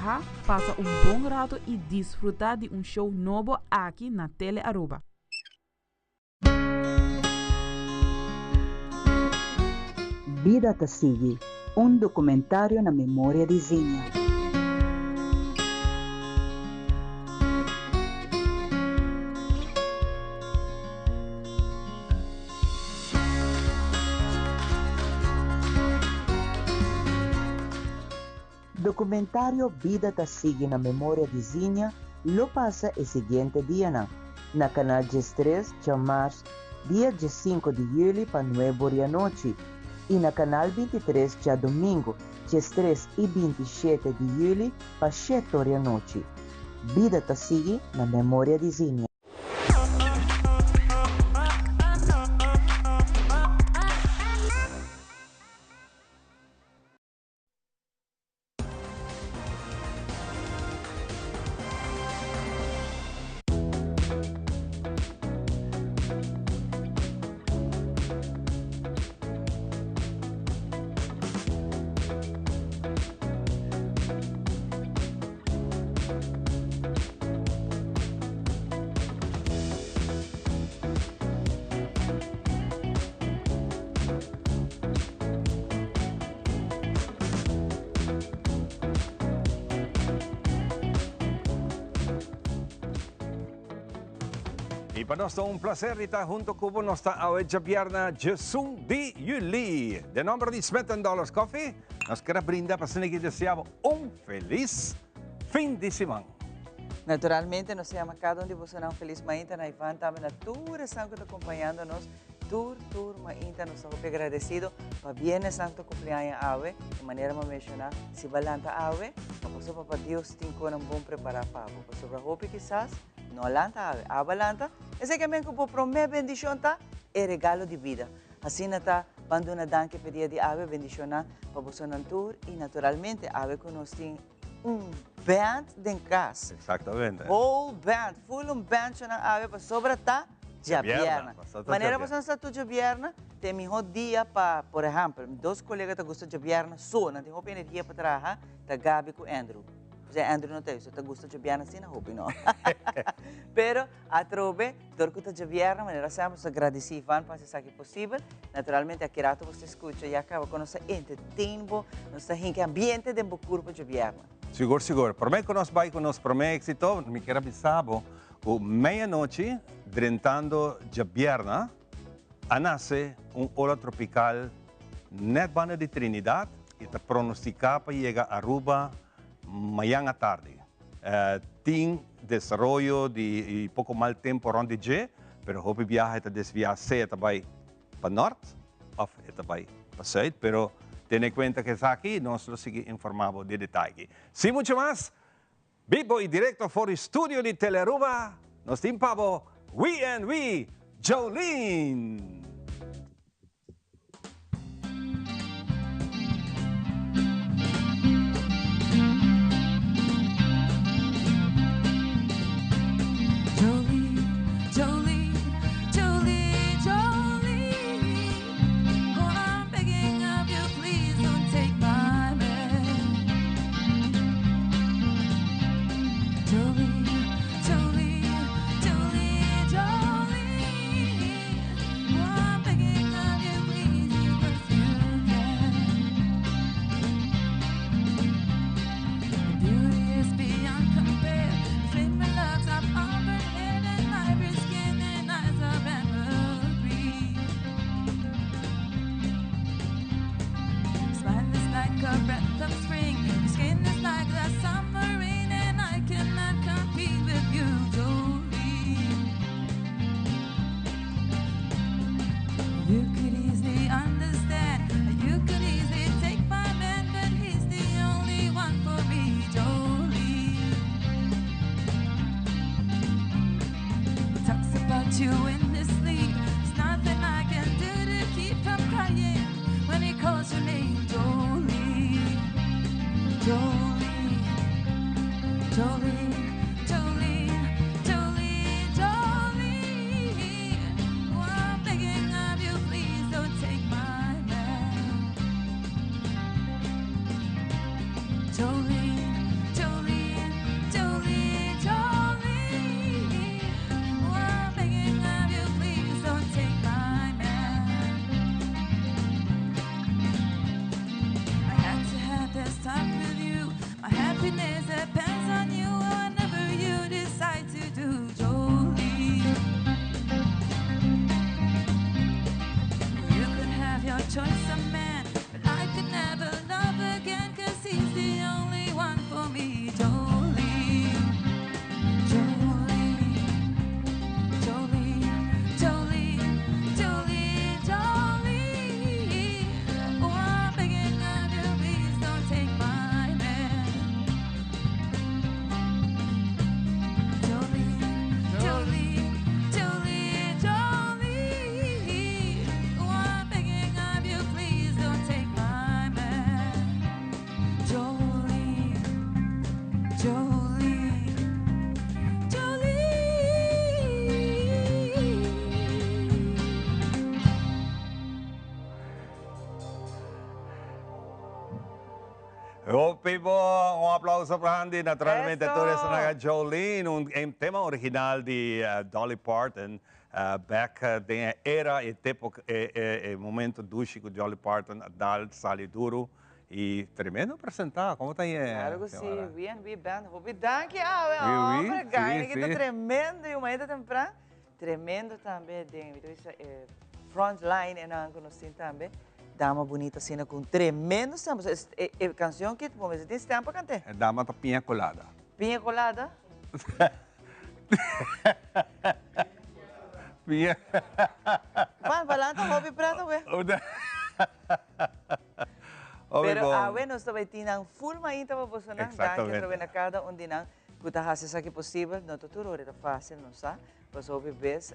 Relaha, pasa un bon rato y disfruta di un show nobo aki na Tele Aruba. Bida ta sigui, un documentario na memoria di Zinnia. Documentario Bida ta sigui na memoria di Zinnia lo pasa e siguiente dianan, na Canal 13 djamars dia 15 di juli pa 9 or di anochi y na Canal 23 djadomingo 13 y 27 di juli pa 7 or di anochi. Bida ta sigui na memoria di Zinnia. Y pa nos ta un placer di ta hunto cu bo. Nos ta awe djabièrnè djesun di juli. Den nomber di Smith and Dollars Coffee, nos kere brinda pa asina ki desea bo un feliz fin di siman. Naturalmente nos ta yama cada un di bosonan un feliz mainta na Ivan tambe na tur esnan cu ta acompañando nos tur tur mainta. Nos ta hopi agradecido pa bien esnan cu ta cumpli aña awe. Di manera mi a menciona, si bo a lanta awe, ta pasobra pa Dios tin conan bon prepara pa bo. Pasobra hopi kisas no a lanta awe. Abo a lanta, esaki a men cu bo prome bendicion ta e regalo di bida. Asina ta, ban duna danki p'e dia di awe, bendiciona pa bosonan tur y naturalmente awe cu nos tin un band den cas. Exactamente. Whole band, full un band shonan awe pasobra ta djabièrnè. Manera bosonan sa tur djabièrnè ta e miho dia pa, por ehempel, mi dos colega ta gusta djabièrnè so, nan tin hopi energia pa traha, ta Gaby cu Andrew. Osea Andrew no ta ei, so ta gusta djabièrnè asina hopi no. Pero atrobe. Dor ku ta djabièrnè, manera semper nos ta gradisí Ivan pa hasi esaki posibel. Naturalmente aki rato bo ta skucha ya kaba ku nos ta entertain bo, nos ta hinka e ambiente den bo kurpo djabièrnè. Sigur, sigur. Promé ku nos bai ku nos promé éksito, mi kier a bisa bo ku meianochi drentando djabièrnè a nase un ola tropikal nèt banda di Trinidad i ta pronostiká pa yega Aruba mayan atardi. Tin desaroyo di poko mal tempo rond di dje, pero hopi biaha e ta desvia sea e ta bai pa nort of e ta bai pa zuid, pero tene kuenta ku esaki nos lo sigui informa bo di detaye. Sin mucho mas, bibo y directo for di studio di Telearuba, nos tin pa bo We and We Jolene! Jolene, Jolene. Hopi bon! Un aplauso grandi naturalmente Eso! tur esnan a Jolene, un tema original di Dolly Parton back den e era e tempo e momento dushi cu Dolly Parton a dal sali duro y tremendo presenta, como ta ye? Claro cu si, B&B Band, hopi danki awe, Oui, oui, hombre, guy, si, ki ta si. tremendo y un mainta tempran, tremendo tambe den, mi ta bisa e front line enan cu nos tin tambe, dama bunita asina cu un tremendo stem, pasobra e cancion ki bo mester tin stem pa cant'e. E dama ta piña colada. Piña colada? Piña. Van, balanta hopi prata we. Hopi Pero bon. awe nos ta bay tin nan full mainta pa boso nan. Danki Exactamente. atrobe na cada un di nan cu ta haci esaki posibel. No ta tur ora ta facil, nos sa. Pasobra hopi bes,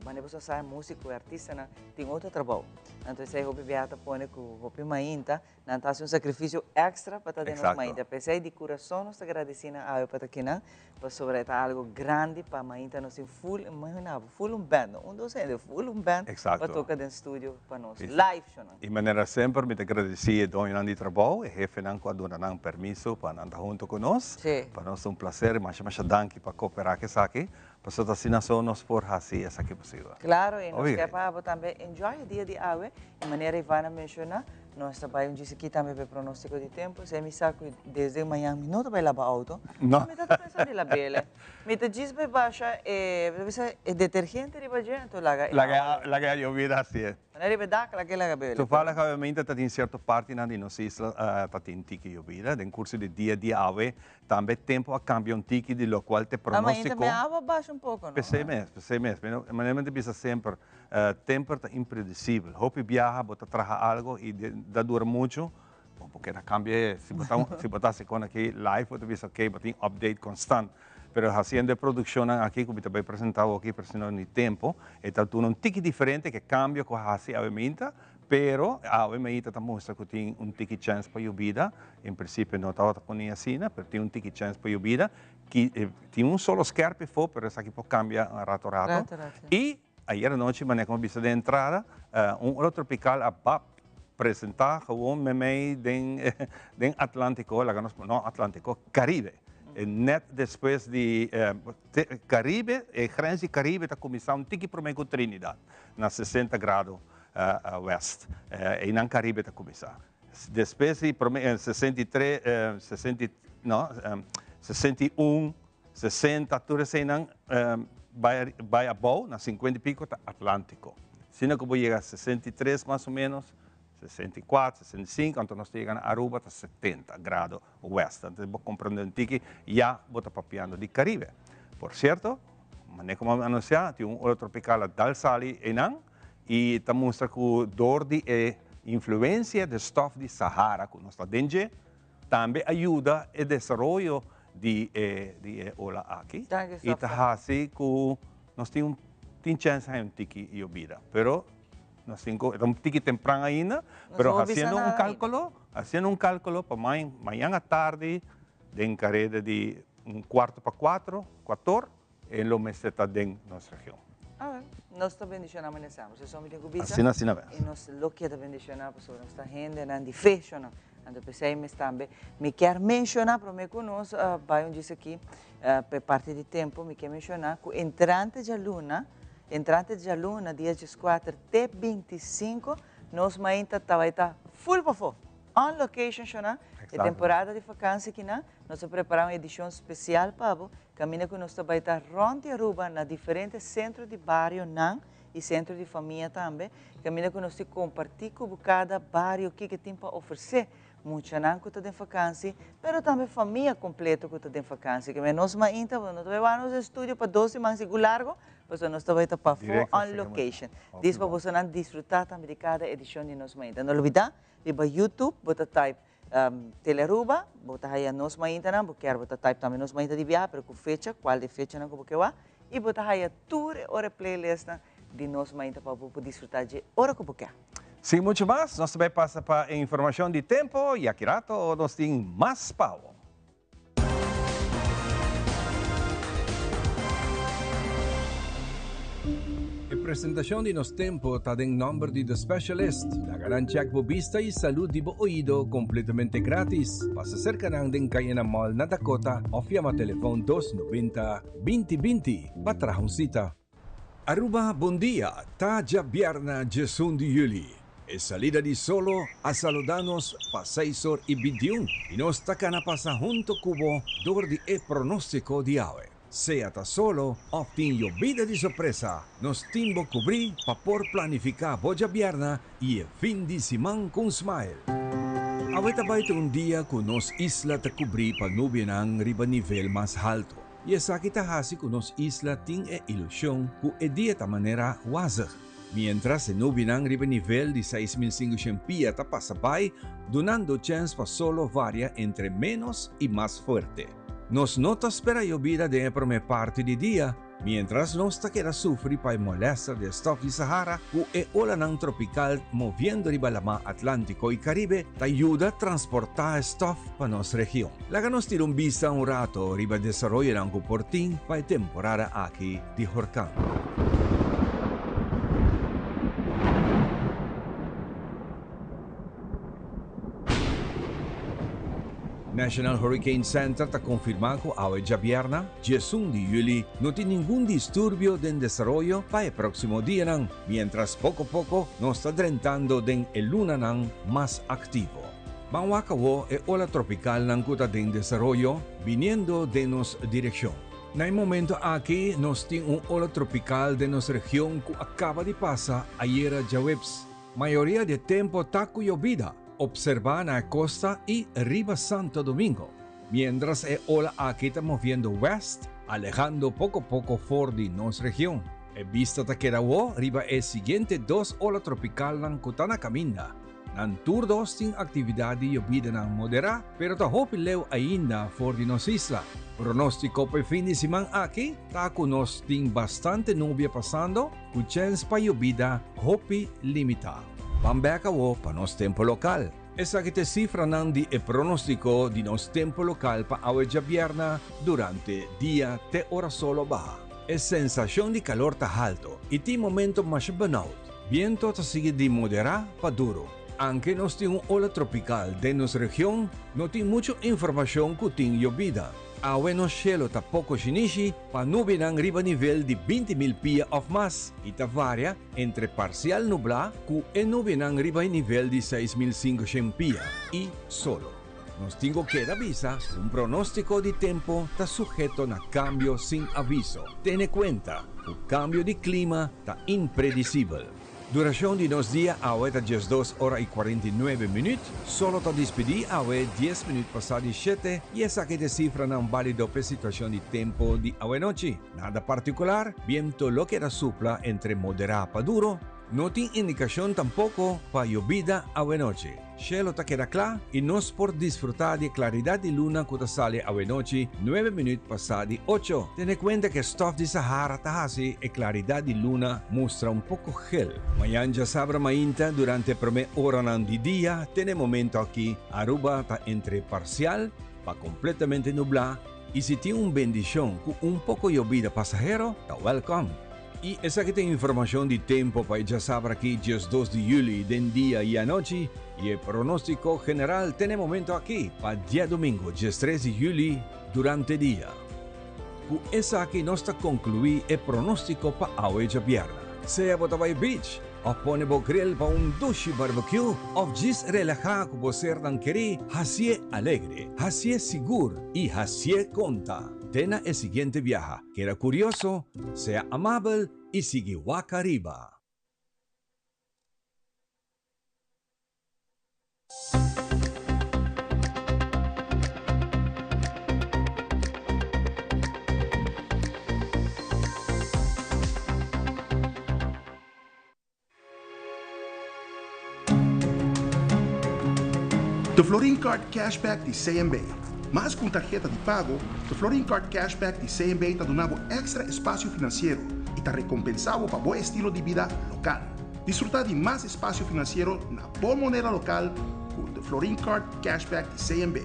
manera boso a sa, musico y artistanan tin otro trabou. Anto esey hopi biaha ta pone cu hopi mainta Nan ta hasi un sacrificio extra pa ta den nos mainta. P'esei di curason nos ta gradici nan awe pa ta kinan, pasobra e ta algo grandi pa mainta nos tin full, imagina bo, full un band, no un dos hende, full un band pa toca den studio pa nos, live shonan. Y manera semper mi ta gradici e doñonan di trabou, e hefenan cu a duna nan permiso pa nan ta hunto cu nos. Pa nos ta un placer y masha masha danki pa coopera cu esaki, pasobra ta asina so nos por haci esaki posibel. Claro, y nos kier pa abo tambe enjoy e dia di awe, y manera Ivana menciona, Nos ta bai un djis aki tambe pa e pronóstiko di tempu. Esei mi sa ku desde mañan mi no ta bai laba outo. No. Mi ta ta pensa di lab'el. Mi ta djis bai basha e, mi ta bisa e detergente riba dje, anto laga e awa. Laga e yobida hasi e. Manera riba e dak, laga e laga bele. Toevallig awe ta tin sierto partinan di nos isla ta tin tiki yobida. Den kurso di dia di awe tambe tempu a kambia un tiki di lokual t'e pronóstiko. Ama ainda mi awa basha un poko, no? P'esei mes, p'esei mes. Manera mi ta bisa semper, Temper ta impredisibel. Hopi biaha bo ta traha algo y ta dura mucho, bo por keda cambia e. Si bo ta si bo ta haci con aki live bo ta bisa ok bo tin update constant. Pero haciendo e produccionnan aki cu mi ta bay presenta awo aki pero si no ni tempo, e ta duna un tiki diferente ke cambio cu a haci awe minta, pero awe mainta ta mustra cu tin un tiki chance pa yobida. En principio no tabata poni asina, pero tin un tiki chance pa yobida. Ki tin un solo skerp efo pero esaki por cambia rato rato. Y Ayer anochi manera como bisa den entrada, un ola tropical a bap presenta gewoon memey den den Atlantico, laga nos no Atlantico, Caribe. Net despues di Caribe, e grens di Caribe ta cuminsa un tiki prome cu Trinidad, na 60 grado west. Eynan Caribe ta cuminsa. Despues di prome 63, 60, no, 61, 60, tur eseinan bai bai abou na 50 y pico ta Atlantico. Asina cu bo yega 63 mas o menos, 64, 65, anto nos ta yega na Aruba ta 70 grado west. Anto bo comprende un tiki, ya bo ta papiando di Caribe. Por cierto, manera como a anuncia, tin un ola tropical a dal sali einan y ta mustra cu door di e influencia di stof di Sahara cu nos ta den dje, Tambe a yuda e desaroyo di e di e ola aki y ta haci cu nos tin un tin chance haña un tiki yobida pero nos tin cu e ta un tiki tempran ainda pero haciendo un calculo haciendo un calculo pa mañan atardi den careda di un cuarto pa cuatro cuator E lo mester ta den nos region. Amen. Nos ta bendiciona manera semper. Si mi tin cu bisa. Asina, asina mes. Y nos lo keda bendiciona pasobra nos ta hendenan di fe, shonan. Anto p'esey mes tambe mi kier menciona prome cu nos bay un djis aki p'e parti di tempo mi kier menciona cu entrante djaluna, entrante djaluna dia dieskuater te bintisinko nos mainta ta bay ta full pafo. On location shona, e temporada di vakantie kinan, nos a prepara un edicion special pa bo, caminda cu nos ta bay ta rond di Aruba na diferente centro di barionan y centro di famia tambe, caminda cu nos tin comparti cu bo cada bario kico tin pa ofrece muchanan cu ta den vakantie, pero tambe famia completo cu ta den vakantie. Kimen nos mainta, bo no ta bay wak nos den studio pa dos siman sigur largo, Pasobra nos ta bai ta pafó on location. Dis pa bosonan disfrutá tambe di kada edishon di Nos Mainta. No lubidá, riba YouTube bo ta type Telearuba, bo ta haya Nos Maintanan, bo kier bo ta type tambe Nos Mainta di biaha, pero ku fecha, kual di e fechanan ku bo ke wak, i bo ta haya tur e ora e playlistnan di Nos Mainta pa bo por disfrutá dje ora ku bo ke. Sin muchu mas, nos ta bai pasa pa e informashon di tempu i aki rato nos tin mas pa bo. Presentacion di Nos Tempo ta den nomber di The Specialist. Laga nan check bo bista y salud di bo oido completamente gratis. Pasa cerca nan den Cayena Mall na Dakota of yama telefon 290 20 20 pa traha un cita. Aruba bon dia, ta djabièrnè 11 di yüli. E salida di solo a saluda nos pa seis or i 21 i nos ta kana pasa hunto ku bo dor di e pronóstiko di awe. Sea ta solo òf tin yobida di sorpresa, nos tin bo kubrí pa por planifiká bo djabièrnè i e fin di siman ku un smile. Awe ta bai ta un dia ku nos isla ta kubrí pa nubianan riba nivel mas haltu. I esaki ta hasi ku nos isla tin e ilushon ku e dia ta manera wazig. Miéntras e nubinan riba nivel di 6500 pia ta pasa bai, dunando chèns pa solo varia entre ménos i mas fuerte. Nos no ta spera yobida den e promé parti di dia, Mientras nos ta keda sufri pa e molester di e stof di Sahara ku e olanan tropikal moviendo riba lamá Atlántiko i Karibe ta yuda transportá e stof pa nos region. Laga nos tira un bista un rato riba desaroyonan ku por tin pa e temporada aki di horkan. National Hurricane Center ta konfirmá ku awe djabièrna, 11 di yüli, no tin ningun disturbio den desaroyo pa e próksimo dianan, miéntras poko poko nos ta drentando den e lunanan mas aktivo. Ban wak awo e ola tropikalnan ku ta den desaroyo biniendo den nos direkshon. Na e momento aki nos tin un ola tropikal den nos region ku a kaba di pasa ayera djaweps. Mayoria di e tempo ta ku yobida, observá na e kosta i riba Santo Domingo. Miéntras e ola aki ta moviendo wèst, alehando poko poko for di nos region. E bista ta keda awó riba e siguiente dos ola tropikalnan ku ta na kaminda. Nan tur dos tin aktividat di yobidanan moderá, pero ta hopi leu ainda for di nos isla. Pronóstiko pa e fin di siman aki ta ku nos tin bastante nubia pasando, Ku chèns pa yobida hopi limitá. Ban bèk awo pa nos tempu lokal. Esaki ta e sifranan di e pronóstiko di nos tempu lokal pa awe djabièrnè durante dia te ora sol lo baha. E sensashon di kalor ta haltu i tin momento masha benout. Biento ta sigui di moderá pa duru. Anke nos tin un ola tropikal den nos region, no tin muchu informashon ku tin yobida. Awe nos shelo ta poko shinishi pa nubianan riba nivel di 20,000 pia òf mas i ta varia entre parsial nublá ku e nubianan riba e nivel di 6500 pia i solo. Nos tin ku keda bisa ku un pronóstiko di tempu ta suheto na kambio sin aviso. Tene kuenta ku kambio di klima ta impredisibel. Duracion di nos dia awe ta 12 ora y 49 minuut. Solo ta dispidi awe 10 minuut pasa di shete y esaki ta e cifranan balido p'e situacion di tempo di awenochi. Nada particular, biento lo keda supla entre modera pa duro. No tin indicacion tampoco pa yobida awenochi. Shelo ta keda kla i nos por disfrutá di e klaridat di luna ku ta sali awenochi nuebe minüt pasá di ocho. Tene kuenta ku e stòf di Sahara ta hasi e klaridat di luna mustra un poko gel. Mañan djasabra mainta durante e promé oranan di dia te na e momento aki Aruba ta entre parsial pa kompletamente nublá i si tin un bendishon ku un poko yobida pasahero ta wèlkòm. I esaki ta informashon di tempo pa e djasabra aki 12 di yüli den dia i anochi i e pronóstiko general te na e momento aki pa diadomingo 13 di yüli durante dia. Ku esaki nos ta konkluí e pronóstiko pa awe djabièrnè. Sea bo ta bai beach òf pone bo grill pa un dushi barbecue òf djis relahá ku bo sernan kerí, hasié alegre, hasié sigur i hasié konta. Te na e siguiente biaha. Keda kurioso, sea amabel i sigui wak ariba. The Florin Card Cashback di CMB. Mas ku un tarheta di pago, The Florin Card Cashback di CMB ta duna bo èkstra espasio finansiero i ta rekompensá bo pa bo estilo di bida lokal. Disfrutá di mas espasio finansiero na bo moneda lokal ku The Florin Card Cashback di CMB.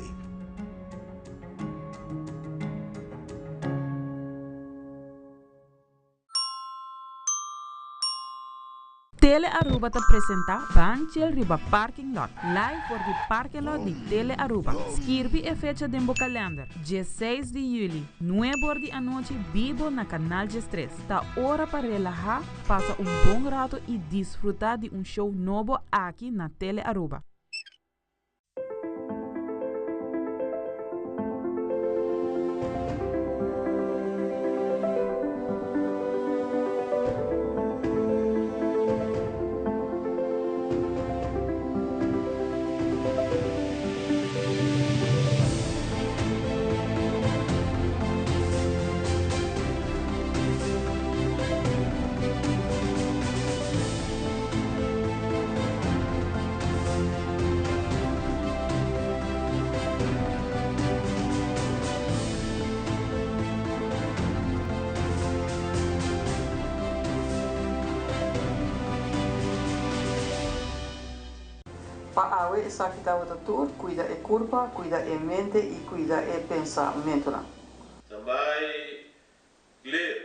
Tele Aruba ta presenta Ban Chill riba Parking Lot, live for di parking lot di Tele Aruba. Skirbi e fecha den bo kalender, dieseis di juli, nuebe or di anochi bibo na Canal 13. Ta ora pa relaha, pasa un bon rato y disfruta di un show nobo aki na Tele Aruba. Pa awe esaki tabata tur, cuida e curpa, cuida e mente y cuida e pensamentonan. Tambay clear.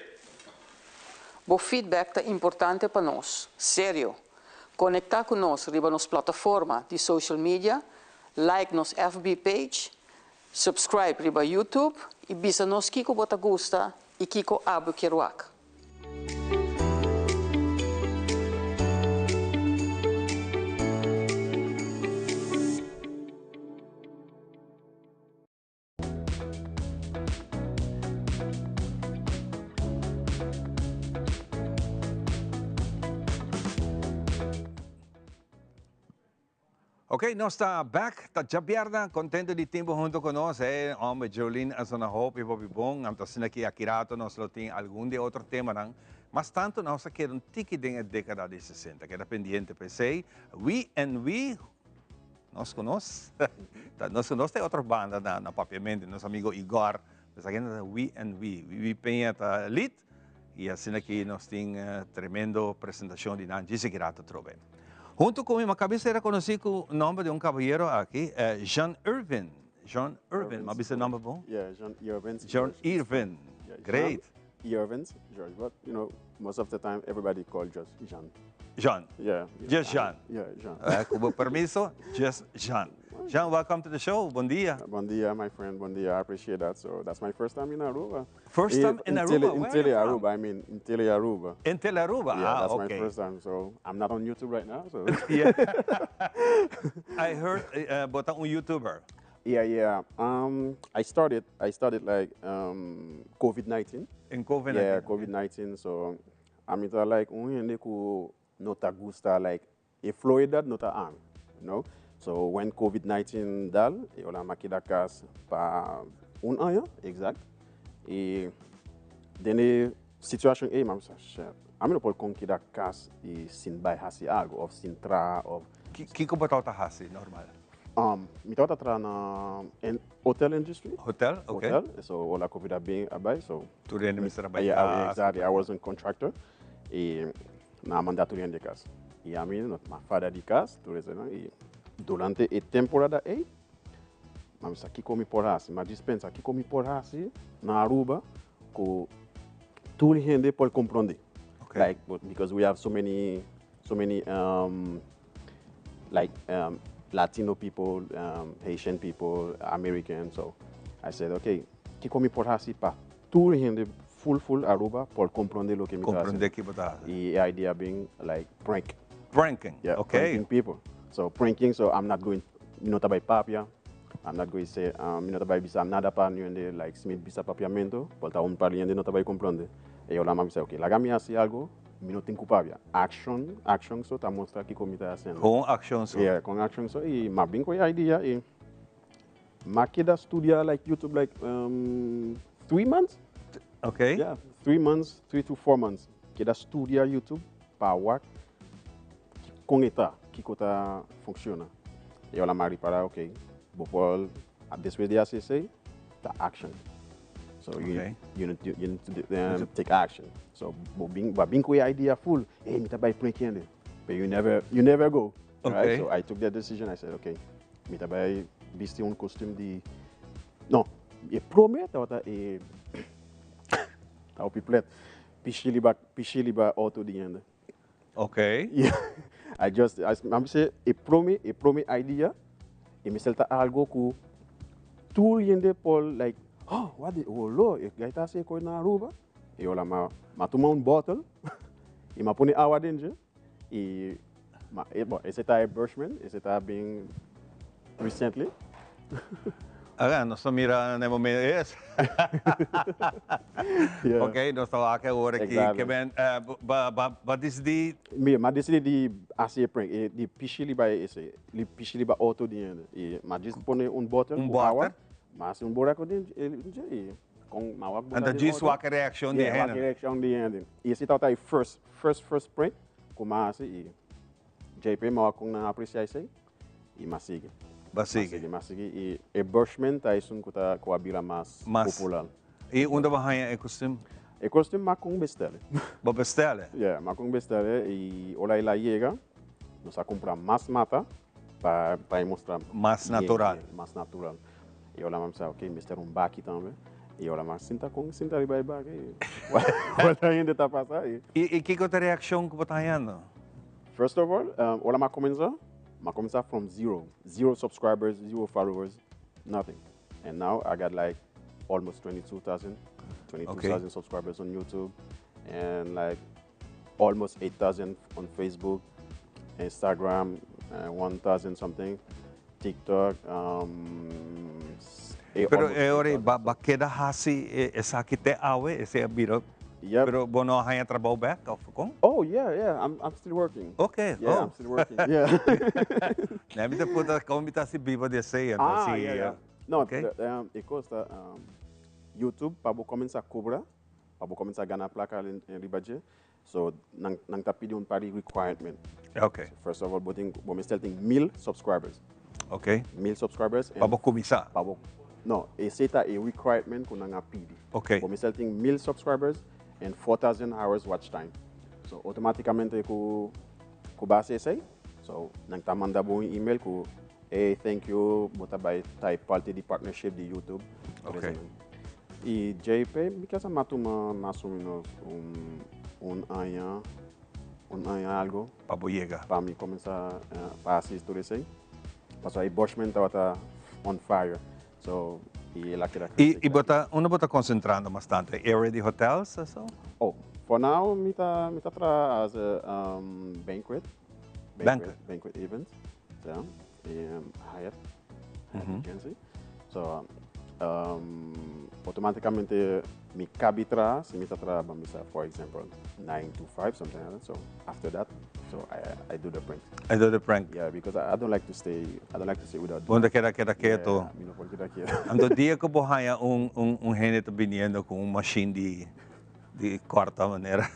Bo feedback ta importante pa nos. Serio! Conecta cu nos riba nos plataforma di social media, like nos FB page, subscribe riba YouTube y bisa nos kico bo ta gusta y kico abo kier wak. Ok, nos ta back, ta djabièrnè, contento di tin bo hunto cu nos. E homber Jolene a zona hopi, hopi bon. Anto asina ki aki rato nos lo tin algun di e otro temanan. Mas tanto nos a keda un tiki den e decada di sesenta. Keda pendiente pa esey. We and We. Nos ku nos, ta nos ku nos ta e otro banda na na Papiamento, nos amigo Igor, pues aki ta We and We, Wiwi Peña ta lead y asina aki nos tin tremendo presentacion di nan djis aki rato atrobe. Hunto cu mi, mi a caba di ser reconoci cu nomber di un caballero aki, Jean Irvin, Jean Irvin, mi a bisa e nomber bon? Yeah, Jean Irvin. Jean Irvin, great. Irvins, George, but you know, most of the time everybody call just Jean. Jean. Yeah. Just Jean. Yeah, Jean. Cu bo permiso, just Jean. Jean, welcome to the show. Bon dia. Bon dia, my friend. Bon dia. I appreciate that. So that's my first time in Aruba. First time in Aruba? In Where are Tele you from? Aruba, I mean, in Tele Aruba. In Tele Aruba? Yeah, ah, that's okay. my first time. So I'm not on YouTube right now. So. Yeah. I heard bo ta un YouTuber. Yeah, yeah. I started, I started like COVID-19. In COVID-19? Yeah, COVID-19. So, ami ta like un hende ku no ta gusta like e floridad no ta ami, you know. So, when COVID-19 dal, e ora mi a keda kas pa un aña, exact. E den e situation ei, mi a bisa, shit, ami no por kon keda kas i sin bai hasi algu of sin traha of. Kiko bo tabata hasi normal? Mi tabata traha na hotel industry. Hotel, ok. Hotel, so ora covid a bin a bai, so. Tur hende mester a bai Yeah, kas. exactly, I was a contractor y nan a manda tur hende kas. Y ami no a fada di kas, tur esnan, y durante e temporada ey, mi a bisa kiko mi por hasi, mi a dispensa kiko mi por hasi na Aruba ku tur hende por comprende. Ok. Like, because we have so many, so many like Latino people, Haitian people, American, so I said okay, kiko mi por hasi pa tur hende full full Aruba por comprende loke mi ta hasi. Comprende ki bo ta hasi. Y e idea bin like prank. Pranking, Yeah, okay. pranking people. So pranking, so I'm not going, mi no ta bay papia, I'm not going say, mi no ta bay bisa nada pa niun hende, like si mi bisa papiamento, por ta un par di hende no ta bay comprende. E ora mi a bisa okay, laga mi hasi algo. Mi no tin cu papia. Action, action so ta mustra kico mi ta haciendo. Con accion so. Yeah, con action so. Y m'a bin cu e idea y m'a keda studia like YouTube like 3 months. Yeah, 3 months, 3 to 4 months. Keda studia YouTube pa wak con e ta, kico ta funciona. Y ora m'a ripara, okay, bo por, despues di haci esey, ta action. So you need to take action. So bo bin, bo a bin cu e idea full, hey, mi ta bay prank hende. But you never go. Right? So I took that decision. I said, okay, mi ta bay bisti un costume di, no, e prome tabata e ta hopi plet. Pishi riba auto di hende. Yeah. I just, I, m'a say, e prome idea, e mester ta algo ku tur hende por like, "Oh, what the, oh, lo, e guy ta hasi na Aruba." E ora m'a tuma un bottle, e m'a pone awa den, e, ma, e, bon, esey ta e Bushman, esey ta bin recently. Ah, nos ta mira na momento es. Ok, nos ta aki awor aki. Ke men b'a decidi Mi, m'a decidi di hasi prank, e di pishi riba esey, di pishi riba auto di hende. E m'a just pone un bottle Un ku awa, bottle? m'a hasi un buraco den e con m'a wak Anto just wak reaccion di Yeah, wak hende. Reaccion di hende. E esey tabata e first, first, first prank ku m'a hasi e JP m'a wak kon nan aprecia esey e m'a sigui. B'a sigui. M'a sigui e e Bushman ta esun ku ta ku a bira mas Mas. Popular. E unda b'a haña e costume? E costume m'a kon bestel. Bo bestel? Yeah, m'a kon bestel e ora el a yega, nos a cumpra mas mata pa mostra Mas natural. Bien, mas natural. E ora m'a bisa, "Ok, mester un baki tambe." E ora m'a sinta kon sinta riba e baki. Ora hende ta pasa e E kiko ta reaccion ku bo ta hañando? First of all, ora m'a cuminsa from zero. Zero subscribers, zero followers, nothing. And now I got like almost 22,000, 22,000 subscribers on YouTube and like almost 8,000 on Facebook, Instagram, 1,000 something, TikTok. Pero Almost e ora 8,000. B'a keda hasi esaki te awe, esey a bira. Yep. Pero bo no a haña trabou back of kon? Oh, yeah. I'm still working. Yeah, I'm still working. Yeah. Nee, mi ta puntra kon mi ta si biba di esey, anto Ah, si, yeah. No, e kos ta YouTube, pa bo cuminsa cobra, pa bo cuminsa gana placa riba dje, so nan ta pidi un par di requirement. So first of all, bo tin, bo mester tin 1000 subscribers. 1000 subscribers. Pa bo cuminsa. Pa bo, no, esey ta e requirement ku nan a pidi. Bo mester tin 1000 subscribers and 4000 hours watch time. So automaticamente ku b'a hasi esey, so nan ta manda bo un email ku, "Hey, thank you, bo ta bay ta parte di partnership di YouTube." E JP, mi ke m'a tuma mas o menos un aña, un aña algo. Pa bo yega. Pa mi cuminsa pa hasi tur esey. Paso e Bushman tabata on fire. So, e el a keda E bo ta, unda bo ta concentrando bastante? Area di hotels, so? Oh, for now, mi ta traha as a banquet. Banquet. Banquet event. So, Hyatt. Hyatt Agency. So, automaticamente mi cabi traha, si mi ta traha, bisa, for example, 9 to 5, something like that. So, after that, so I do the prank. I do the prank. Yeah, because I don't like to stay, I don't like to stay without. Bo no keda keto. Yeah, mi no por keda keto. Anto dia ku bo haña un hende ta biniendo ku un machine di corta manera.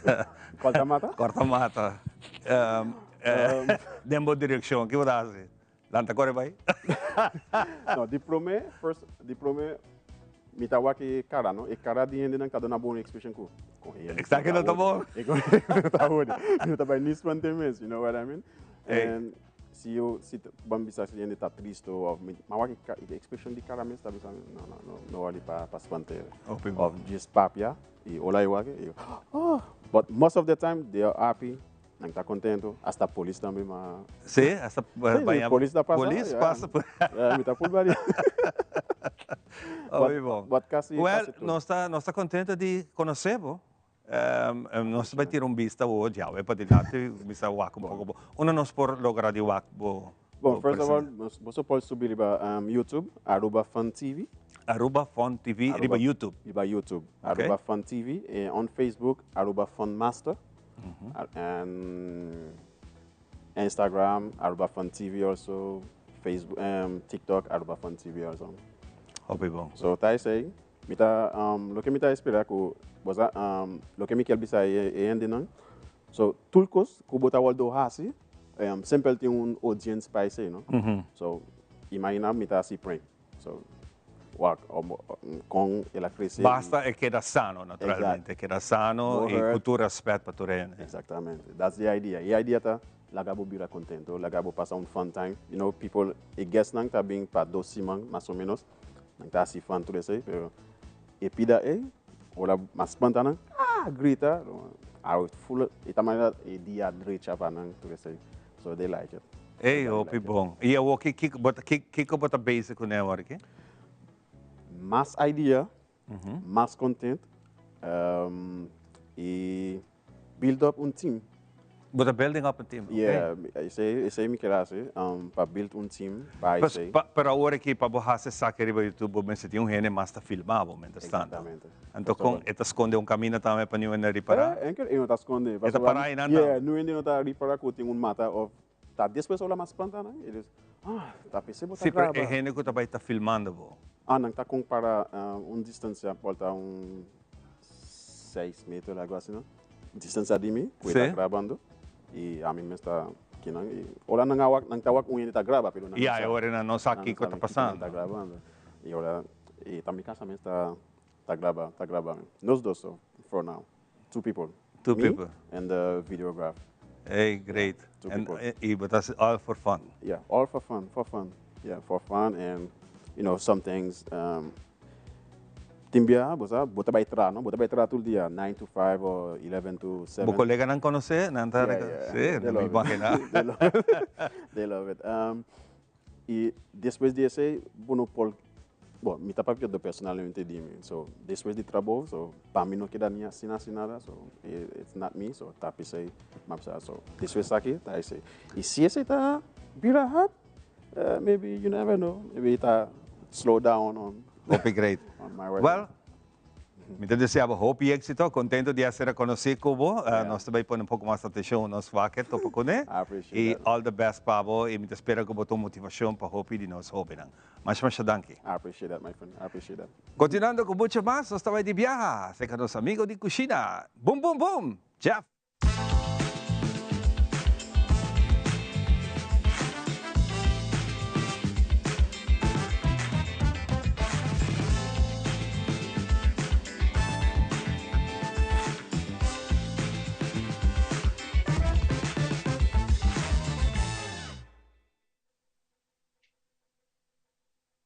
Corta mata? Corta mata. Den bo direccion, kiko bo ta hasi? Lanta core bai? No, di prome, first, di prome, mi ta wak e cara, no? E cara di hende nan ta duna bon expression ku hende. Esaki no ta bon. E ku no ta bon. No ta bai ni spante mes, you know what I mean? Hey. And si yo, si ban bisa si hende ta triste of mi, m'a wak e expression di cara mes ta bisa, no, no wali pa spante. Opi bon. Of just papia, e ora e wak, e, oh. But most of the time, they are happy, nan ta contento, hasta polis tambe ma Si, hasta Si, baña- polis ta pasa. Polis pasa. Yeah, mi ta full body. Oh, bon. But kasi, Well, kasi tur. nos ta contento di conoce bo. Nos ta bay tira un bista bo, ya, pa dilanti, bisa wak un poco bo. Unda nos por logra di wak bo? Bon, Bo first of all, present? Nos por subi riba YouTube, Aruba Fun TV. Aruba Fun TV, riba YouTube. Riba YouTube, Aruba Fun TV. And on Facebook, Aruba Fun Master. And Instagram, Aruba Fun TV also. Facebook, TikTok, Aruba Fun TV also. Hopi bon. So, ta esey, mi ta, loke mi ta spera ku, bosa, loke mi kier bisa e hende nan. So, tur kos ku bo ta wordo hasi, semper tin un audience pa esey, no? So, imagina mi ta hasi prank. So, wak, con el a crece. Basta e keda sano, naturalmente. Keda sano No e hurt. ku tur respet pa tur hende. Exactamente. That's the idea. E idea ta, laga bo bira contento, laga bo pasa un fun time. People, e guests nan ta bin pa 2 siman, mas o menos. Nan ta hasi fun tur esey, pero e pida e, ora mas spanta nan, ah, grita. I full e ta manera e dia drecha pa nan tur esei. So they like it. Ey, hopi bon. Y awor ki kiko bo ta kiko bo ta bezig cu ne awor aki? Mas idea, mas content y build up un team. Bo ta building up un team, ok. Yeah, esei esei mi kier haci, pa build un team pa esei. Pero awor aki pa bo haci esaki riba YouTube bo mester tin un hende mas ta filma bo mientras tanto. Exactamente. Anto con e ta sconde un camina tambe pa niun hende ripara? Eh, enkel e no ta sconde. E ta para einan tambe? Yeah, niun hende no ta ripara cu tin un mata of ta despues ora mas planta nan e dis, ah, ta p'esei bo ta Si, pero graba. e hende cu ta bay ta filmando bo. Ah, nan ta compara un distancia por ta un seis meter algo asina, distancia di mi cu e ta grabando y ami mes ta kinan y ora nan a wak, nan ta wak un hende ta graba pero nan no Ya, sa. e ora nan no sa Nan no kico sabi ta kico nan pasando. ta grabando y ora y ta mi casa mes ta Ta graba, ta graba. Nos dos so, for now. Two people. Two Me people. and the videograph. Hey, great. Yeah, two And, people. y bo ta haci all for fun. Yeah, all for fun, for fun. Yeah, for fun and, you know, some things, tin bia, bo sa, bo ta bay traha, no? Bo ta bay traha tur dia, nine to five or 11 to Bo seven. coleganan conoce? Nan ta Yeah, reko-, yeah. Sí, They no mi love it. imagina. They love it. They love it. Y despues di esey, bo no por Bon, mi ta papia do personalmente di mi. So, despues di trabou, so, pa mi no keda ni asina asina nada, so, it's not me, so, ta p'esei mi a bisa, so, despues aki ta esei. Y si esei ta bira hard, maybe you never know, maybe ta slow down on Hopi great. on my work. Well, Mi ta desea bo hopi éxito, contento di a ser reconoci cu bo. Nos ta bay pone un poco mas atencion nos wak topa cune. I appreciate Y that. all the best pa bo y mi ta spera cu bo ta un motivacion pa hopi di nos hobennan. Masha masha danki. I appreciate that my friend, I appreciate that. Continuando cu mucho mas, nos ta bay di biaha cerca nos amigo di cushina. Boom boom boom! Jeff!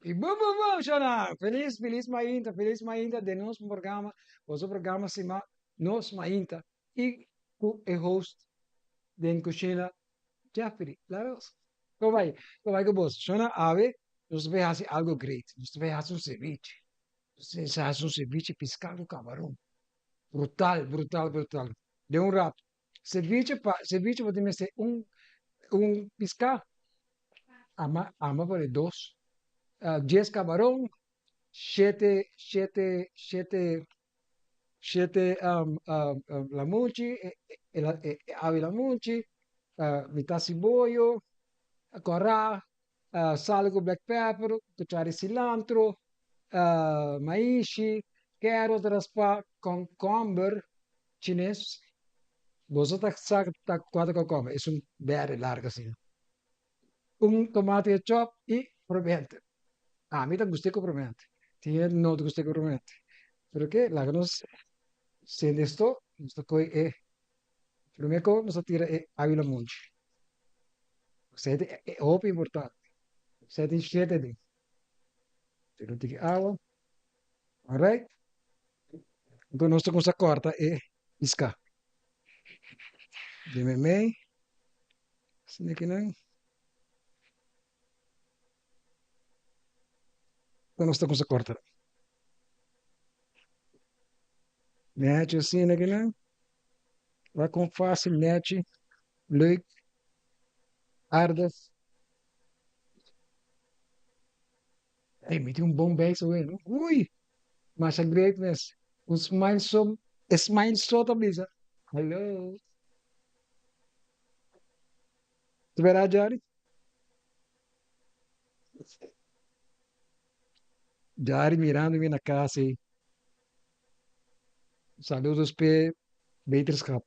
Y bum bum bum shona! Feliz feliz mainta feliz mainta den nos programa boso programa sima nos mainta y cu e host den cushina Jeffrey La Rosa. Con bay? Con bay cu boso? Shona awe nos ta bay haci algo great nos ta bay haci un ceviche nos ta haci un ceviche pisca cu camaron brutal brutal brutal den un rato Ceviche pa ceviche bo tin mester un un pisca ama ama por e dos dies cabaron shete shete shete shete lamunchi e awi lamunchi mitad siboyo cora sal cu black pepper cuchara di cilantro maishi carrot raspa concomber chines boso ta sa ta cua ta concomber es un berde largo asina un tomate chop y promente ami ta gusta cu promente tin hende no ta gusta cu promente pero ke laga nos sende esto nos ta coge e prome cu nos ta tira e awi lamunchi. Esei ta hopi importante. Esei tin shete den. Tira un tiki awa. Alright. Anto nos ta kumsa korta e piská. Den meimei. Asina kinan. Anto nos ta kumsa korta. Nechi asina kinan. Wak kon fásil nechi. Leuk, aardig. Ey, mi tin un bon beis awe, no? Ui! Masha great mes. Un smile so, e smile so ta bisa, Hallo. Ta bera, Jari? Jari mirando mi na cas ey. Saludos p'e beterschap.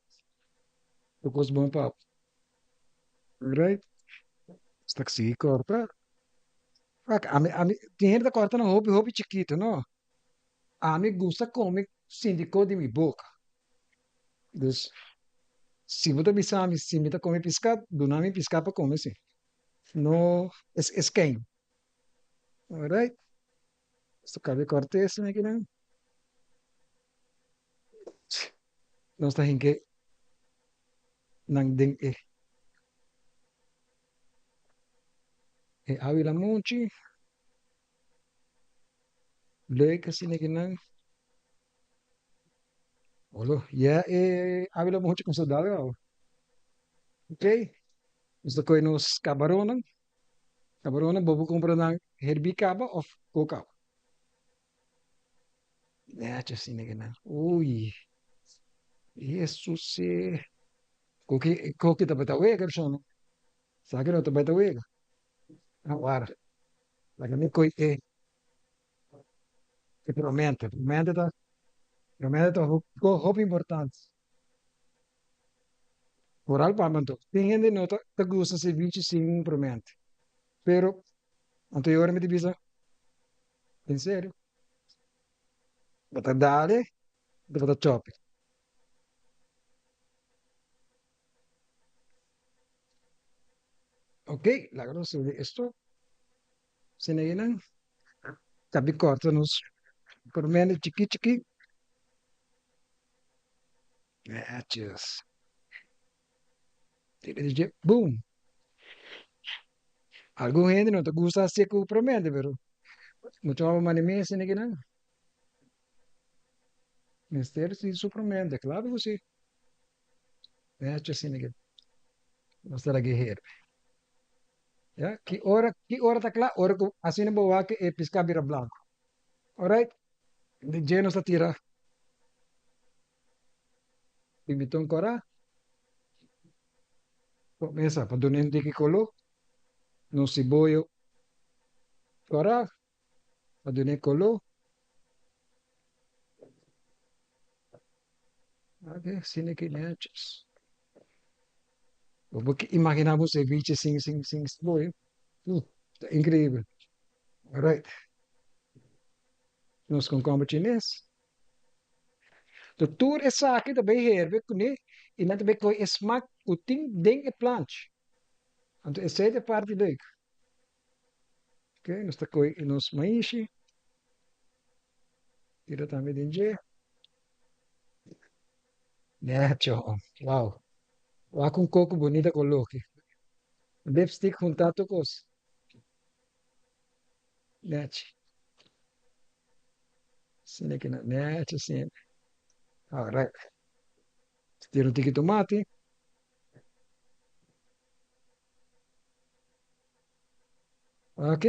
Tur kos bon pa bo. Alright. Sta sigui korta. Wak, ami, ami, tin hende ta korta nan hopi, hopi chikitu, no. Ami gusta kome sinti kos di mi boka. Dus, si bo ta bisa mi si mi ta kome piská, duna mi piská pa kome si. No, es, es kein. Alright. Sta kabe korta esaki nan. Nos ta hinke. nan den e e awi lamunchi. Leuk asina ki nan. Olo, ya e awi lamunchi con sodado awo. Ok, nos ta kohe nos kabaronnan. Kabaronnan bo por kumpra nan herbí kaba òf kook kaba. Nechi asina ki nan. Ui, Hesus e. Koki, koki tabata wega, persona. Sa ki no tabata wega. Awor, laga mi koe e e promente. Promente ta, promente ta hopi importante. Foral pa mi anto. Tin hende no ta ta gusta ceviche sin promente. Pero, anto e ora mi ta bisa, en serio, bo ta dale, bo ta chopi. Ok, laga nos subi esto. Asina einan. Tabi corta nos promende chiki chiki. Netjes. Tira di dje, boom. Algun hende no ta gusta hasi ku promende, pero mucho hopi manda mi asina kinan. Mester si su promende, claro ku si. Nechi asina ke nos ta lag'é herbe. Ya, ki ora, ki ora ta kla? Ora ku asina bo wak e piská bira blanku. Alright, di dje nos ta tira pimentón kòrá. Mesa pa duna un tiki koló. Nos siboyo kòrá pa dun'é koló. Ok, asina ki nètjes. Bo por imaginá bo ceviche sin sin sin siboyo? Ta inkreibel. Alright. Nos konkomber chines. Tur esaki ta bay herbe kuné i nan ta bay kohe e smak ku tin den e planchi. Anto esei ta e parti leuk. Ok, nos ta kohe nos maishi, tira tambe den dje. Necho, wow. Wak un koko bunita koló aki. Lipstick huntá tur kos. Nechi. Asina ki nan, nechi asina. Alright. Tira un tiki tomati. Ok,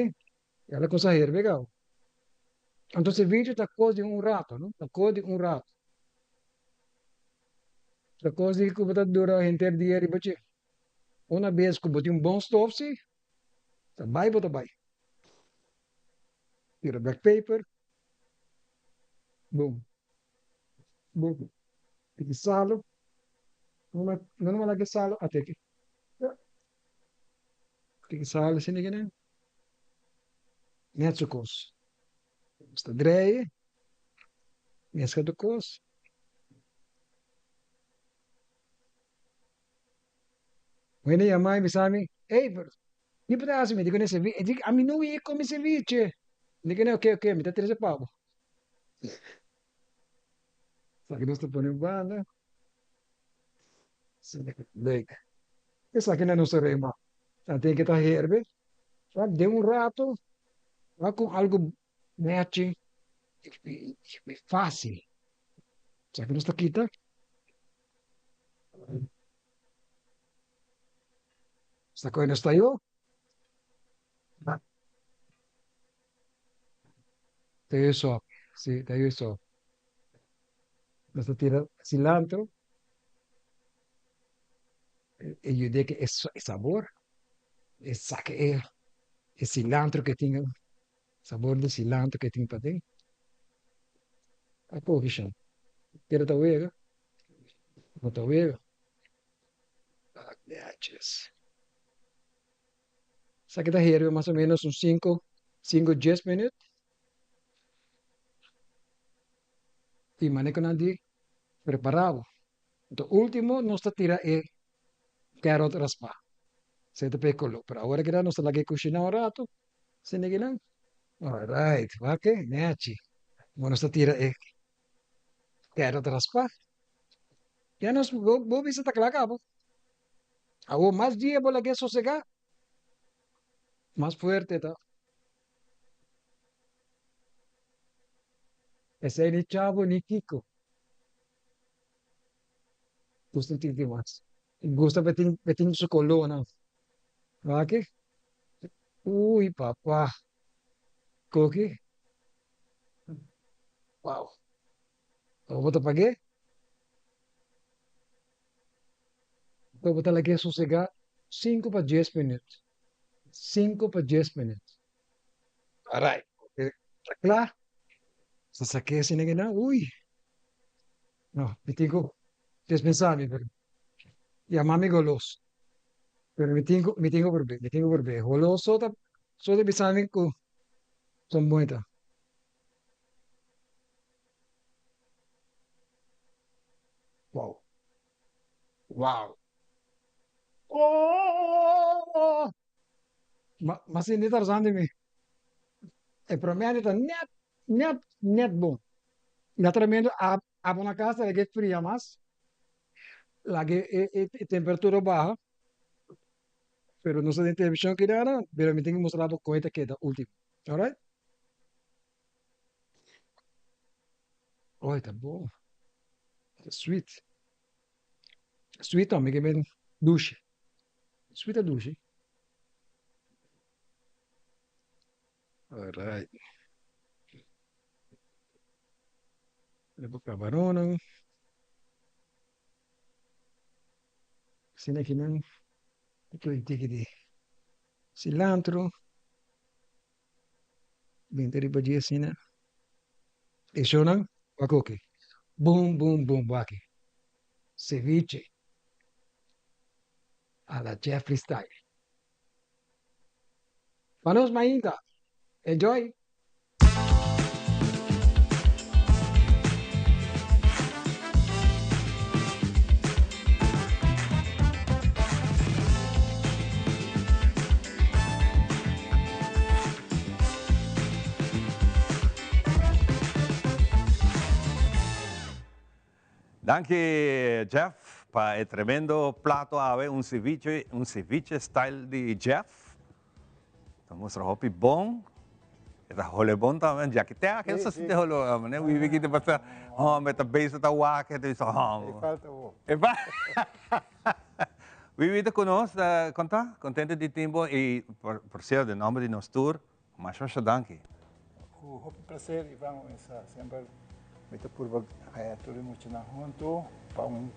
ya la cosa herbe gau. Anto ceviche ta cos di un rato, no? Ta cos di un rato. Ta cos di cu bo ta dura henter dia riba dje. Una bes cu bo tin un bon stof si, ta bai bo ta bai. Tira black paper, boom, boom. Tiki salo, no no laga e salo, ate aki. Tiki salo asina kinan, net su kos. Nos ta drei, mezcla tur kos. Un hende yama mi bisa mi, ey, pero ki bo ta hasi? Mi di ku ne ceviche. E di, ami no wii komi ceviche. Mi di ku ne, oke, oke, mi ta trese pa bo. Esaki nos ta pone un banda. Leuk. Esaki na nos ta rema. Nan tin ke ta herbe. Wak den un rato, wak ku algu nechi i fásil. Esaki nos ta kita. Nos ta kohe nos tayo. Tayo sòpi, si, tayo sòpi. Nos ta tira cilantro e yuda ke e sabor, e saka e cilantro ke tin, sabor di cilantro ke tin paden. A koki shan. Pero ta wega, no ta wega. Esaki ta herbe mas o menos un sinku, sinku dies minüt. I manera ku nan di prepará bo. Anto ultimo nos ta tira e kèrot raspá. Esei ta pa e koló. Pero awor aki nos ta laga e kushiná un ratu. Asina ki nan. Alright, wak e nèchi. Awor nos ta tira e kèrot raspá. Ya nos bo bisa ta kla kaba. Awor mas dia bo lag'é sosegá, mas fuerte e ta. Esei ni chavo ni kiko. Gusta tin di mas. Gusta pa tin pa tin su kolónan. Wak-e. Uy papa. Koki. Wow. Awor bo ta pag'é. Awor bo ta lag'é sosegá sinku pa dies minüt. Sinku pa dies minüt. Alright. Ta kla. Sa sak'é asina ki nan. Uy. No, mi tin ku dispensá mi, pero yama mi golos. Pero mi tin ku, mi tin ku prob'é, mi tin ku prob'é. Golos so ta, so ta bisa mi ku son bon ta. Wow. Wow. Oh! Ma, ma sinti Tarzan di mi. E promé ta nèt Net, net bon. Naturalmente a abo na casa laga e fria mas, laga e e temperatura baha, pero nos ta den television keda pero mi tin ku mustra bo kon e ta keda ultimo. Alright? Oh e ta bon. Ta sweet. Sweet tambe ke men dushi. Sweet ta dushi. Alright. Lebo cabaronan. Asina aki nan. Pui un tiki di cilantro. Benta riba dje asina. E shownan wak oke. Boom boom boom wak. Ceviche a la Jeffrey style. Pa nos mainta. Enjoy! Danki Jeff pa e tremendo plato awe, un ceviche, un ceviche style di Jeff. Ta mustra hopi bon. E ta hole bon tambe. Jackie te ake sa sinti holo, mane wiwi ki te pasa, hombre ta bezig ta wak, e ta bisa hombre. E falta bo. E fa Wiwi ta ku nos, konta? Kontento di tin bo i por sierto den nomber di nos tur, Masha masha danki. Ku hopi placer Ivan mesa semper mi ta purba haya tur e muchanan hunto pa un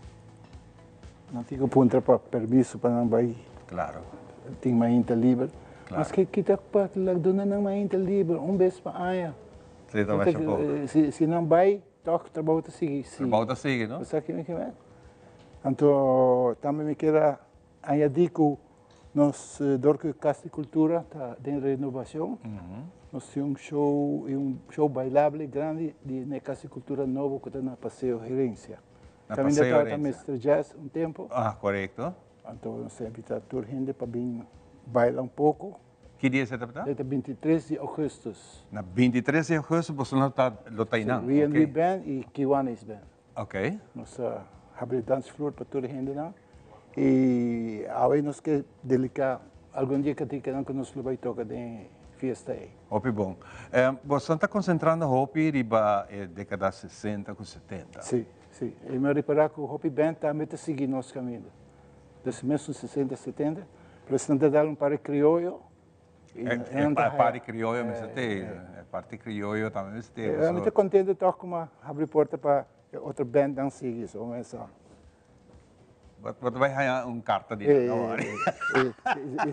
nan tin ku puntra pa permiso pa nan bai Claro. tin mainta liber. Claro. Maske kita pa duna nan mainta liber un bes pa aña. Si ta masha poko. Si nan bai tok trabou ta sigui. Trabou ta sigui no. Bo sa kimen kimen? Anto tambe mi kier a añadi ku Nos dor ku Kas di Kultura ta den renobashon, nos tin un show i un show bailable grandi di na e Kas di Kultura nobo ku ta na Paseo Herencia. Na Kaminda Paseo tabata Herencia. Mister Jazz un tempu. Ah, korekto. Anto nos ta invitá tur hende pa bin baila un poko. Ki dia esei tabata? Esei ta bintitres di ougùstùs. Na bintitres di ougùstùs boso lo ta lo ta einan? Si, We and We Band i Kiwanis Band. Ok. Nos ta habri dansvloer pa tur e hendenan i awe nos ke dediká algun dia katikanan ku nos lo bai toka den e fiesta ei. Hopi bon. Boso ta konsentrando hopi riba e dekada sesenta ku setenta. Si, si. I mi a ripará ku hopi band tambe ta sigui nos kaminda. Des mesun sesenta, setenta, pero esnan ta dal un par di krioyo. E parti krioyo mester te, e parti krioyo tambe mester te. Mi ta kontento tòg ku mi a habri porta pa e otro bandnan sigui, so mi sa. Bo ta bai haña un karta di nan, no worry.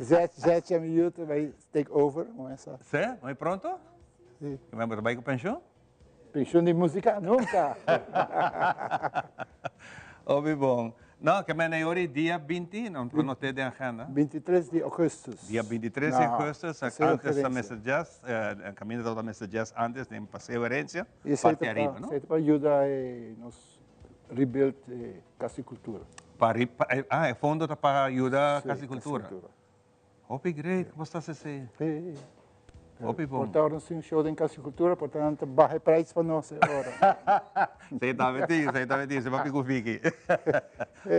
Zetje mi yu ta bai take over, mi sa. Sí? Muy pronto? Sí. Bo ta bai ku penshun? Penshun di músika? Nunka! Hopi bon. No, ke mene yori dia binti, no noté den agenda. Bintitres di augustus. Dia bintitres di augustus, antes ta Mister Jazz, kaminda tabata Mister Jazz antes den Paseo Herencia, parti ariba, no? Esei ta pa yuda nos rebuild Kas di Kultura. Pa, ah, e fondo ta pa yuda Kas di Kultura. Si, Kas di Kultura. Hopi great ku bo sta sesei. Hopi bon. Por ta ora nos tin un show den Kas di Kultura, por ta nan ta baha e prijs pa nos e ora. Sei ta menti, sei ta menti, sei papi ku Vicky.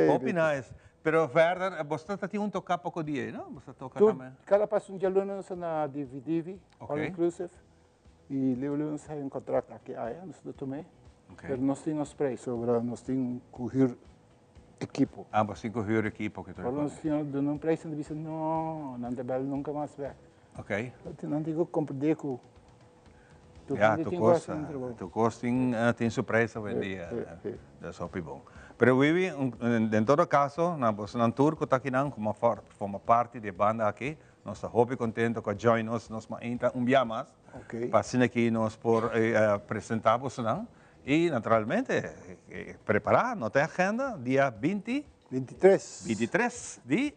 Hopi nice. Pero verder, boso ta tin un toca poco dia, no? Boso toca Tur, tambe? Cada pas un djaluna nos ta na Divi Divi, Ok. All Inclusive. Y liu liu nos haya un contract aki aya, nos ta tum'é. Ok. Pero nos tin nos prijs, sobra nos tin cu huur equipo. Ah, boso tin cu huur equipo cu tur Ora nos cos. tin duna un prijs, nan ta bisa, no, nan ta bel nunca mas bek. Ok. Nan tin cu comprende cu tur Ja, hende tur tin cu cos, haci nan trabou. tur cos tin, tin su prijs awendia. Sí, sí, sí. Dat is hopi bon. Pero Wiwi, den todo caso, na bosonan tur cu ta akinan, como forma parti di e banda aki, nos ta hopi contento cu a join nos, nos mainta un bia mas, Ok. pa asina aki nos por presenta bosonan y naturalmente prepara, no ta e agenda, dia binti? 23. 23 di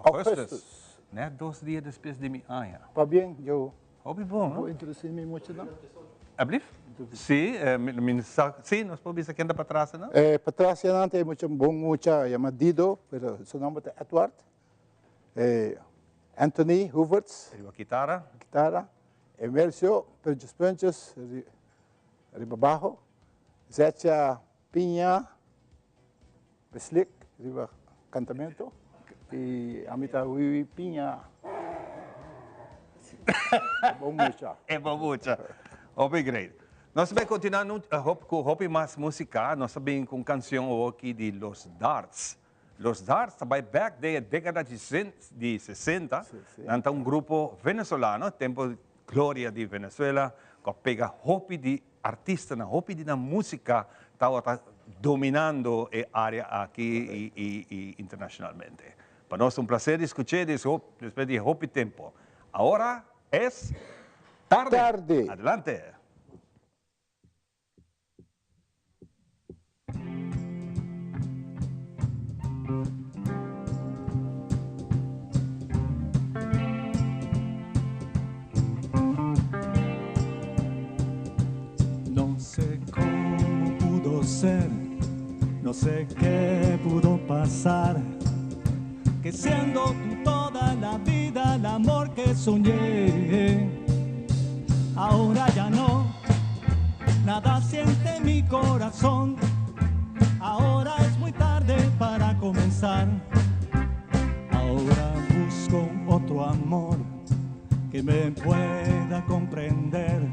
augustus. Augustus. Net dos dia despues di mi aña. Pabien, Joe. Hopi bon, no? Bo introduci mi mucha nan? Ablief? Si, mi sa, si, nos por bisa ken ta patras nan? E patras nan ta e mucha bon mucha, yama Dido, pero su nomber ta Edward. Anthony Hooverts. Riba kitara. Kitara. Emercio Punches Punches, riba bajo. Zecha Piña Beslik, riba cantamento. Y ami ta Wiwi Piña. E bon mucha. E bon mucha. Hopi great. Nos ta bay continua nu cu hopi mas musica. Nos ta bin cu un cancion awoki di Los Darts. Los Darts ta bay bek den e decada di sesenta. Nan ta un grupo venezolano, tempo gloria di Venezuela, cu a pega hopi di artistanan, hopi di nan musica tawata dominando e area aki y internacionalmente. Pa nos ta un placer di scuch'e despues di hopi tempo. Ahora es tarde. Tarde. Adelante. No sé cómo pudo ser, no sé qué pudo pasar, que siendo tú toda la vida el amor que soñé, ahora ya no, nada siente mi corazón, ahora es muy tarde para comenzar, ahora busco otro amor que me pueda comprender,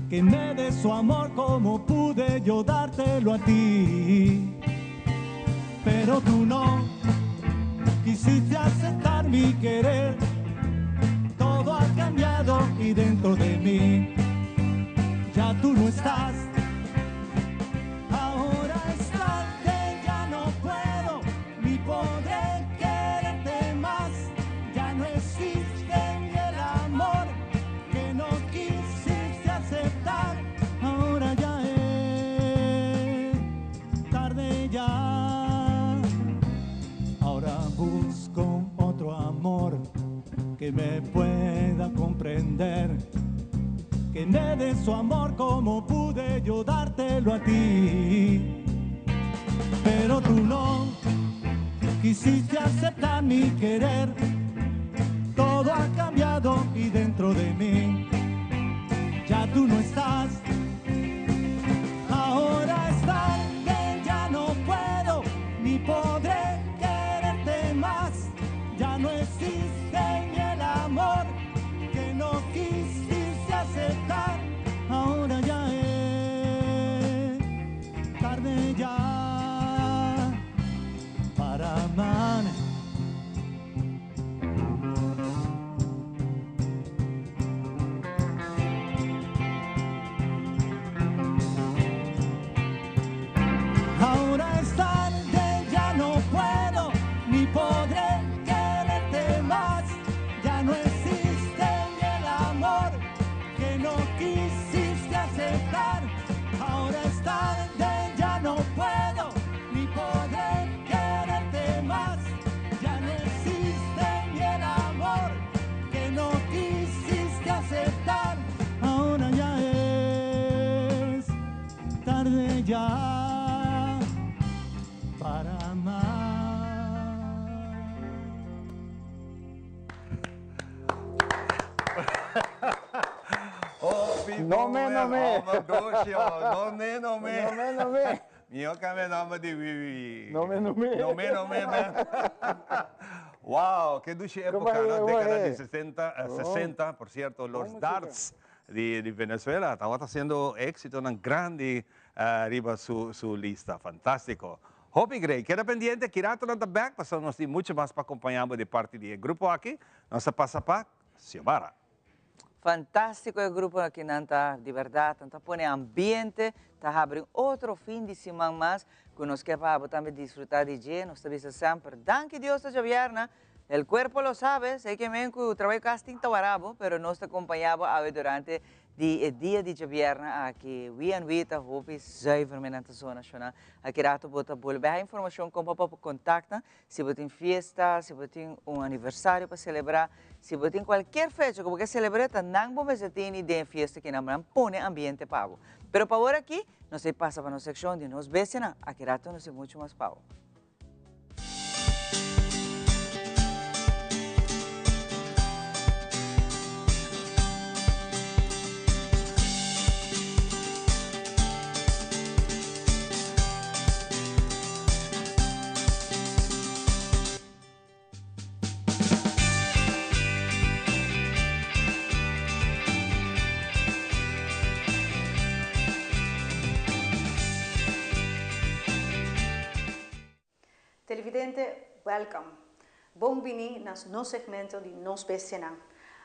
que me dé su amor como pude yo dártelo a ti. Pero tú no quisiste aceptar mi querer, todo ha cambiado y dentro de mí ya tú no estás. Ahora es tarde, ya no puedo ni podré quererte más, ya no existe ni el amor que no quisiste aceptar. Ahora ya es tarde ya, ahora busco otro amor que me pueda comprender, que me dé su amor como pude yo dártelo a ti. Pero tú no quisiste aceptar mi querer, todo ha cambiado y dentro de mí ya tú no estás. Ahora es tarde, ya no puedo ni podré quererte más, ya no existe ni el amor que no quisiste aceptar. Ahora ya es tarde ya para amar. Ahora es tarde, ya no puedo ni podré quererte más, ya no existe ni el amor que no quisiste aceptar. Ahora es tarde, ya no puedo ni podré quererte más, ya no existe ni el amor que no quisiste aceptar. Ahora ya es tarde ya para amar. Oh, No me, no me. Oh, Docio, no me, no me. No me, no me. Mihó cambia nomber di Wiwi. No me, no me. No me, no me, man. Wow, ke dushi época, no? Década di 60, 60, por cierto, los Darts di, di Venezuela tabata haciendo éxitonan grandi riba su, su lista. Fantástico. Hopi great. Keda pendiente, ki rato nan ta back, pasobra nos tin mucho mas pa acompaña bo di parti di e grupo aki. Nos ta pasa pa Xiomara. Fantástiko e grupo aki nan ta di bèrdat nan ta pone ambiente ta habri un otro fin di siman mas ku nos ke pa abo tambe disfrutá di dje nos ta bisa semper danki Dios ta djabièrna el kuerpo lo sabe sei ke men ku trabou kas tin ta wara bo pero nos ta kompañá bo awe durante di e dia di djabièrna aki We and We ta hopi zuiver men nan ta zona shona aki rato bo ta bolbe haña informashon kon pa por kontakta Si bo tin fiesta, si bo tin un aniversario pa celebra, si bo tin cualkier fecha cu bo ke celebra, ta nan bo mester tini den e fiesta ki nan pone ambiente pa bo. Pero pa awor aki, nos a pasa pa nos seccion di nos bestianan. Aki rato nos tin mucho mas pa bo. Televidente, welcome. Bon bini na nos segmento di Nos Bestianan.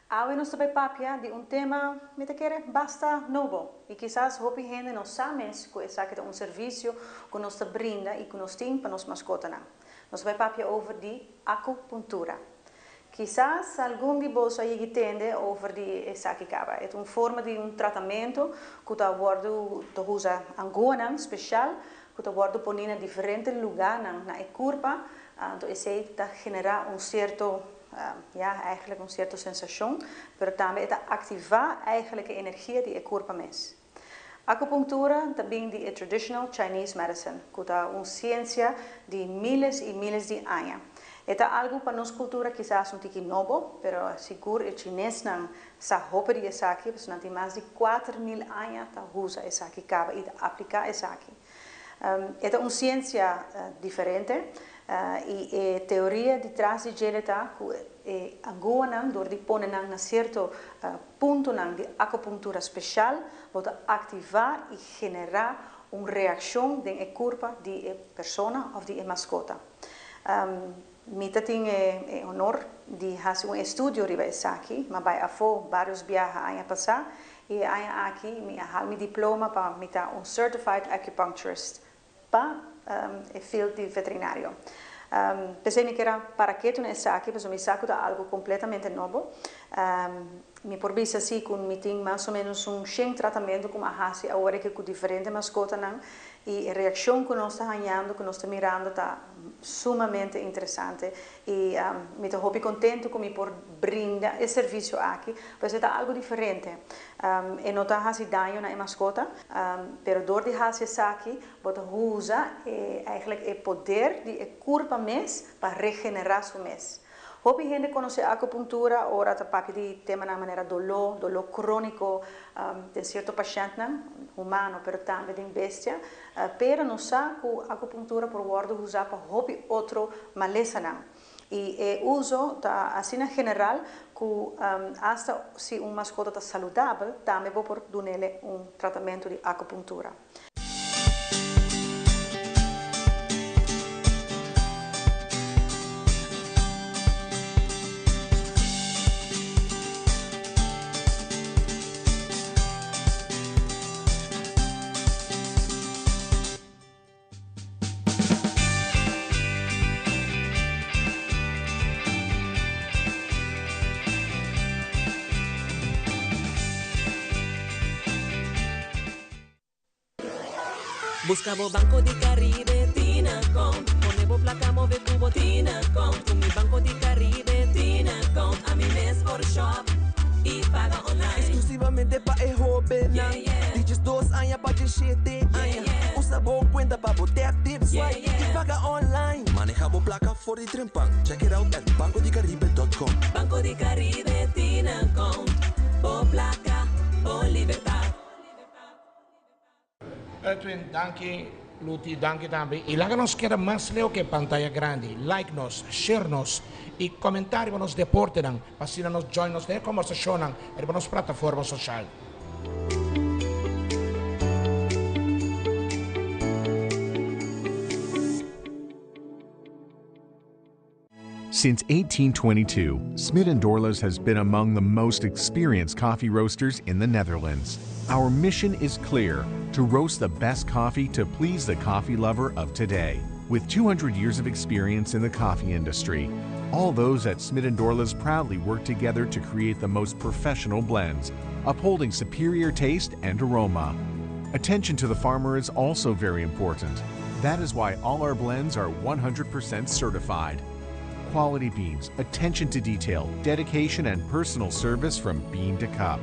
Awe nos ta bai papia di un tema, mi ta kere, basta nobo y kisas hopi hende no sa mes cu esaki ta un servicio cu nos ta brinda y cu nos tin pa nos mascotanan. Nos ta bai papia over di acupuntura. Kisas algun di boso a yegi tende over di esaki caba. E ta un forma di un tratamento cu ta wordo ta usa anguanan special cu ta wordo poni na diferente luganan na e curpa, anto esey ta genera un cierto Ja, eigenlijk un cierto sensacion, pero tambe e ta activa eigenlijk e energia di e curpa mes. Acupunctura ta bin di e Traditional Chinese Medicine, cu ta un ciencia di miles y miles di aña. E ta algo pa nos cultura kisas un tiki nobo, pero sigur e Chinesnan sa hopi di esaki, pasobra nan tin mas di 4000 aña ta usa esaki caba y ta aplica esaki. E ta un siensia diferente i e teoria di tras di djele ta ku e anguanan dor di pone nan na sierto puntonan di akupunktura speshal bo ta aktivá i generá un reakshon den e kurpa di e persona òf di e maskota. Mi ta tin e honor di hasi un estudio riba esaki, m'a bai afó bários biaha aña pasá i e aña aki mi a hal mi diploma pa mi ta un Certified Acupuncturist pa e field di veterinario. P'esei mi kier a para ketu na esaki pasobra mi sa ku ta algu kompletamente nobo. Mi por bisa si ku mi tin mas o ménos un shen tratamentu ku mi a hasi awor aki ku diferente maskotanan i e reakshon ku nos ta hañando, ku nos ta mirando ta sumamente interesante i mi ta hopi kontentu ku mi por brinda e servisio aki, pues e ta algu diferente. E no ta hasi daño na e maskota, pero dor di hasi esaki bo ta usa e eigenlijk e poder di e kurpa mes pa regenerá su mes. Hopi hende konosé akupuntura ora ta papia di temanan manera doló, doló króniko den sierto pashèntnan, humano pero tambe den bestia, pero nos sa ku akupuntura por wòrdu usá pa hopi otro malesanan. I e uso ta asina general ku asta si un maskota ta saludabel tambe bo por dun'ele un tratamentu di akupuntura. Busca bo Banco di Caribe Tina Account. Pone bo placa move cu bo Tina Account. Cu mi Banco di Caribe Tina Account. Ami mes por shop y paga online. Exclusivamente pa e hobennan. Di 12 aña pa 17 aña. Usa bo cuenta pa bo tap, tip, swipe y paga online. Maneha bo placa for di trempan. Check it out at bancodicaribe.com. Banco di Caribe Tina Account. Bo placa, bo libertad. Edwin, danki. Luti, danki tambe. Y laga nos keda mas leu cu pantaya grandi. Like nos, share nos y comenta riba nos deportenan. Pa asina nos join nos den conversacionnan riba nos plataforma social. Since 1822, Smit & Dorlas has been among the most experienced coffee roasters in the Netherlands. Our mission is clear, to roast the best coffee to please the coffee lover of today. With 200 years of experience in the coffee industry, all those at Smit & Dorlas proudly work together to create the most professional blends, upholding superior taste and aroma. Attention to the farmer is also very important. That is why all our blends are 100% certified. Quality beans, attention to detail, dedication, and personal service from bean to cup.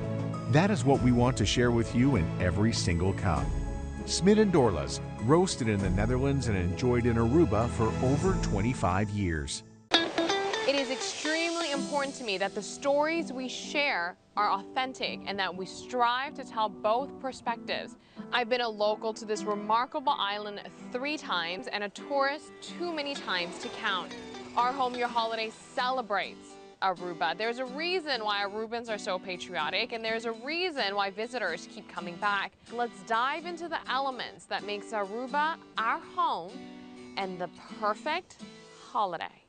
That is what we want to share with you in every single cup. Smit & Dorlas, roasted in the Netherlands and enjoyed in Aruba for over 25 years. It is extremely important to me that the stories we share are authentic and that we strive to tell both perspectives. I've been a local to this remarkable island 3 times and a tourist too many times to count. Our Home Your Holiday celebrates Aruba. There's a reason why Arubans are so patriotic, and there's a reason why visitors keep coming back. Let's dive into the elements that makes Aruba our home and the perfect holiday.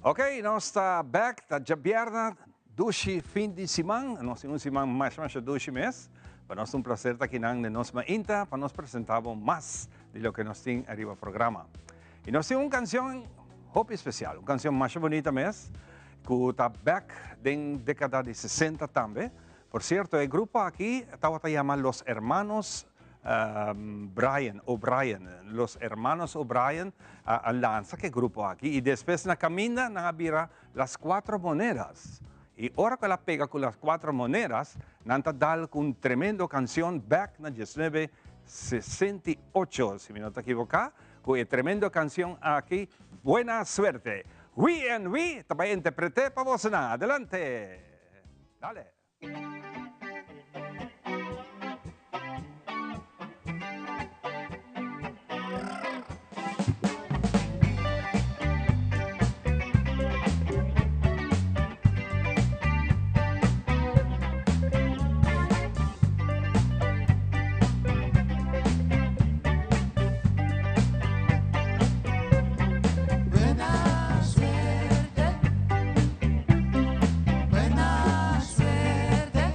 Ok, nos ta back, ta djabierna, dushi fin di siman, nos tin un siman masha masha dushi mes. Pa nos ta un placer ta akinan den nos mainta pa nos presenta bo mas di loke nos tin ariba programa. Y nos tin un cancion hopi especial, un cancion masha bunita mes, cu ta back den decada di 60 tambe. Por cierto, e grupo aki tabata yama Los Hermanos Bryan, O'Brien. Los Hermanos O'Brien a lansa cu e grupo aki y despues na caminda nan a bira Las Cuatro Monedas. Y ora cu el a pega cu Las Cuatro Monedas, nan ta dal cu un tremendo cancion back na diesnuebe sesenta i ocho, si mi no ta equivoca, cu e tremendo cancion aki, Buena Suerte. We and We ta bay interprete pa bosonan. Adelante! Dale! Buena suerte. Buena suerte.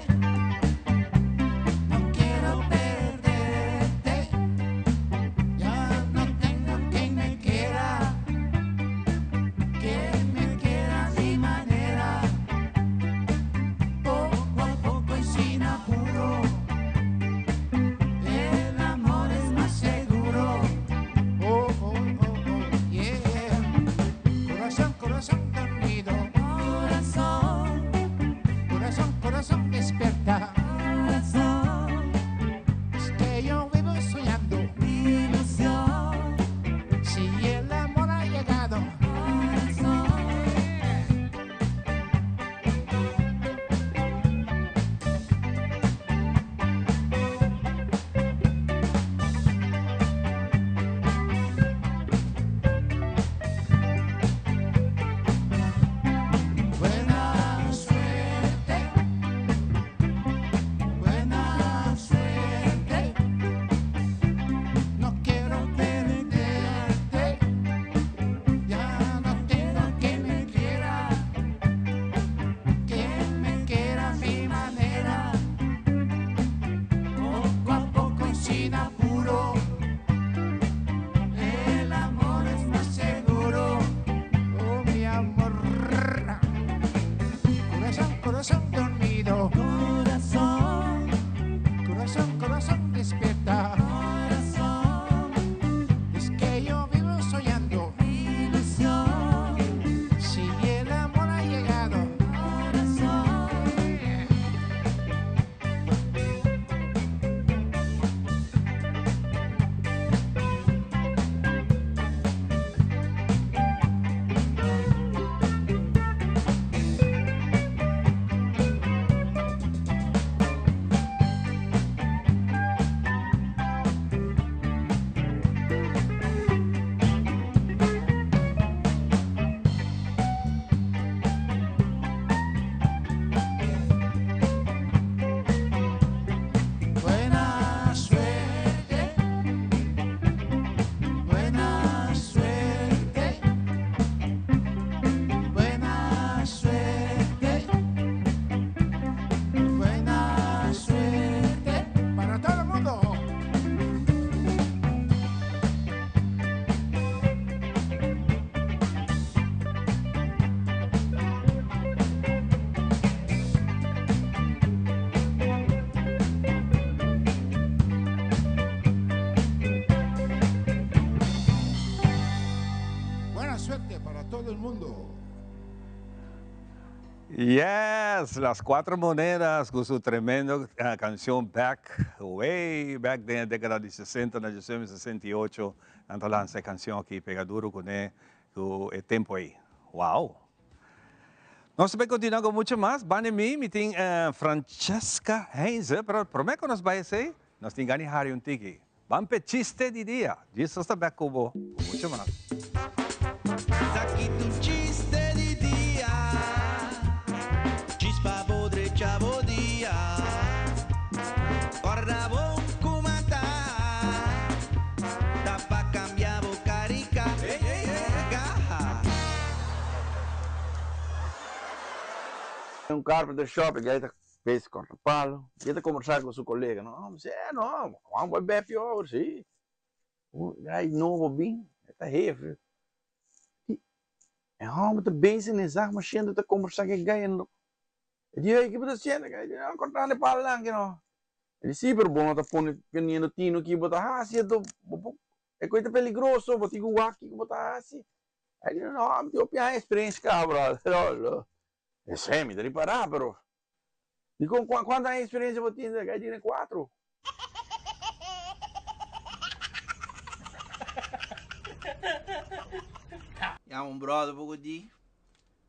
Yes, Las Cuatro Monedas cu su tremendo cancion Back, way back den e decada di sesenta, na diciembre 68, nan ta lansa e cancion aki pega duro cune cu e tempo ey. Wow! Nos ta bay continua cu mucho mas, banda mi, mi tin Francesca Heinze, pero prome cu nos bay esey, nos tin gana di hari un tiki. Ban p'e chiste di dia. Jesus ta bek ku bo ku mucho mas. Esaki ta un chiste di dia. Chispa bo drecha bo dia. Kòrda bon ku mata. Ta pa kambia bo karika. Un carpenter shop e guy ta Bes corta palo, y e ta combersa cu su colega, no, mi si, eh, no, Juan boy bep yo awor, si. Un guy nobo bin, e ta hefe. E homber ta bezig na e zaagmachine ta combersa cu e guy en e di, hey, ki bo ta haciendo? E guy di, no, cortando e palonan aki no. E di, si, pero bo no ta pone poniendo tino ki bo ta haci, anto bo por, e coy ta peligroso, bo tin cu wak kico bo ta haci. E di, no, mi tin hopi aña experiencia caba, brother. Esei mi ta ripará, pero dikon kuantu aña eksperensia bo tin? Kai tene kuatro. Yama un brother poko di,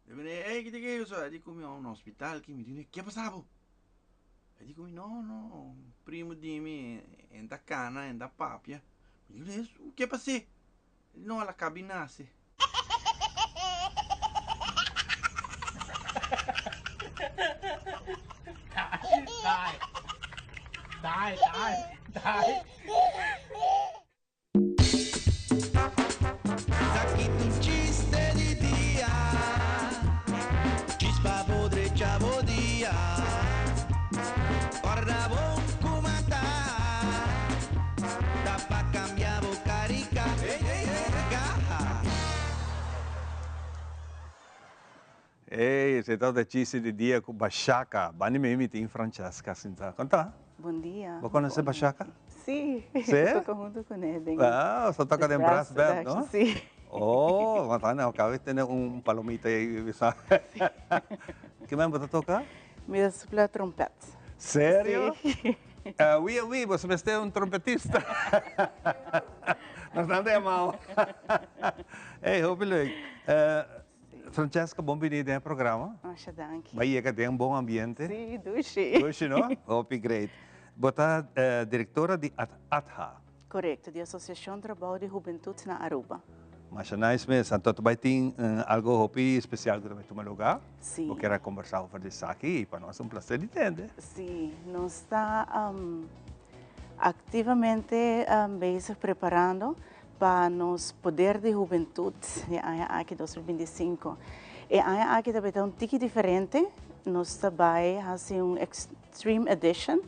mi bini, ey kite ke so? E di ku mi, oh na hospital ki, mi di, ke pasa bo? E di ku mi, no no, un primo di mi en ta kana, en ta papia. Mi di, ke pas'é? No, el a kabi nase. Esaki ta un chiste di dia, chispa bo drecha bo dia, Corda bon cu mata. Ta pa cambia bo carica. Ey, esey tabata e chiste di dia cu Bashaka. Bani mi mi tin Francesca sinta. Con ta? Bon dia. Bo conoce Bashaka? Si. Si? Toca hunto cu ne den Ah, so toca den brass band, no? Si. Oh, ma ta acaba di tene un palomita ey bisa. Si. Kimen bo ta toca? Mi ta supla trompet. Serio? Si. Oui, oui, boso mester un trompetista. Nos nan ta yamao. Ey, hopi leuk. Francesca, bon bini den e programa. Masha danki. Bo a yega den un bon ambiente. Si, dushi. Dushi, no? Hopi great. Bo ta directora di ATHA. Korekto, di Asosiashon Trabou di Hubentut na Aruba. Masha nice mes. Anto ta bai tin algo hopi spesial ku ta bai tuma lugá. Sí. Bo kier a kombersá over di esaki i pa nos ta un plaser di tende. Sí, nos ta aktivamente bezig preparando pa nos Poder di Hubentut di aña aki 2025. E aña aki ta bai ta un tiki diferente, nos ta bai hasi un Extreme Edition,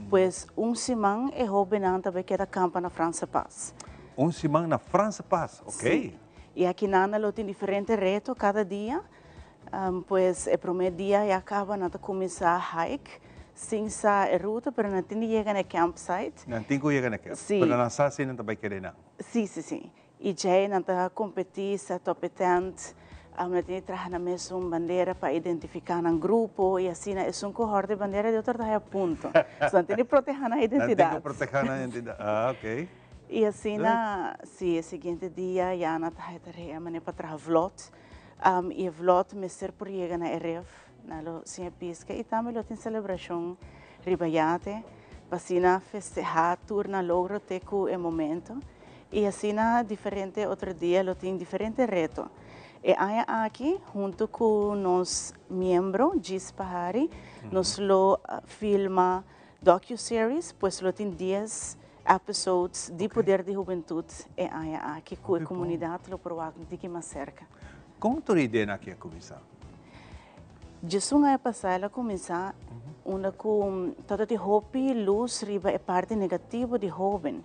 pues un siman e hobennan ta bay keda campa na Franse Pas. Un siman na Franse Pas, ok. Sí. Y aki nan lo tin diferente reto cada dia. Pues e prome dia ya caba nan ta cuminsa hike sin sa e ruta pero nan tin di yega na e campsite. Nan tin cu yega na e camp. Sí. Pero nan sa si nan ta bay keda nan. Sí, sí, sí. I djei nan ta kompetí, set op e tent, nan tin di traha nan mesun bandera pa identifiká nan grupo i asina esun ku hòrta e bandera di otro ta haya punto. So nan tin di protehá nan Nan tin identidat. ku protehá nan identidat. Ah, ok. I asina, si e siguiente dia ya nan ta haya tarea manera pa traha vlot i e vlot mester por yega na e ref, nan lo siña piska i tambe lo tin selebrashon riba yate pa asina festehá tur nan logro te ku e momento. I asina diferente otro dia lo tin diferente reto. E aña aki hunto ku nos miembro Gis Pahari nos lo filma docuseries, pues lo tin dies episodes di Poder di Hubentud e aña aki ku e komunidat lo por wak un tiki mas serka. Kon tur e ideanan aki a kuminsá? Djesun aña pasá el a kuminsá unda ku tabata tin hopi lus riba e parti negativo di hóben.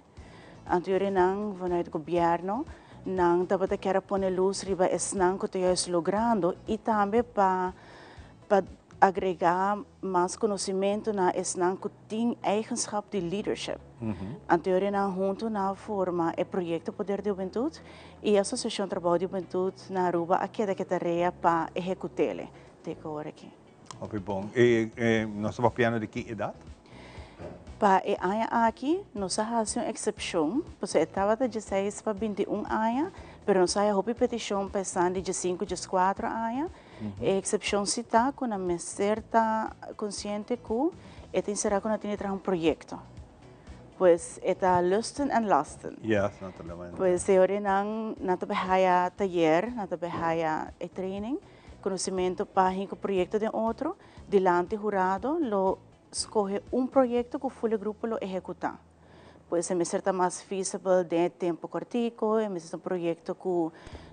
Anto yori nan vanuit gobièrnu nan tabata kier a pone lus riba esnan ku ta juist logrando i tambe pa pa agregá mas konosimentu na esnan ku tin eigenschap di leadership. Anto yori nan huntu nan a forma e proyekto Poder di Hubentut i Asosiashon Trabou di Hubentut na Aruba a keda ku e tarea pa ehekut'é te ku ora aki. Hopi bon. E nos ta papiando di ki edat? Pa e aña aki nos a hasi un eksepshon, pasobra e tabata dieseis pa bintiun aña, pero nos a haya hopi petishon pa esnan di diesinku, dieskuatro aña. E eksepshon si ta ku nan mester ta konsiente ku e ta enserá ku nan tin di traha un proyekto. Pues e ta lusten en lasten. Yes, naturalmente. Pues e ora nan nan ta bai haya tayer, nan ta bai haya e training, conocimento pa hinca proyecto den otro. Dilanti hurado lo scoge un proyecto cu ful e grupo lo ehecuta. Pues e mester ta mas feasible den e tempo cortico, e mester ta un proyecto cu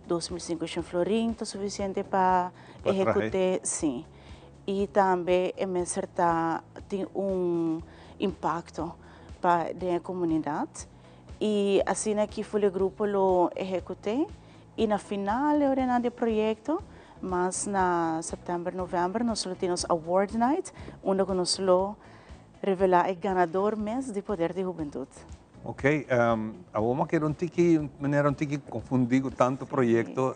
2500 florin ta suficiente pa ehecute, si. Y tambe e mester ta tin un impacto pa den e comunidad. Y asina aki ful e grupo lo ehecute y na final e ora di e proyecto, mas na september, november, nos lo tin nos award night, unda cu nos lo revela e ganador mes di Poder di Hubentud. Ok, awor mi a keda un tiki, manera un tiki confundi cu tanto proyecto.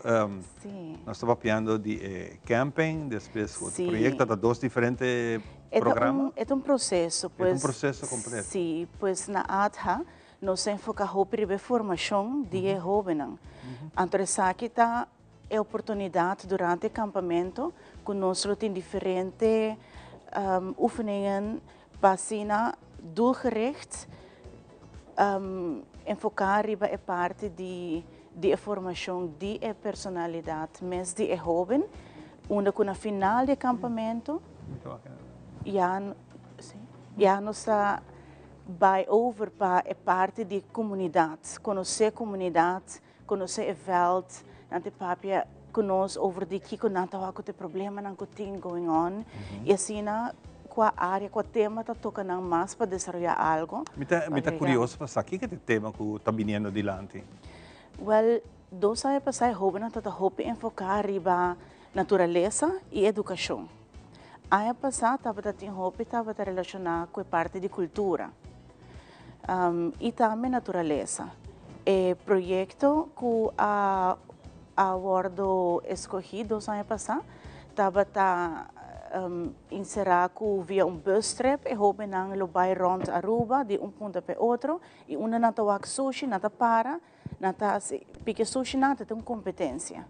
Nos ta papiando di e camping, despues otro proyecto, ta dos diferente programa? E ta un proceso. E ta un proceso completo. Si, pues na ATHA nos ta enfoca hopi riba e formacion di e hobennan. Anto esaki ta e oportunidad durante e campamento cu nos lo tin diferente oefeningen pa asina doelgericht enfoca riba e parti di di e formacion di e personalidad mes di e hoben, unda cu na final di e campamento ya ya nos ta bay over pa e parti di comunidad, conoce comunidad, Conoce e veld, nan te papia cu nos over di kico nan ta wak cu ta e problemanan cu tin going on y asina cua area, cua tema ta toca nan mas pa desaroya algo. Mi ta mi ta curioso pa sa kico ta e tema cu ta biniendo dilanti? Well, dos aña pasa e hobennan ta ta hopi enfoca riba naturalesa y educacion. Aña pasa tabata tin hopi tabata relaciona cu e parti di cultura. Y tambe naturalesa. E proyecto cu a a wordo escogi dos aña pasa tabata encera cu via un bus trip e hobennan lo bay rond Aruba di un punto pa e otro y unda nan ta wak sushi nan ta para nan ta haci piki sushi nan ta tin un competencia.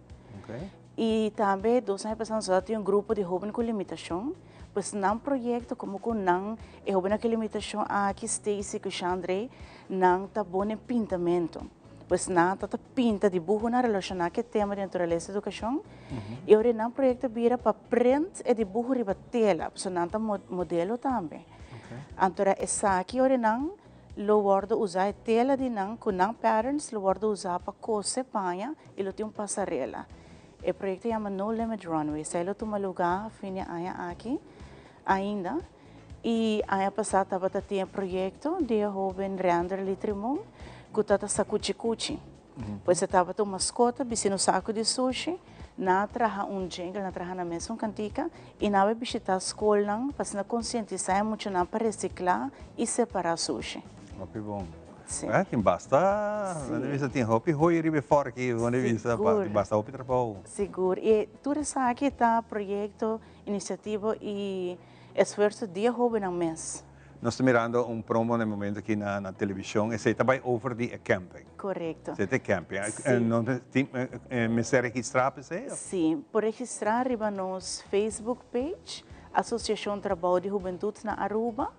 Y tambe dos aña pasa nos a tin un grupo di hoben cu limitacion. Pues nan proyecto como cu nan e hobennan cu limitacion aki Stacy cu Shandrey nan ta bon den pintamento. Pues nan ta ta pinta dibuhonan relaciona cu e tema di naturalesa y educacion y ora nan proyecto a bira pa print e dibuho riba tela pasobra nan ta modelo tambe. Anto esaki ora nan lo wordo usa e tela di nan cu nan patterns lo wordo usa pa cose paña y lo tin un pasarela. E proyecto yama No Limit Runway. Esei lo tuma luga fin di aña aki ainda. Y aña pasa tabata tin e proyecto di e hoben Randerly Trimon cu ta ta Sacuchi Cuchi. Pues e tabata un mascota bisti un saco di sushi. Nan a traha un jingle, nan a traha nan mes un cantica y nan a bay bishita scolnan pa asina concientisa e muchanan pa recicla y separa sushi. Hopi bon. Sí. Eh, tin basta, sí. Bisa tin hopi hooi riba e forki, wanneer bisa, tin basta hopi trabou. Sigur. Y tur esaki ta proyecto, iniciativo y esfuerzo di e hobennan mes. Nos ta mirando un promo na e momento aki na na television, esey ta bay over di e camping. Correcto. Esey ta e camping. Sí. Nos tin mester registra pa esey? Sí, por registra riba nos Facebook page, Asociacion Trabou di Hubentud na Aruba.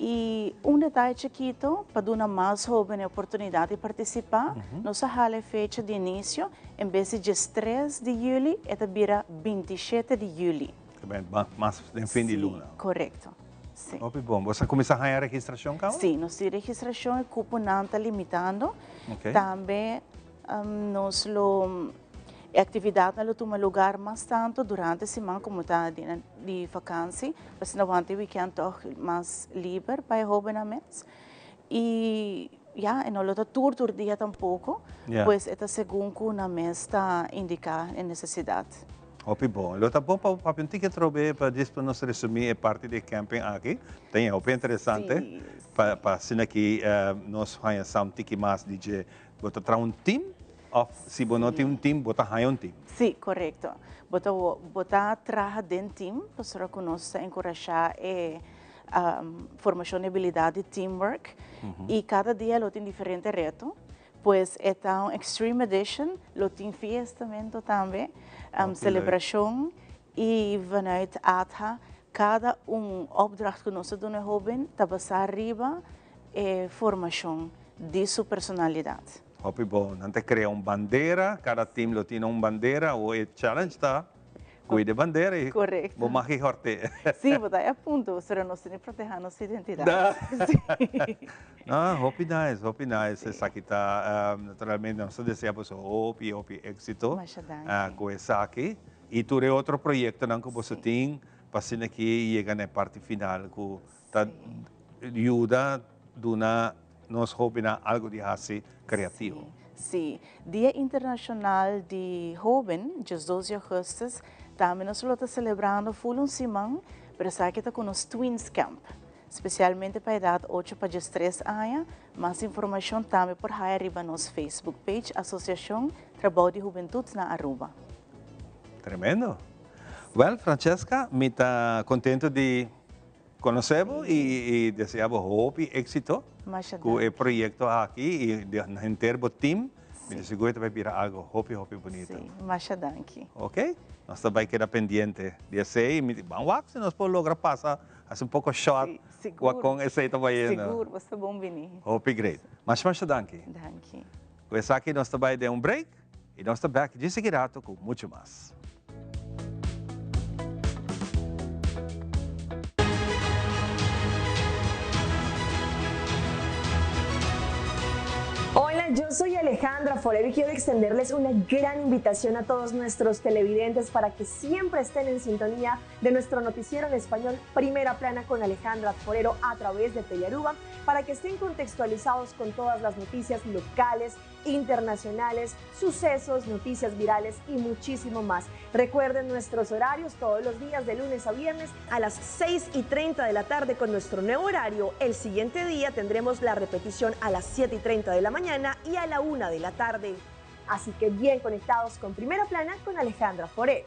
Y un detaye chikito, pa duna mas hoben e oportunidad di participa, nos a hala e fecha di inicio, en bes di diestres di juli, e ta bira bintishete di juli. Ta ben mas den fin di luna. Si, corecto. Si. Hopi bon. Bo sa cuminsa haña registracion caba? Si, nos tin registracion, e cuponan ta limitando. Tambe Nos lo, e actividadnan lo tuma lugar mas tanto durante siman como ta dia di vakantie, pasobra wanta e weekend toch mas liber pa e hobennan mes. Y ya, e no lo ta tur tur dia tampoco, pues e ta segun cu nan mes ta indica e necesidad. Hopi bon. Lo ta bon pa bo papia un tiki atrobe pa djis pa nos resumi e parti di e camping aki. Ta ña hopi interesante pa asina ki nos haña sa un tiki mas di dje. Bo ta traha un team? Of si bo no tin un team, bo ta haña un team. Sí, korekto. Bo ta bo ta traha den team, pasobra ku nos ta enkurashá e formashon di abilidat di teamwork i kada dia lo tin diferente reto. Pues e ta un extreme edition, lo tin fiestamento tambe, selebrashon i vanuit ATHA kada un opdracht ku nos ta duna e hoben ta basá riba e formashon di su personalidat. Hopi bon. Nan ta crea un bandera, cada team lo tin un bandera, o e challenge ta cuida e bandera y Correcto. bo mag y horte. Sí, bo ta e punto, pero nos tin di proteha nos identidad. Sí. No, hopi nice, hopi nice. Esaki ta, naturalmente nos ta desea boso hopi, hopi exito Masha danki. cu esaki y tur e otro proyectonan cu boso tin pa asina aki yega na e parti final cu ta yuda duna nos hobennan algo di hasi kreativo. Sí. Dia Internashonal di Hoben, djesdos di augustus, tambe nos lo ta selebrando ful un siman, pero esaki ta ku nos Tweens Camp, spesialmente pa edat ocho pa djestres aña. Mas informashon tambe por haya riba nos Facebook page Asosiashon Trabou di Hubentut na Aruba. Tremendo. Well, Francesca, mi ta kontento di Conoce bo y desea bo hopi exito cu e proyecto aki y henter bo team. Mi ta sigur ta bay bira algo hopi hopi bunita. Si, masha danki. Ok, nos ta bay keda pendiente di esey. Mi ban wak si nos por logra pasa haci un poco shot wak con esey ta bayendo. Sigur, bo sta bon bini. Hopi great. Masha masha danki. Danki. Cu esaki nos ta bay den un break y nos ta bek dje sigui rato cu mucho mas. Hola, yo soy Alejandra Forero y quiero extenderles una gran invitación a todos nuestros televidentes para que siempre estén en sintonía de nuestro noticiero en español Primera Plana con Alejandra Forero a través de Telearuba para que estén contextualizados con todas las noticias locales, internacionales, sucesos, noticias virales y muchísimo más. Recuerden nuestros horarios todos los días de lunes a viernes a las 6 y 30 de la tarde con nuestro nuevo horario. El siguiente día tendremos la repetición a las 7 y 30 de la mañana y a la 1 de la tarde. Así que bien conectados con Primera Plana con Alejandra Foré.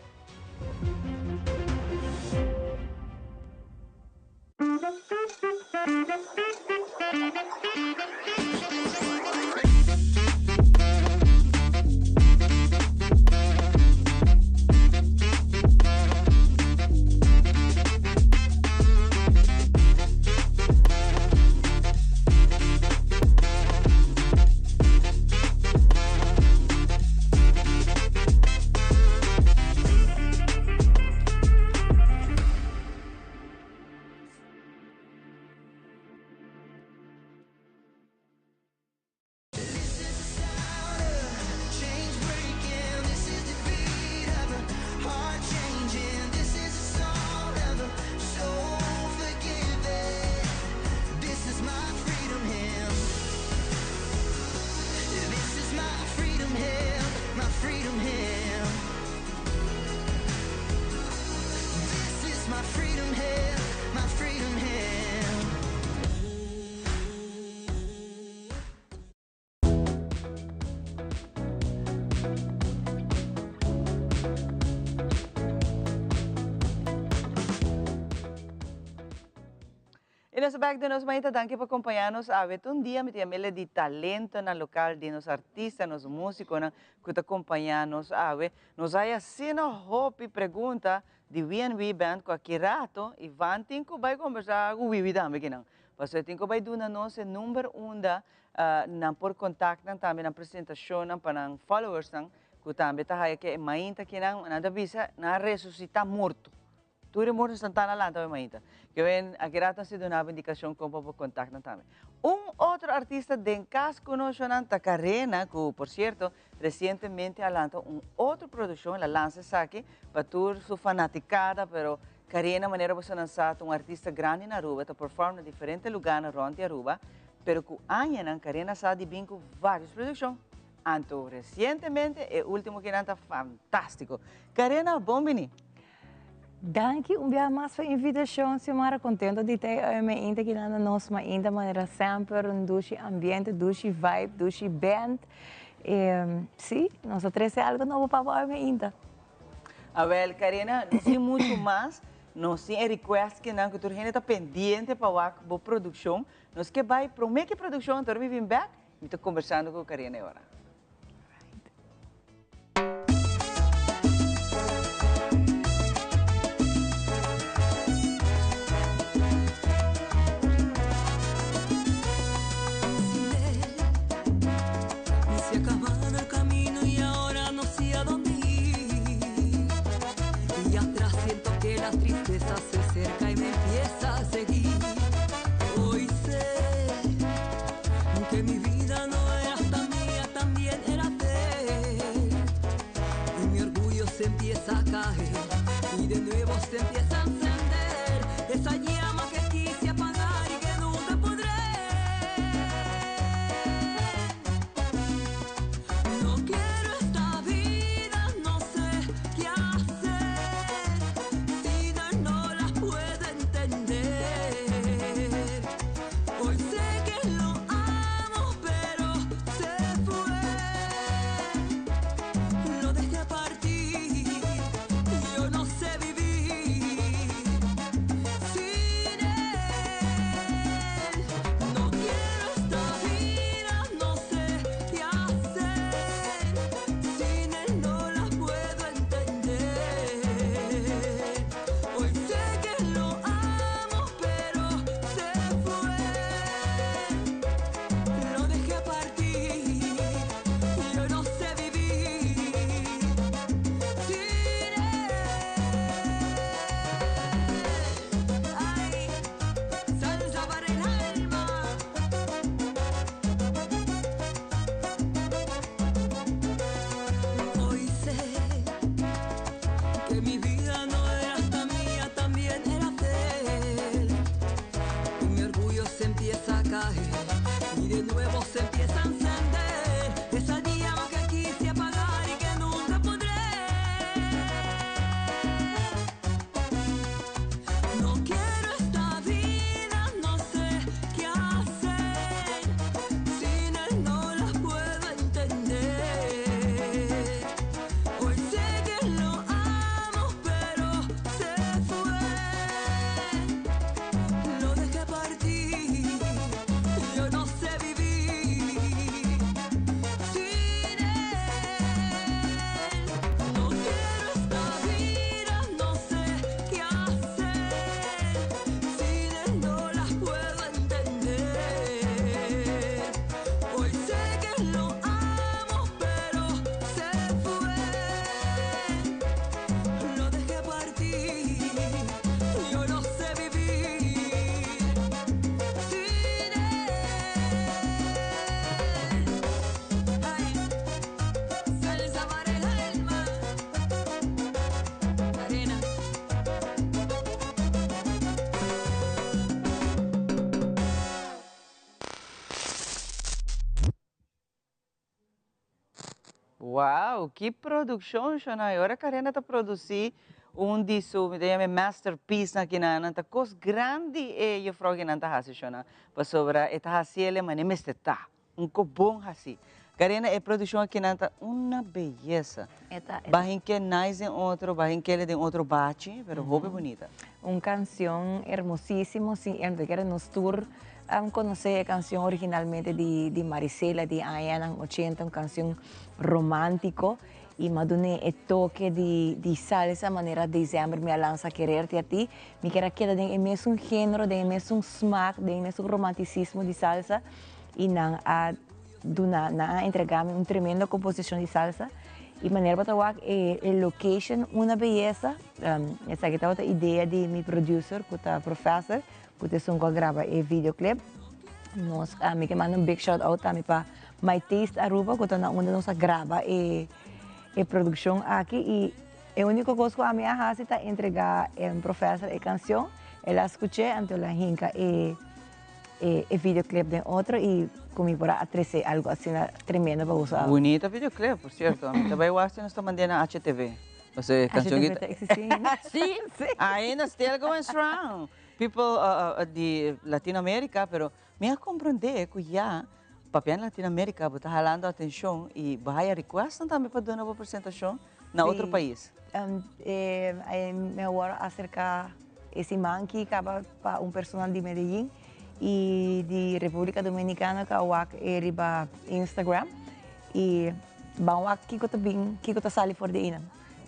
Y nos ta bek den nos mañana, danki pa acompaña nos awe. Un dia mi ta yam'e di talentonan local, di nos artista, nos musiconan cu ta acompaña nos awe. Nos haya asina hopi pregunta di WNW Band cu aki rato Ivan tin cu bay combersa cu Wiwi tambe kinan. Pasobra e tin cu bay duna nos e number unda nan por contact nan tambe nan presentacionnan pa nan followersnan cu tambe ta haya ke e mainta kinan nan ta bisa nan a resucita morto. Tur e morto santana lanta awe mainta. Ke wen aki rato nan si duna bo indicacion con pa bo contact nan tambe. Un otro artista den cas cu nos nan ta Karena cu por cierto Recientemente a lanta un otro produccion, el a lansa esaki pa tur su fanaticada, pero Karina, manera boso nan sa, ta un artista grandi na Aruba, ta perform na diferente lugarnan rond di Aruba, pero cu añanan Karina sa di bin cu varios produccion. Anto recientemente e ultimo kinan ta fantastico. Karina, bon bini! Danki un biaha mas pa e invitacion, Xiomara. Contento di ta e mainta kinan na nos mainta manera semper, un dushi ambiente, dushi vibe, dushi band. Si, nos a trece algo nobo pa bo awe mainta. Awel, Karina, sin mucho mas, nos tin e request kinan ku tur hende ta pendiente pa wak bo produccion. Nos ke bai prome ke produccion, anto mi bin bek, mi ta conversando ku Karina e ora. Wow, ki produccion Shonay. Ora Karina ta produci un di su, mi ta yama e masterpiece nan kinan, nan ta cos grandi e juffrouw kinan ta haci Shona. Pasobra e ta haci el e mane mester ta. Un cos bon haci. Karina, e produccion akinan ta una beyesa. E ta, e ta. Bahin ke nice den otro, bahin kele den otro bachi, pero hopi bunita. Un cancion hermosisimo, si, en ta kere nos tur conoce e cancion originalmente di di Marisela di añanan ochenta, un cancion romantico y m'a dun'e e toke di di salsa manera December mi a lansa Quererte a ti. Mi kier a keda den e mesun genero, den e mesun smaak, den e mesun romanticismo di salsa y nan a duna, nan a entrega mi un tremendo composicion di salsa y manera bo ta wak e e location una beyesa, esaki tabata idea di mi producer cu ta Professor cu ta esun cu a graba e videoclip. Nos, mi ke manda un big shout out tambe pa My Taste Aruba cu ta na unda nos a graba e e produccion aki y e unico cos cu ami a haci ta entrega Professor e cancion, el a scuche anto el a hinca e e videoclip den otro y cu mi por a trece algo asina tremendo pa boso awe. Bunita videoclip, por cierto. Mi ta bay wak si nos ta mand'e na HTV. Pasobra e cancion HTV ta existi ainda? Si! Ainda still going strong. People di Latinoamerica, pero mi a comprende cu ya. Papia na Latinoamérica, bo ta halando atencion y bo haya requestnan tambe pa duna bo presentacion na otro pais. Mi a wòrdu aserká e siman ki kaba pa un persona di Medellin y di República Dominicana ku a wak e riba Instagram y ban wak kiko ta bin, kiko ta sali for di einan.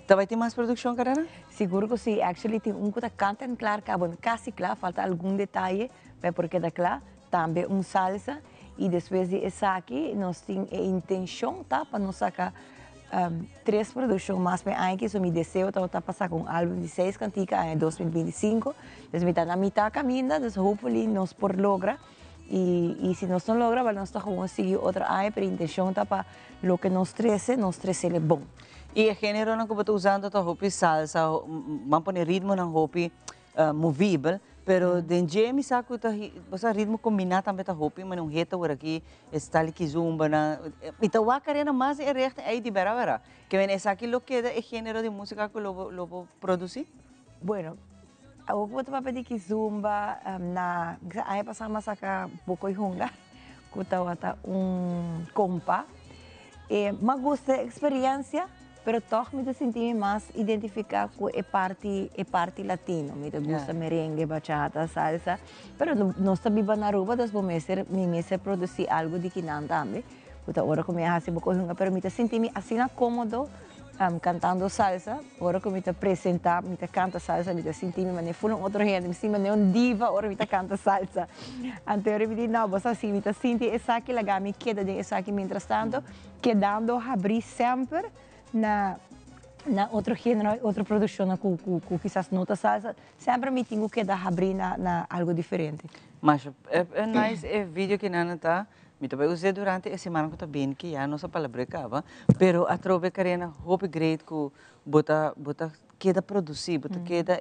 Ta bai tin mas produkshon, Karena? Sigur ku si, actually tin un ku ta kant en klar kaba, kasi kla, falta algun detaye pa e por keda kla. Tambe un salsa y despues di esaki nos tin e intencion ta pa nos saca tres produccion mas pa e aña aki, so mi deseo tabata pa saca un album di seis cantica aña 2025, dus mi ta na mitad caminda, dus hopefully nos por logra y y si nos no logra bal nos ta gewoon sigui otro aña pero e intencion ta pa loke nos trece nos trecele bon. Y e generonan cu bo ta usando ta hopi salsa, ban pone ritmonan hopi movibel, pero den dje mi sa ku ta bo sa ritmo kombiná tambe ta hopi, mane un hit awor aki e style kizumba nan, mi ta wak arena mas den e richting ei di bera bera, ke men esaki lo keda e genero di musika ku lo bo lo bo produsi? Bueno, awor ku bo ta papia di kizumba na aña pasá mi a saka Boko y Hunga ku tabata un kompa, e mi a gusta e eksperensia. Pero tòg mi ta sinti mi mas identifiká ku e parti e parti latino. Mi ta gusta merengue, bachata, salsa. Pero nos ta biba na Aruba, dus bo mester mi mester produsí algu di kinan tambe. Ku ta ora ku mi a hasi bo kohe hunga. Pero mi ta sinti mi asina kómodo kantando salsa. Ora ku mi ta presentá, mi ta kanta salsa, mi ta sinti mi manera ful un otro hende. Mi sinti manera un diva ora mi ta kanta salsa. Anto ora mi di, no, bo sa si mi ta sinti esaki, laga mi keda den esaki mientrastanto. Kedando habrí semper na na otro género, otro produkshonnan ku ku ku kisas no ta salsa, semper mi tin ku keda habrí na na algu diferente. Masha e nice e video ki nan ta, mi ta bai us'é durante e siman ku ta bini ki ya nos a palabr'é kaba, pero atrobe Karina hopi great ku bo ta bo ta keda produsí, bo ta keda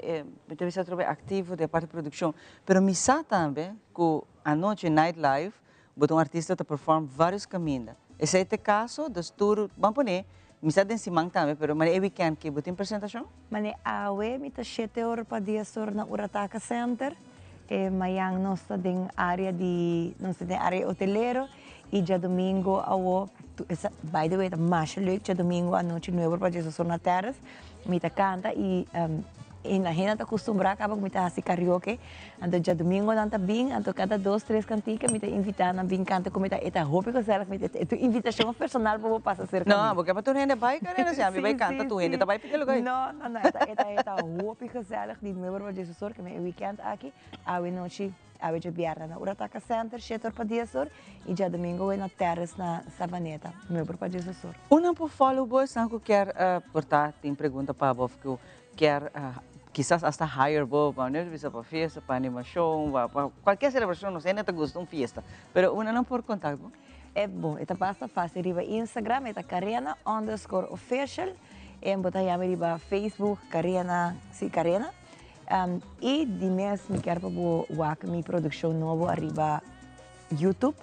mi ta bisa atrobe aktivo den e parti produkshon, pero mi sa tambe ku anochi night life Bo ta un artista ta perform varios caminda. Esey ta e caso, dus tur, ban pone, mi sa den siman tambe, pero mane e weekend ki bo tin presentacion? Mane awe mi ta shete ora pa dies ora na Urataka Center, e mayan nos ta den area di, nos ta den area hotelero y djadomingo awo, by the way ta masha leuk djadomingo anochi nuebe ora pa dies ora na Terrace, mi ta canta y E na hende ta kustumbrá kaba ku mi ta hasi karaoke, anto djadumingu nan ta bin, anto kada dos tres kantika mi ta invitá nan bin kanta ku mi ta e ta hopi gezellig mi ta e ta un invitashon personal pa bo pasa serka mi. No, bo ke pa tur hende bai Karina, si ami bai kanta tur hende ta bai p'e lugar ei. No, no, no, e ta e ta e ta hopi gezellig di nuebe ora pa diesdos or, keme e weekend aki, awe nochi, awe djabièrnè na Urataka Center shete or pa dies or i djadumingu awe na Terrace na Savaneta nuebe or pa diesdos or. Un nan por follow bo esnan ku kier por ta tin pregunta pa bo of ku Kier kisas hasta hire bo pa no bisa pa fiesta, pa animacion, pa pa cualkier celebracion nos hende ta gusta un fiesta, pero unda nan por contact bo? E bon, e ta basta facil riba Instagram e ta Karena underscore official en bo ta haya mi riba Facebook Karena, si Karena y di mes mi kier pa bo wak mi produccion nobo ariba YouTube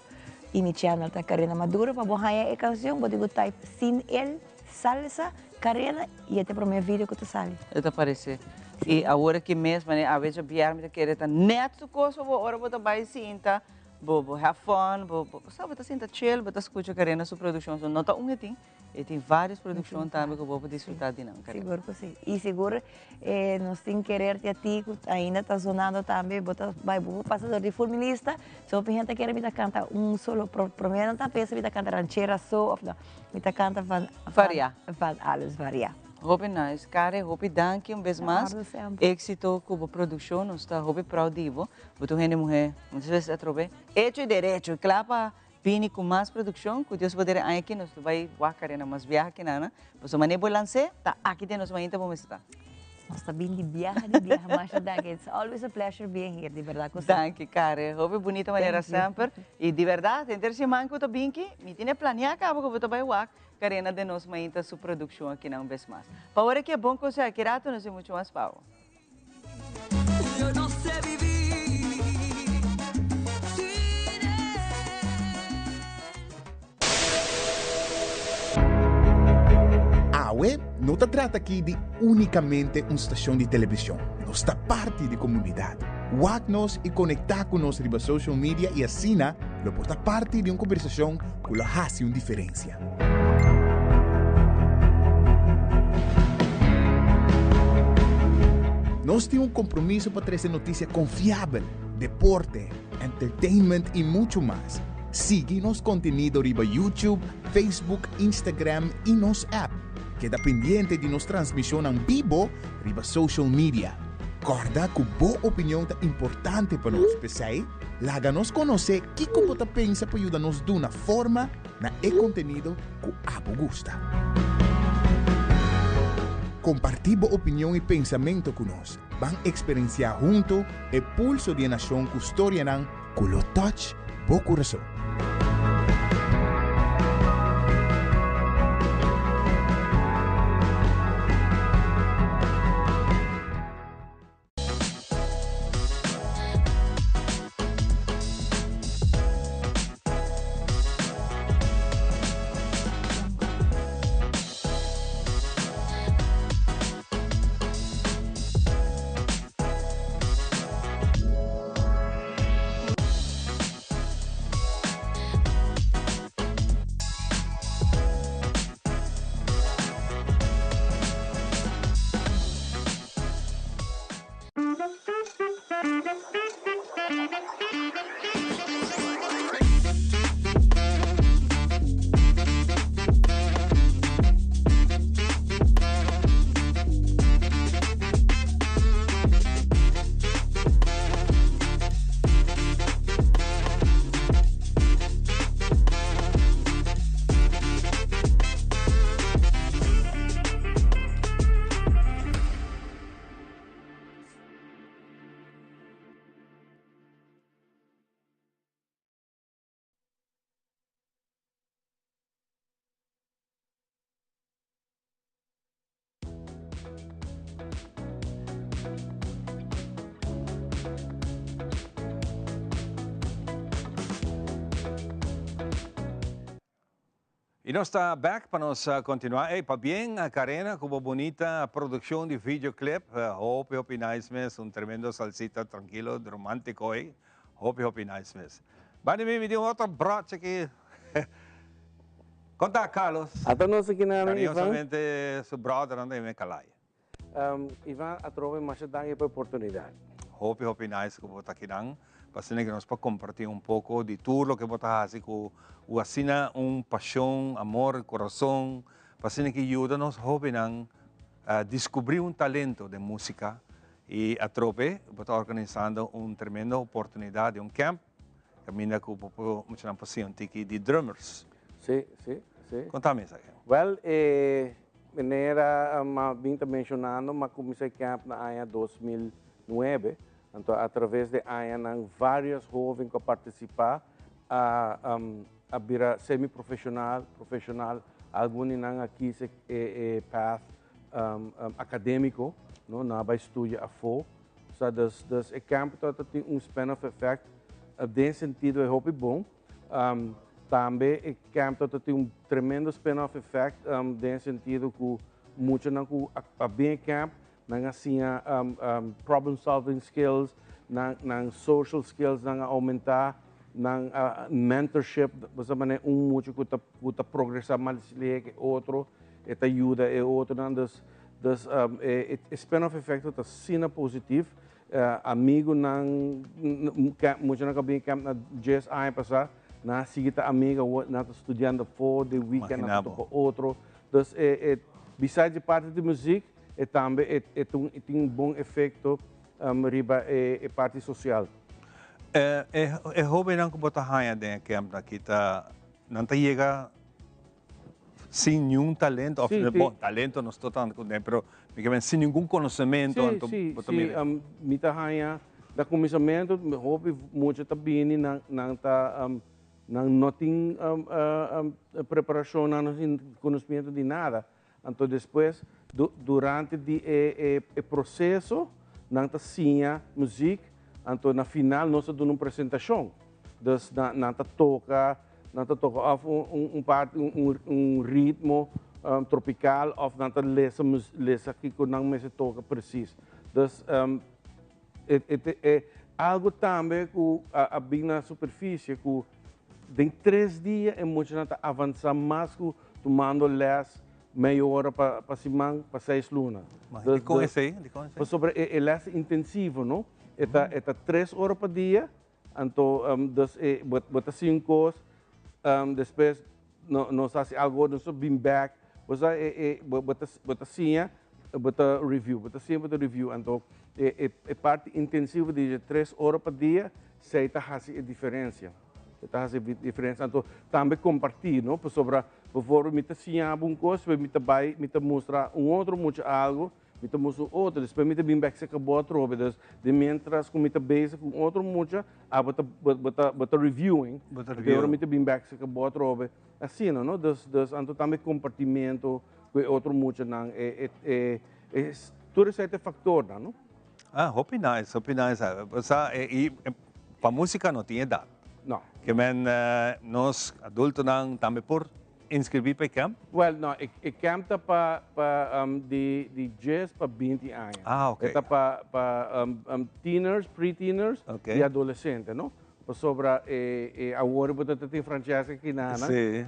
y mi channel ta Karena Maduro pa bo haya e cancion bo tin cu type Sin El Salsa Karena y e ta e prome video cu ta sali. E ta parece. Y awor aki mes manera awe djabier mi ta kere ta net su cos pa bo ora bo ta bay sinta bo bo have fun bo bo sa bo ta sinta chill bo ta scucha Karena su produccion so no ta un e tin e tin varios produccion tambe cu bo por disfruta di nan Karena. Sigur cu si y sigur nos tin Quererte a ti cu ainda ta sonando tambe bo ta bay bo por pasa door di full mi lista so hopi hende ta kere mi ta canta un solo prome nan ta pensa mi ta canta ranchera so of no. Mi ta canta van Varia. Van alles varia. Hopi nice. Kare, hopi danki un bes mas. Exito cu bo produccion. Nos ta hopi proud di bo. Bo ta un hende muhe, muchas veces atrobe, hecho y derecho. Cla pa bini cu mas produccion. Cu Dios poder e aña aki nos lo bay wak Karena mas biaha aki nana. Pasobra manera bo lanc'e, ta aki den nos mainta bo mester ta. Nos ta bin di biaha di biaha masha danki. It's always a pleasure being here, di berdad cu si. Danki Kare, hopi bunita manera semper. Y di berdad, henter siman cu ta bin ki, mi tene planea caba cu bo ta bay wak Karena den nos mainta su produccion akinan un bes mas. Pa ora ki e bon conseho aki rato nos tin mucho mas pa bo. Awe no ta trata aki di únikamente un stashon di televishon, nos ta parti di komunidat. Wak nos i konektá ku nos riba social media i asina lo por ta parti di un kombersashon ku lo hasi un diferensia. Nos tin un kompromiso pa trese notisia konfiabel, deporte, entertainment i muchu mas. Sigui nos kontenido riba YouTube, Facebook, Instagram i nos app. Keda pendiente di nos transmishonnan bibo riba social media. Kòrda ku bo opinion ta importante pa nos, p'esei laga nos konosé kiko bo ta pensa pa yuda nos duna forma na e kontenido ku abo gusta. Kompartí bo opinion i pensamentu ku nos. Ban eksperensiá huntu e pulso di e nashon ku storianan ku lo touch bo kurason. Y nos ta back pa nos continua. Ey, pabien Karena cu bo bunita produccion di videoclip. Hopi hopi nice mes. Un tremendo salsita trankilo, romantico ey. Hopi hopi nice mes. Bani mi, mi tin un otro broche aki. Con ta Carlos? Ata nos aki nan, Ivan. Cariñosamente su brother nan ta yama Kalai. Ivan, atrobe masha danki pa e oportunidad. Hopi hopi nice cu bo ta aki nan, pa asina cu nos por comparti un poco di tur loke bo ta haci cu u asina un pasion, amor, corazon, pa asina cu yuda nos hobennan descubri un talento den musica y atrobe bo ta organisando un tremendo oportunidad di un camp caminda cu bo por muchanan por siña un tiki di drummers. Si, si, si. Conta mi esaki. Wel, e manera m'a bin ta mencionando, m'a cuminsa e camp na aña 2009, anto a traves di añanan varios hoven cu a participa a a bira semi-profesional, profesional, algun di nan a kies e path academico, no, nan a bay studia afo. Sa dus dus e camp ta ta tin un spin-off effect den sentido e hopi bon. Tambe e camp ta ta tin un tremendo spin-off effect den sentido cu muchanan cu a bin e camp nan a siña problem solving skills, nan nan social skills nan a aumenta, nan mentorship, bo sa manera un mucha cu ta cu ta progresa mas lihe ke otro e ta yuda e otronan dus Dus e spin-off effecto ta asina positief. Amigunan, muchanan ku a bini camp na djes aña pasá, nan a sigui ta amiga awor, nan ta studiando afó, den weekend nan ta topa otro. Dus e besides e parti di muziek, e tambe e tin un bon efecto riba e parti social. E hobennan ku bo ta haña den e camp aki ta, nan ta yega Sin niun talento, of bon, talento nos tur ta anda kuné, pero mi ke men sin ningun konosementu anto bo ta mira. Sí, sí, mi ta haña na kuminsamentu hopi mucha ta bini nan nan ta nan no tin preparashon, nan no tin konosimiento di nada. Anto despues durante di e e proseso nan ta siña muzik, anto na final nos ta duna un presentashon. Dus nan ta toka Nan ta toka òf un parti, un ritmo tropikal òf nan ta lesa lesa kiko nan mester toka presis. Dus Algo tambe ku a bin na superfisie ku den tres dia e muchanan ta avansa mas ku tumando les mei ora pa siman pa seis luna. Dikon esei? Dikon esei? Pasobra e les ta intensivo no, e ta e ta tres ora pa dia, anto dus e bo ta siña un kos, despues nos hasi algo otro, nos ta bin bek, bo sa e e bo ta bo ta siña bo ta review, bo ta siña bo ta review, anto e e parti intensivo di tres ora pa dia esei ta hasi e diferensia, e ta hasi e diferensia, anto tambe kompartí no, pasobra Bijvoorbeeld mi ta siña bo un kos, despues mi ta bai mi ta mustra un otro mucha algo, mi ta mustra un otro, despues mi ta bin bek serka bo atrobe. Dus di mientras ku mi ta bezig ku un otro mucha, abo ta bo ta bo ta reviewing, Bo ta anto ora review. mi ta bin bek serka bo atrobe. Asina no, dus dus anto tambe kompartimento ku e otro muchanan e e e tur esei ta e faktornan no. Ah, hopi nice, hopi nice. Bo sa i pa musika no tin edat. No. Ke men nos adultonan tambe por inscribí pa e camp? Well, no, e camp ta pa pa di di djes pa binti aña. Ah, ok. E ta pa pa tieners, pre-tieners Ok. i adolesente, no? Pasobra e e awor bo ta tin Francesca Kinana, Sí.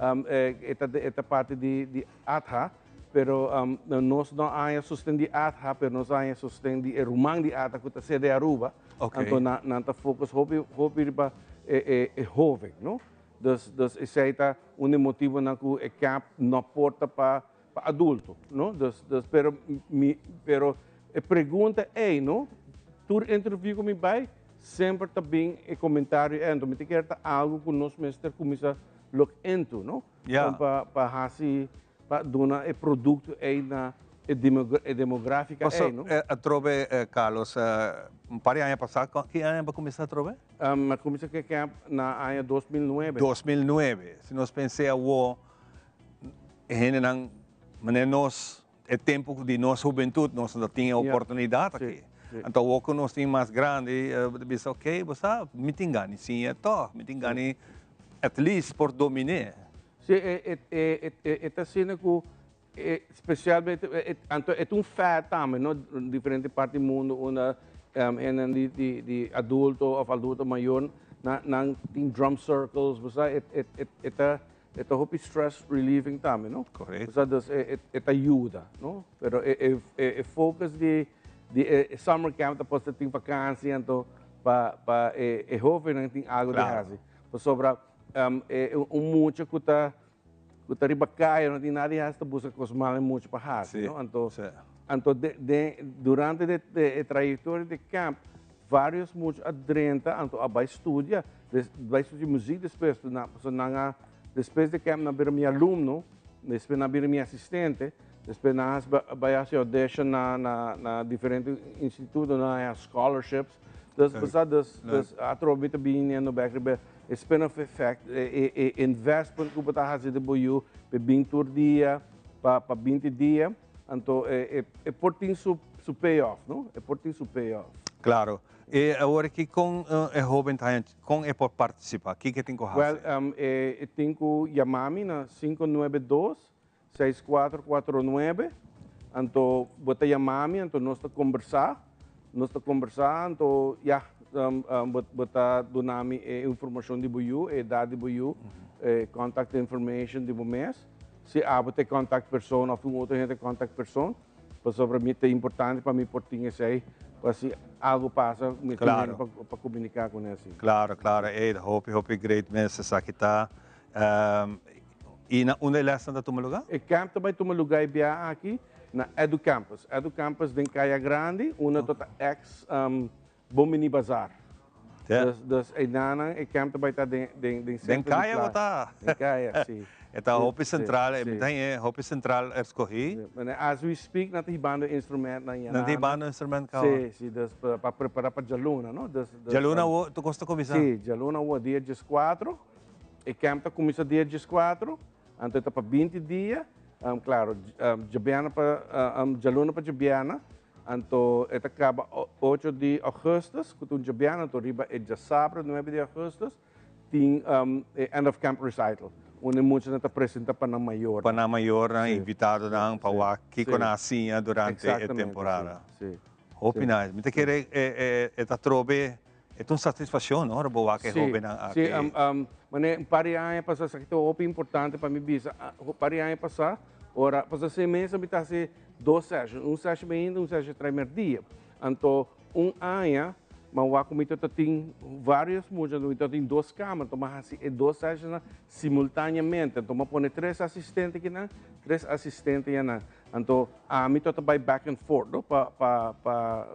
e ta e ta parti di di ATHA, pero nos no haña sosten di ATHA, pero nos haña sosten di e ruman di ATHA ku ta sede Aruba. Ok. Anto nan nan ta focus hopi hopi riba e e e hoven, no? Dus dus esei ta un di motibonan ku e camp no por ta pa pa adulto, no? Dus dus pero mi pero e pregunta ei, no? Tur interview ku mi bai semper ta bin e komentario ei, anto mi ta kere ta algu ku nos mester kuminsá look into, no? Ja. Pa pa hasi Pa duna e produkto ei na e demográfika Paso ei, no? atrobe, Carlos, un par di aña pasá, ki aña bo a kuminsá atrobe? Mi a kuminsá ku e camp na aña 2009. 2009. Si nos pens'é awó, e hendenan manera nos, e tempu di nos hubentut, nos no tin e oportunidat aki. Anto awó ku nos tin mas grandi, bo ta bisa, ok, bo sa, mi tin gana di siña tòg, mi tin gana di at least por domin'é. Sí, e, e, e, e, e ta asina ku e, spesialmente, e, e, anto e ta un fad tambe, no? Diferente parti di mundu unda um, hendenan di, di, di adulto of adulto mayor nan, nan tin drum circles, bo sa, e, e, e, e ta, e ta hopi stress relieving tambe, no? Correcto. Bo sa, dus e, e, e ta yuda, no? Pero e, e, e, e focus di, di e, e summer camp ta pas tin vakantie, anto pa, pa e, e hovennan tin algo di Claro. hasi. Pasobra Un mucha ku ta ku ta riba kaya no tin nada di hasi ta buska kos mal e mucha pa hasi no anto anto den durante de e trayektoria di camp varios mucha a drenta anto a bai studia bai studia muzik despues pasobra nan a despues di camp nan a bira mi alumno despues nan a bira mi asistente despues nan a bai hasi audition na na diferente instituto nan a haña scholarships dus bo sa dus atrobe mi ta bini bek riba E spin-off effect, e e investment ku bo ta hasi den bo yu pa e bin tur dia, pa pa binti dia, anto e e e por tin su su payoff, no? E por tin su payoff. Claro. E awor aki kon e hoben ta haña, kon e por participa? Kiko e tin ku hasi? Well, e e tin ku yama mi na 592 6449, anto bo ta yama mi, anto nos ta kombersá, nos ta kombersá, anto ya, bo bo ta duna mi e informashon di bo yu, e edat di bo yu, e contact information di bo mes, si abo ta e contact person òf un otro hende ta e contact person, pasobra mi ta importante pa mi por tin esei, pa si algu pasa mi tin hende pa komuniká kuné asina. Klaro, klaro, ey hopi hopi great mes esaki ta. I na unda e lèsnan ta tuma lugá? E camp ta bai tuma lugá e bia aki na Edu Campus. Edu Campus den Kaya Grandi, unda ta ta ex Bon Bini Bazaar. Dus, dus einan e camp ta bai ta den, den, den Den centro di Kaya bo playa. ta? Den Kaya, si. E ta hopi Si, central, si. mi ta haña hopi central escogí. Si. Mane as we speak nan ta hibando e instrumentnan Nan ta hibando instrument kaba? Si, si, dus pa, pa prepara pa djaluna, no? Dus, dus, Djaluna awo tur kos ta kuminsá? Si, djaluna awo dia dieskuatro. E camp ta cuminsa dia diescuatro, anto e ta pa 20 dia, claro, djabiana pa, djaluna pa djabiana, anto e ta caba ocho di augustus, cu ta un djabiana, anto riba e djasabra nuebe di augustus tin e end of camp recital, unda e muchanan ta presenta pa nan mayornan. Pa nan mayornan, invitadonan, pa wak kico nan a siña durante e temporada. Hopi nice. Mi ta kere e ta trobe. E ta un satisfaccion, no, ora bo wak e hobennan aki. Si, mane un par di aña pasa, esaki ta hopi importante pa mi bisa, un par di aña pasa, ora, pasobra si mes mi ta haci dos session, un session mainta, un session trae merdia. Anto un aña, mi a wak cu mi ta tin varios mucha, anto mi ta tin dos kamer, anto mi a haci e dos sessionnan simultaneamente, anto mi a pone tres asistente akinan, tres asistente ayanan. Anto ami ta bai back and forth, no, pa, pa, pa,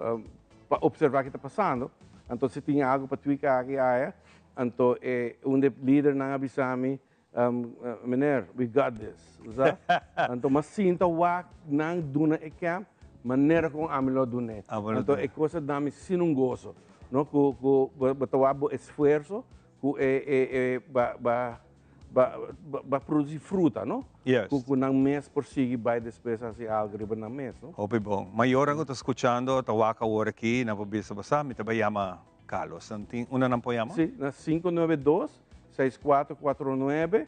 pa observa ki ta pasando. Anto si tin algo pa tweak aki aya, anto e un de lidernan a bisa mi, Meneer, we got this. Bo sa? Anto m'a sinta wak nan duna e camp manera con ami lo dun'é. Anto e cos a dami sin un goso, no, cu cu bo ta wak bo esfuerso cu e e e ba ba ba ba produci fruta, no? Yes. Cu cu nan mes por sigui bay despues haci algo riba nan mes, no? Hopi bon. Mayornan cu ta scuchando ta wak awor aki, nan por bisa, Bo sa, mi ta bay yama Carlos. Nan tin unda nan por yama? Si, na 592 6449,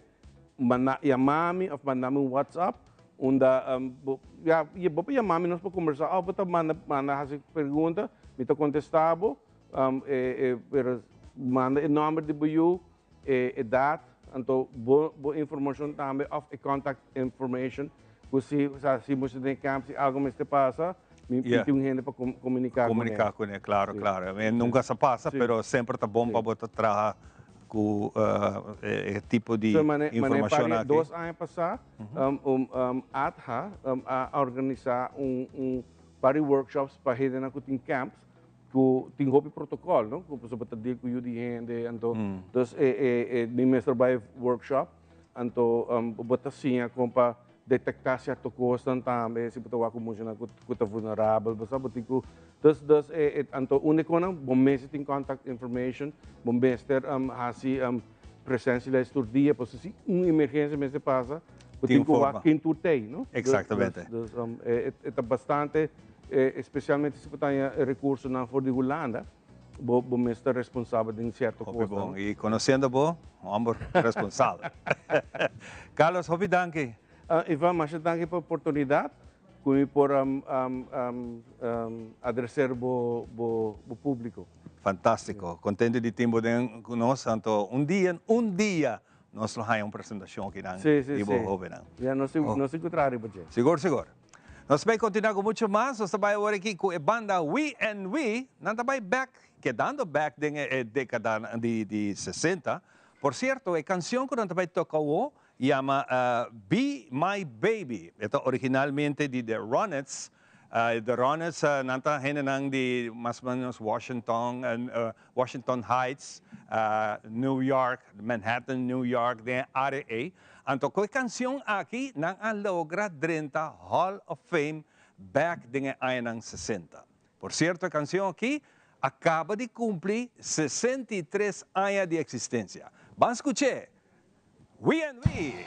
manda yama mi of manda mi un WhatsApp unda bo ya bo por yama mi nos por combersa of bo ta manda manda haci pregunta, mi ta contesta bo, pero manda e nomber di bo yu, e edad, anto bo bo informacion tambe of e contact information cu si sa si bo den camp si algo mester pasa mi mi tin un hende pa comunica cune. Comunica cune, claro, claro. Mi nunca sa pasa pero semper ta bon pa bo ta traha cu e tipo di informacion aki. Dos aña pasa ATHA a organisa un un par di workshops pa hendenan cu tin camps Ku tin hopi protokòl, no? Ku pasobra ta deal ku yu di hende, anto dus e e e mi mester bai workshop, anto bo ta siña kon pa detektá sierto kosnan tambe, si bo ta wak ku muchanan ku ku ta vulnerabel, bo sa bo tin ku dus dus e e anto úniko nan bo mester tin contact information, bo mester hasi presentie-lijst tur dia, pasobra si un emergensia mester pasa, bo tin ku wak ken tur t'ei, no? Exactamente. Dus e e ta bastante. Especialmente si bo ta haña e recursonan for di Hulanda, bo bo mes ta responsabel den cierto Hopi bon. Y conociendo bo, homber responsabel. Carlos, hopi danki. Ivan, masha danki pa oportunidad cu mi por adrecer bo bo bo publico. Fantastico. Contento di tin bo den cu nos. Anto un dia, un dia nos lo haña un presentacion akinan di bo hobennan. Ya, nos nos tin cu traha riba dje. Sigur, sigur. Nos ta bai kontinuá ku muchu mas. Nos ta bai awor aki ku e banda We and We. Nan ta bai bèk, kedando bèk den e dékada di sesenta. Por sierto, e kansion ku nan ta bai toka awor yama Be My Baby. E ta originalmente di The Ronettes. The Ronettes nan ta hendenan di mas o ménos Washington, Washington Heights, New York, Manhattan, New York, den e área ei. Anto ku e kansion aki nan a logra drenta Hall of Fame bek den e añanan sesenta. Por sierto e kansion aki a kaba di kumpli 63 aña di eksistensia. Ban skuch'é! We and We!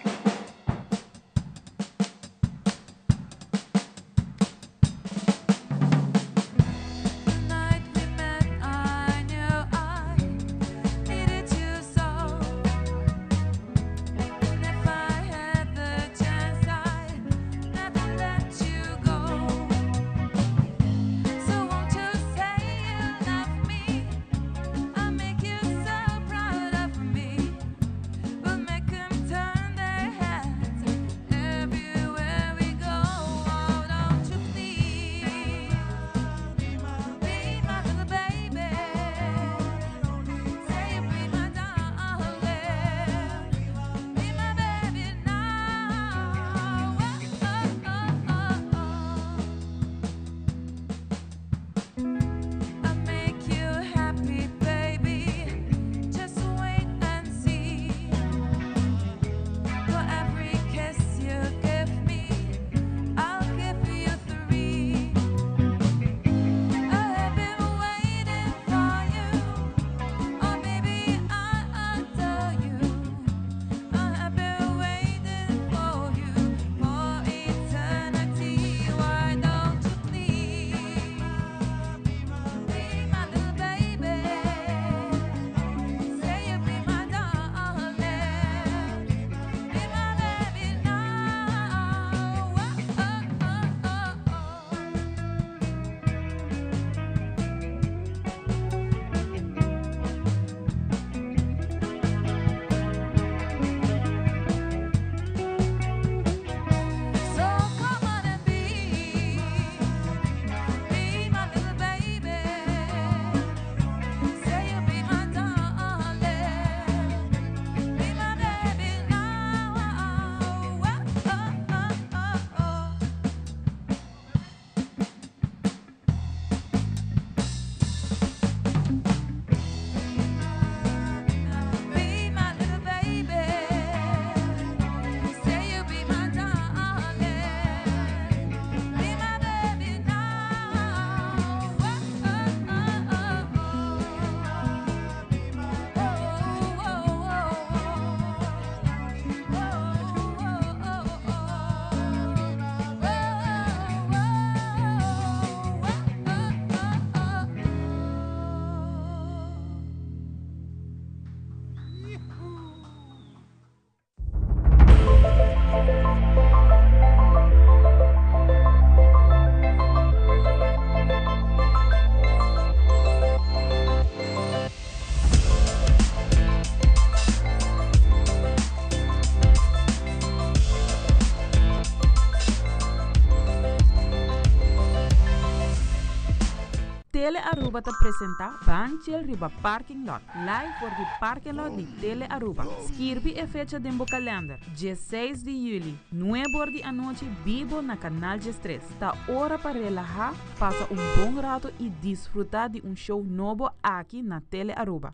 Aruba ta presenta Ban Chill riba Parking Lot, live for di Parking Lot di Tele Aruba. Skirbi e fecha den bo kalender, dieseis di juli, nuebe or di anochi bibo na Canal diestres. Ta ora pa relaha, pasa un bon rato y disfruta di un show nobo aki na Tele Aruba.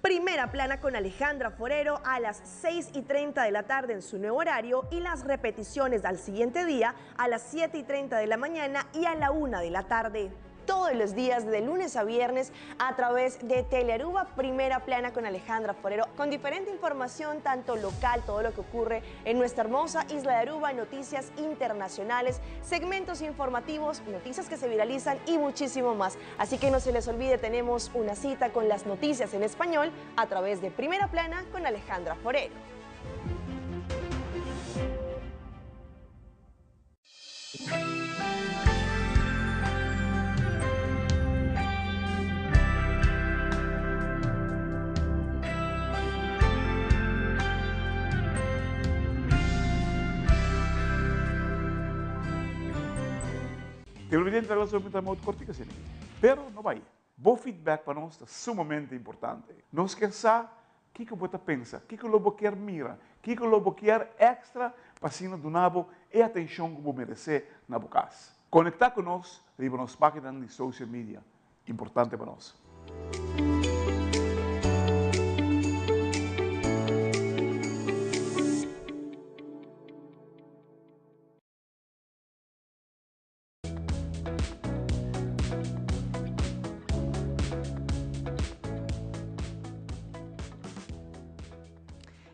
Primera Plana con Alejandra Forero a las 6 y 30 de la tarde en su nuevo horario y las repeticiones al siguiente día a las 7 y 30 de la mañana y a la 1 de la tarde. Todos los días de lunes a viernes a través de Telearuba Primera Plana con Alejandra Forero, con diferente información, tanto local, todo lo que ocurre en nuestra hermosa isla de Aruba, noticias internacionales, segmentos informativos, noticias que se viralizan y muchísimo más. Así que no se les olvide, tenemos una cita con las noticias en español a través de Primera Plana con Alejandra Forero. Televidente ta lansa un timeout kortiku asina. Pero no bai. Bo feedback pa nos ta sumamente importante. Nos kier sa kiko bo ta pensa, kiko lo bo kier mira, kiko lo bo kier extra pa asina duna bo e atencion ku bo merece na bo kas. Conecta ku nos riba nos paginanan di social media. Importante pa nos.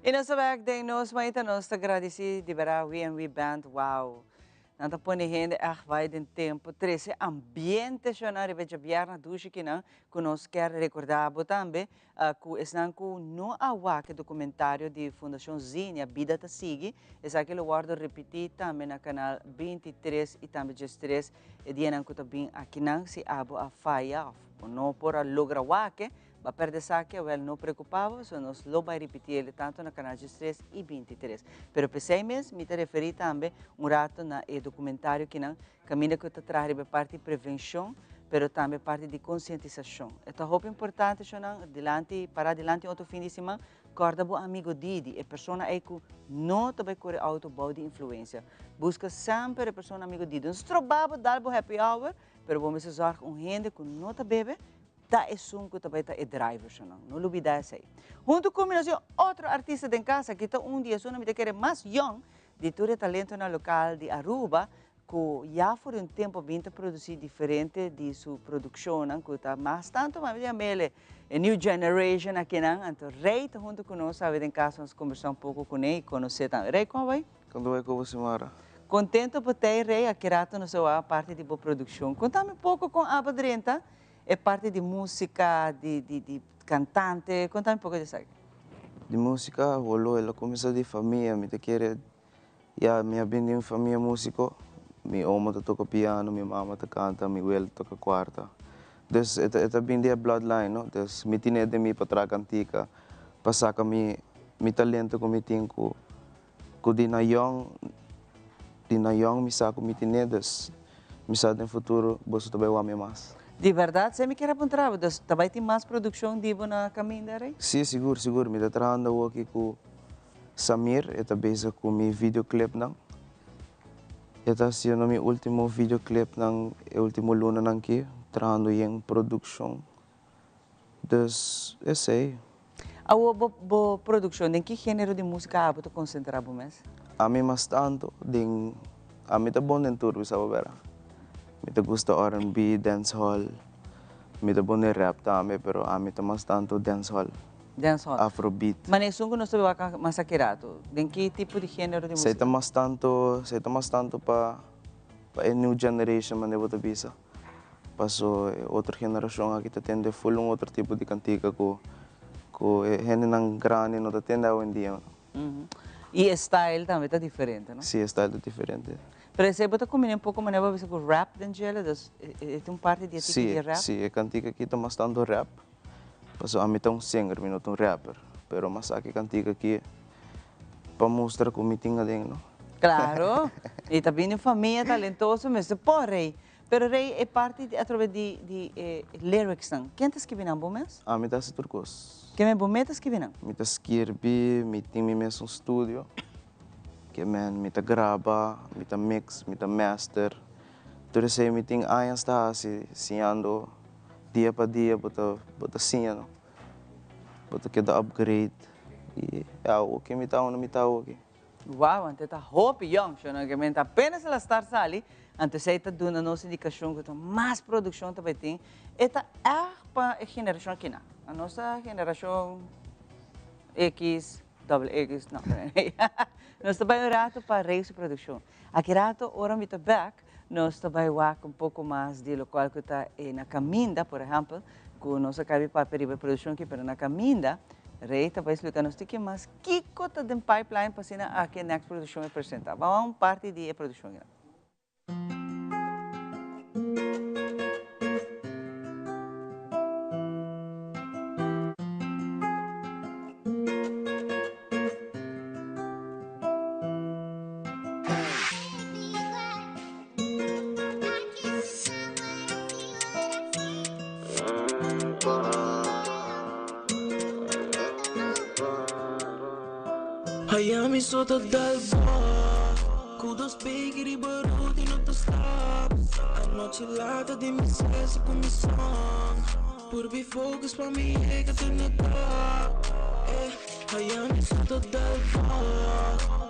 Y nos ta bek den nos maita nos ta gradici di bera We and We Band wow nan ta pone hende echt bai den tempo trece ambiente shona riba djabièrnè dushi kinan cu nos kier recorda bo tambe Ku esnan ku no a wak e dokumentario di Fundashon Zinia, Bida ta sigui, esaki lo wòrdu ripití tambe na kanal 23 i tambe 13 e dianan ku ta bin akinan. Si abo a faya òf bo no por a logra wak e, bo a pèrdè esaki, awèl no preokupá bo, pasobra nos lo bai ripití el tantu na kanal 13 i 23. Pero p'esei mes mi ta referí tambe un rato na e dokumentario kinan Kaminda ku ta traha riba e parti prevenshon, pero tambe parti di konsientisashon. E ta hopi importante shonnan, dilanti, pará dilanti un otro fin di siman, kòrda bo amigo Didi, e persona ei ku no ta bai kore outo bou di influensia. Buska semper e persona amigo Didi. No stroba bo dal bo happy hour, pero bo mester zòrg un hende ku no ta bebe ta esun ku ta bai ta e driver shonnan. No lubidá esei. Huntu ku mi nos tin otro artista den kas, aki ta un di esunnan mi ta kere mas yòn di tur e talentonan lokal di Aruba, ku ya for di un tempu bin ta produsí diferente di su produkshonnan ku ta mas tantu mas di mele e new generation akinan anto Rey ta huntu ku nos awe den kas nos kombersá un poko kuné i konosé tambe. Rey kon bai? Kon ta bai ku bo Xiomara? Kontento bo ta Rey aki rato nos a wak parti di bo produkshon. Kontami un poko kon abo drenta e parti di musika di di di kantante kontami un poko di esaki. Di musika wolo el a kuminsá di famia mi ta kere Ya, mi a bin di un famia músiko. Mi omo ta toka piano, mi mama ta kanta, mi welo ta toka kuarta. Dus e ta e ta bin di e bloodline, no? Dus mi tine den mi pa traha kantika, pa saka mi mi talento ku mi tin ku ku di na yòn di na yòn mi sa ku mi tine, dus mi sa den futuro boso ta bai wak mi mas. Di bèrdat? Se mi kier a puntra bo, dus ta bai tin mas produkshon di bo na kaminda, Rey? Si, sigur, sigur. Mi ta trahando awoki ku Samir e ta bezig ku mi videoclipnan. E ta hasiendo mi ultimo videoclipnan e ultimo lunanan aki, trahando yen produkshon. Dus esei. Awor bo bo produkshon, den ki genero di musika abo ta konsentrá bo mes? Ami mas tantu den, ami ta bon den tur bisa bo bera. Mi ta gusta R&B, dancehall, mi ta bon den rap tambe, pero ami ta mas tantu dancehall. Dancehall. Afrobeat. Mane esun ku nos ta wak mas aki rato, den ki tipo di genero di Esei ta musika? mas tantu, esei ta mas tantu pa pa e new generation mane bo ta bisa. Paso e otro generashon aki ta tende ful un otro tipo di kantika ku ku e hendenan grandi no ta tende awendia. I e style tambe ta diferente, no? Si, e style ta diferente. Pero esei bo ta combina un poco manera bo a bisa cu rap den djele, dus e ta un parti di e tiki di rap? Si, si, e cantica aki ta mas tanto rap, pasobra ami ta un singer, mi no ta un rapper, pero mas aki e cantica aki pa mustra cu mi tin aden, no? Claro, y ta bini un famia talentoso mester por rey. Pero Rey, e parti di atrobe di di e lyrics nan, ken ta skibi nan, bo mes? Ami ta hasi tur kos. Ke men bo mes ta skibi nan? Mi ta skirbi, mi tin mi mes un studio, ke men mi ta graba, mi ta mix, mi ta master, tur esei mi tin añas ta hasi, siñando dia pa dia bo ta bo ta siña no, bo ta keda upgrade y awoki mi ta unda mi ta awoki. Wow, anto e ta hopi yong, sho no? Ke men ta apenas el a start sali, anto esei ta duna nos indikashon ku ta mas produkshon ta bai tin. E ta ègt pa e generashon akinan. A nos ta generashon X, doble X, no. Nos ta bai un rato pa Rey su produkshon. Aki rato ora mi ta bèk, nos ta bai wak un poko mas di lokual ku ta e na kaminda, por ehèmpel, ku nos a kabi papia riba e produkshon aki, pero na kaminda Rey ta bai splika nos tiki mas kiko ta den pipeline pa asina aki e next produkshon e presenta. Ban wak un parti di e produkshon aki. Haya mi so ta dal bo Ku dos piki riba road y no ta stop Anochi lata di mi sesi ku mi song Purbi focus pa mi yega te na top eh Haya mi so ta dal bo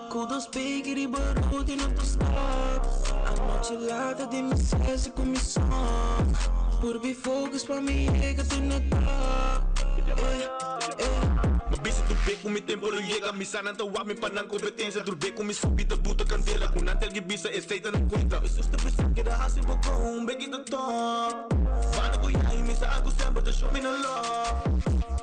Ku dos piki riba road y no ta stop Anochi lata di mi sesi ku mi song Purbi focus pa mi yega te na top eh eh. Ma bisa tur be ku mi tempo lo yega Mi sa nan ta wak mi pa nan kompetensia Tur be ku mi subi ta buta kandela Ku nan tel ki bisa esei ta nan kuenta Mi sus ta bisa keda hasi bokon Beki ta top Banda ku yai mi sa ku semper ta show mi nan love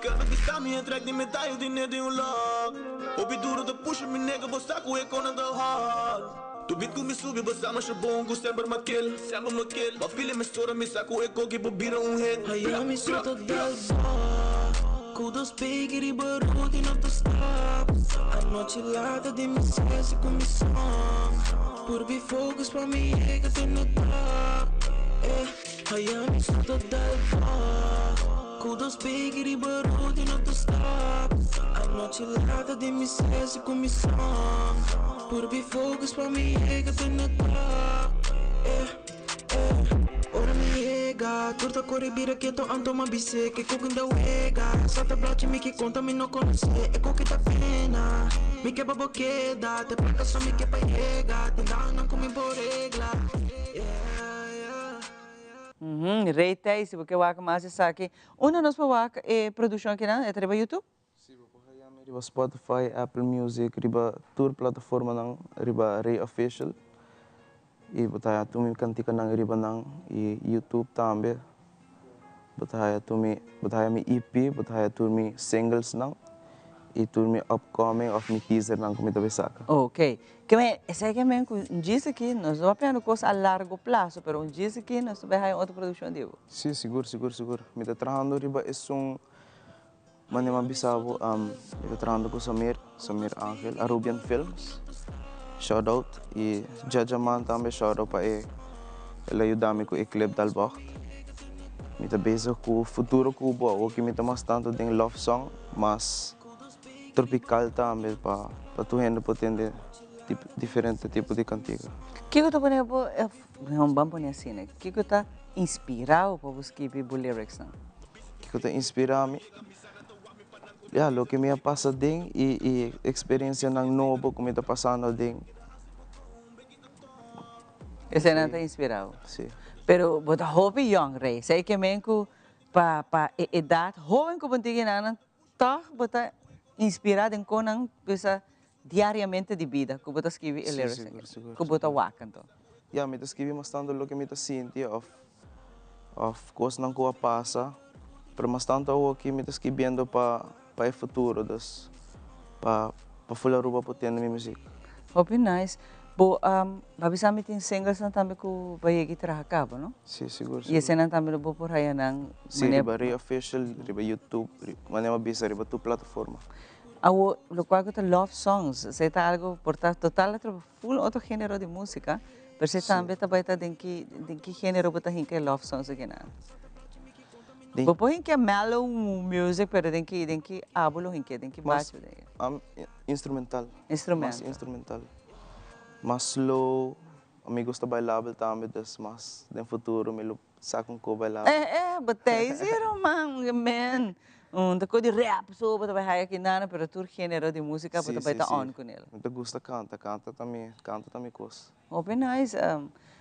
Kada ki sta mi e trek di metal di ne den un log Hopi duro ta pusha mi nega bo sa ku e konan ta hot Tu bit ku mi subi bo sa masha bon ku semper m'a kill Semper m'a kill Bo feel mi stora mi sa ku e koki por bira un hit Haya mi so ta dal bo Ku dos piki riba road y no ta stop Anochi lata di mi sesi ku mi song Purbi focus pa mi yega te na top eh Haya mi so ta dal bo Ku dos piki riba road y no ta stop Anochi lata di mi sesi ku mi song Purbi focus pa mi yega te na top eh eh Ora mi yega tur ta kore bira keto anto m'a bis'é ke kokin ta wega Sa ta blachi mi ki konta mi no konosé e koki ta pena Mi ke pa bo keda te plaka so mi ke pa yega Tin danan ku mi por regla yeah yeah. Rey Thijs, si bo ke wak mas esaki, unda nos por wak e produccion akinan? E ta riba YouTube? Si, bo por haya mi riba Spotify, Apple Music, riba tur plataformanan riba Rey Official. Y bo ta haya tur mi kantikanan riba nan y YouTube tambe. Bo ta haya tur mi, bo ta haya mi EP, bo ta haya tur mi singlesnan y tur mi upcoming of mi teasernan ku mi ta bay saka. Ok. Ke men, esei ke men ku un djis aki nos no papia no kos a largo plaso, pero un djis aki nos ta bay haya otro produkshon di bo. Si, sigur, sigur, sigur. Mi ta trahando riba esun Mane m'a bisa bo, mi ta trahando ku Samir, Samir Angel, Arubian Films, shout out, i Jaja Man tambe shout out pa e, el a yuda mi ku e clip Dalbocht. Mi ta bezig ku futuro ku bo, awoki mi ta mas tantu den love song, mas tropical tambe pa pa tur hende por tende diferente tipo di kantika. Kiko ta pone bo, mihor ban pone asina, kiko ta inspira bo pa bo skibi bo lyricsnan? Kiko ta inspirá mi? Ya, loke mi a pasa den i i eksperensianan nobo ku mi ta pasando aden. Eseinan ta inspirá bo? Sí. Pero bo ta hopi yòn, Rey. Esei ke men ku pa pa e edat hoben ku bo tin kinan tòg bo ta inspirá den konan bisa diariamente di bida ku bo ta skibi e lyrics Sí, sigur, sigur. Ku bo ta wak anto. Ya, mi ta skibi mas tantu loke mi ta sinti òf Of kosnan ku a pasa, pero mas tantu awoki mi ta skibiendo pa pa e futuro, dus pa pa ful Aruba por tende mi muzik. Hopi nice. Bo a bisa mi tin singlesnan tambe ku bo a yega i traha kaba, no? Si, sigur, I sigur. esenan tambe lo bo por haya nan Si, manera. riba Rey Official, riba YouTube, manera mi a bisa riba tur plataforma. Awo, lokual ku ta love songs, esei ta algo por ta total otro, ful otro genero di musika. Pero si tambe ta bai ta den ki den ki genero bo ta hinka e love songs akinan? Bo por hinka mellow music pero den ki den ki abo lo hinka den ki bachi bo ta hinka? Instrumental. Instrumento. Mas instrumental. Mas slow. Mi gusta bailabel tambe dus mas den futuro mi lo sa con cu bailabel. Eh eh bo ta ey si ruman men un ta cu di rap so bo ta bay haya kinana pero tur genero di musica bo ta bay ta on cu nel. Mi ta gusta canta, canta ta mi canta ta mi cos. Hopi nice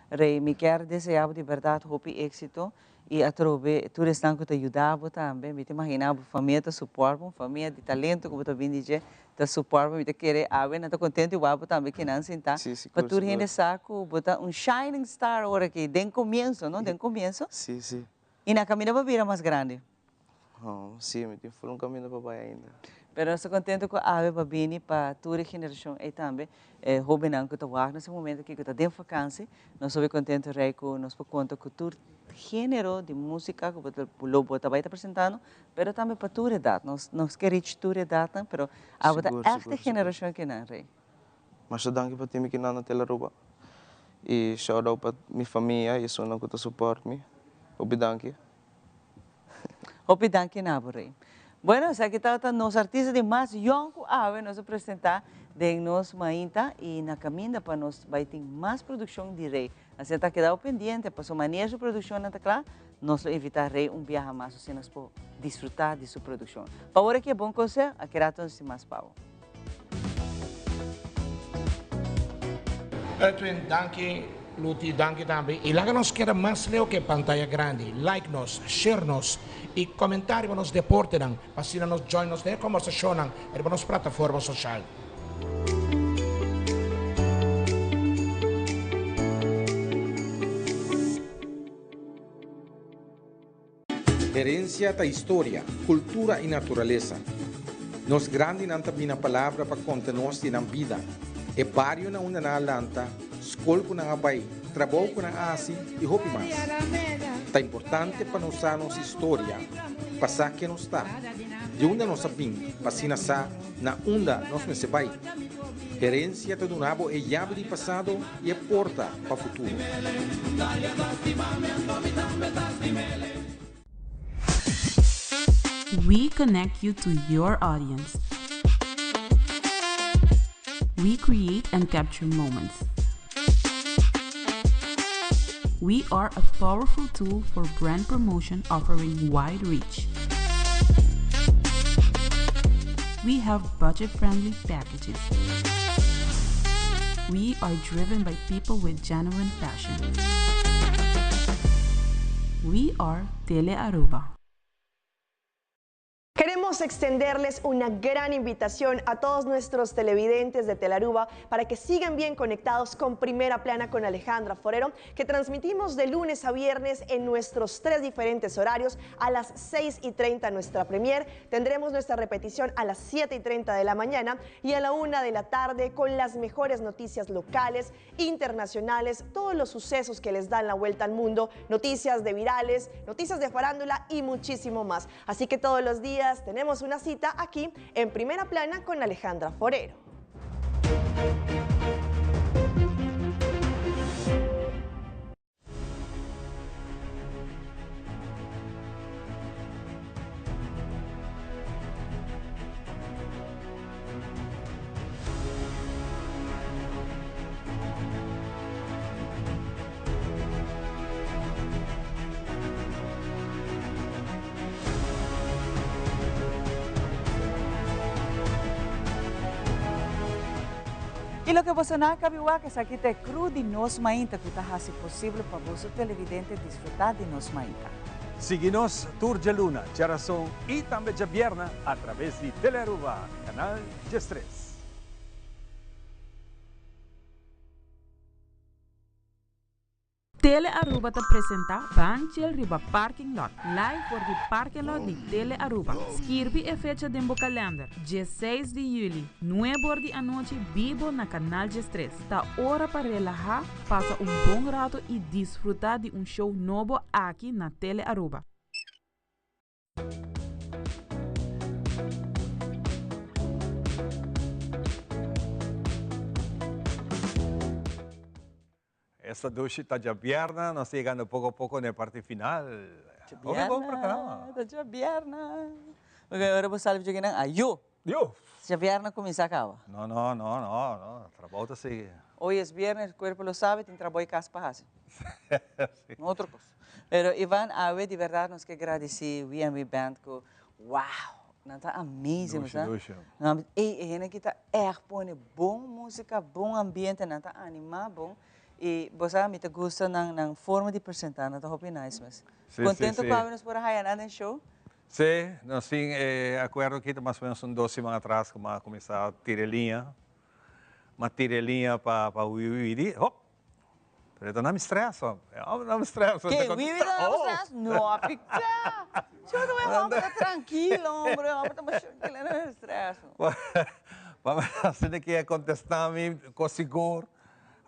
Rey mi kier desea bo di berdad hopi exito y atrobe tur esnan cu ta yuda bo tambe mi ta imagina bo famia ta support bo un famia di talento cu bo ta bin di dje ta support bo mi ta kere awe nan ta contento y wak bo tambe kinan sinta pa tur hende sa cu bo ta un shining star ora aki den comienzo no den comienzo y na caminda bo a bira mas grandi. Si mi tin ful un caminda pa bay ainda. Pero nos ta contento cu awe bo a bini pa tur e generacion ey tambe e hobennan cu ta wak na esaki momento aki cu ta den vakantie nos hopi contento rey cu nos por conta cu tur genero di musica cu bo ta lo bo ta bay ta presentando pero tambe pa tur edad nos nos ke reach tur edadnan pero abo ta echt e generacion kinan rey. Masha danki pa tin mi kinan na Telaruba y shout out pa mi famia y esunnan cu ta support mi hopi danki. Hopi danki na bo Rey. Bueno esaki tabata nos artista di mas yong cu awe nos a presenta den nos mainta y na caminda pa nos bay tin mas produccion di Rey. Asina ta keda bo pendiente paso manera su produccionnan ta cla nos lo invita Rey un biaha mas asina nos por disfruta di su produccion. Pa ora ki e bon conseho a keda nos tin mas pa bo. Edwin, danki. Luti, danki tambe. Y laga nos keda mas leu ke pantaya grandi. Like nos, share nos y comenta riba nos deportenan pa asina nos join nos den e combersacionnan riba nos plataforma social. Herencia ta historia, cultura y naturalesa. Nos grandinan ta bina palabra pa conta nos di nan bida, e bario na unda nan a lanta, scol cu nan a bay, trabou cu nan a haci y hopi mas. Ta importante pa nos sa nos historia, pa sa ken nos ta, di unda nos a bin, pa asina sa na unda nos mester bay. Herencia ta duna bo e yabi di pasado y e porta pa futuro. We connect you to your audience. We create and capture moments. We are a powerful tool for brand promotion offering wide reach. We have budget-friendly packages. We are driven by people with genuine passion. We are Tele Aruba. Queremos extenderles una gran invitación a todos nuestros televidentes de Telaruba para que sigan bien conectados con Primera Plana con Alejandra Forero, que transmitimos de lunes a viernes en nuestros tres diferentes horarios a las 6 y 30 nuestra premier. Tendremos nuestra repetición a las 7 y 30 de la mañana y a la 1 de la tarde con las mejores noticias locales, internacionales, todos los sucesos que les dan la vuelta al mundo, noticias de virales, noticias de farándula y muchísimo más. Así que todos los días tenemos una cita aquí en Primera Plana con Alejandra Forero. Y loke boso nan a cabi wak esaki ta e crew di Nos Mainta cu ta haci posible pa boso televidente disfruta di Nos Mainta. Sigui nos tur djaluna, djarason y tambe djabierna a traves di Telearuba, Canal 13. Tele Aruba ta presenta Ban Chill riba Parking Lot, live for di Parking Lot di Tele Aruba. Skirbi e fecha den bo kalender, 16 di juli, nuebe or di anochi bibo na Canal 13. Ta ora pa relaha, pasa un bon rato y disfruta di un show nobo aki na Tele Aruba. Esta dushi ta djabièrnè, nos ta yegando poko poko na e parti final. Hopi bon programa. Ta djabièrnè. Ok, ora bo sali djokinan, ayo! Yo! Djabièrnè kuminsá kaba. No, no, no, no, no, trabou ta sigui. Hoy es viernes, cuerpo lo sabe, tin trabou y cas pa haci. No otro cos. Pero Ivan, awe di berdad nos ke gradici We and We Band cu wow, nan ta amazing, Dushi, sa? dushi. Nan, ey, e hende aki ta echt pone bon musica, bon ambiente, nan ta anima bon. Y bo sa, mi ta gusta nan, nan forma di presenta, nan ta hopi nice mes. Si, si, Contento si. cu awe nos por a haya nan den show? Si, nos tin e acuerdo aki ta mas o menos un dos siman atras cu mi a cuminsa tira e liña. Mi a tira e liña pa pa Wiwi di, hop, pero e ta na mi stress, hom. E homber na mi stress. Ke, Wiwi ta na bo stress? No, pica! Yo ta wea homber ta trankilo, hombre, homber ta masha trankilo, no ta stress. Pa asina ki e contesta mi cu sigur.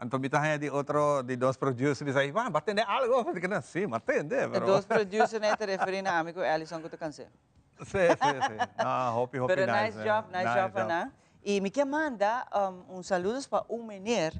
Anto mi ta haña di otro, di dos producer bisa, Ivan, bo a tende algo? Mi di, Si, mi a tende, E pero. dos producer nan e ta referi na ami ku Ellison ku ta kans'é. Si, si, si. No, hopi, hopi Pero nice. nice job, nice job pa nan. I mi ke manda un saludos pa un meneer,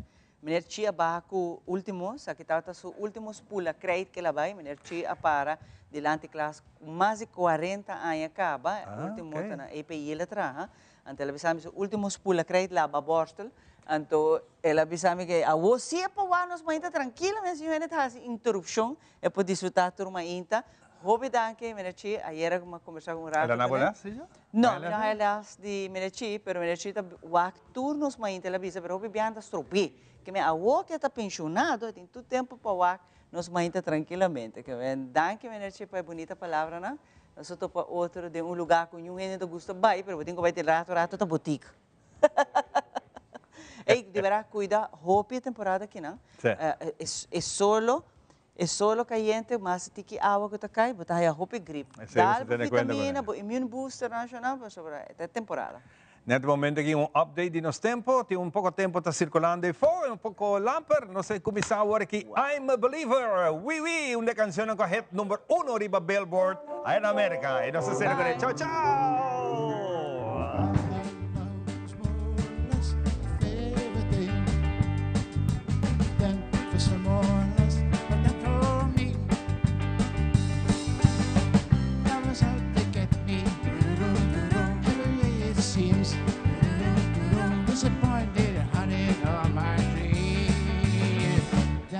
meneer Chi a baha ku ultimo, sa ki tabata su ultimo spula krijt ke el a bai, meneer Chi a para dilanti klas ku mas di 40 aña kaba, ultimo ta na EPI el a traha, Anto el a bisa mi su ultimo spula krijt laba borstel. Anto el a bisa mi ke awo si e por wak nos mainta trankilo mes yu hende ta hasi interupshon e por disfruta tur mainta. Hopi danki meneer Chi, ayera mi a kombersa un rato El a na bo kuné. les si ya? No, mi no haya les di meneer Chi, pero meneer Chi ta wak tur nos mainta el a bisa pero hopi biaha ta strob'é. Ke mi awo ke ta penshonado e tin tur tempo pa wak nos mainta trankilamente. Ke men danki meneer Chi pa e bunita palabranan. Nos a topa otro den un lugá ku niun hende ta gusta bai, pero bo tin ku bai te rato rato ta botik. Ey, di berdad kuida hopi e temporada akinan. Sí. E solo, e solo kayente, mas tiki awa ku ta kai, bo ta haya hopi grip. Esei Dal bo bo tene kuenta ku vitamina, ne. bo immune booster nan shona, pasobra e ta e temporada. Net momento aki un update di nos tempo. Tin un poco tempo ta circulando e fo, un poco lamper. Nos a cuminsa awor aki I'm a Believer, Wee Wee, un de cancionnan cu a hit number uno riba Billboard aya na America. Y nos ta cera cu ne. Chao chao!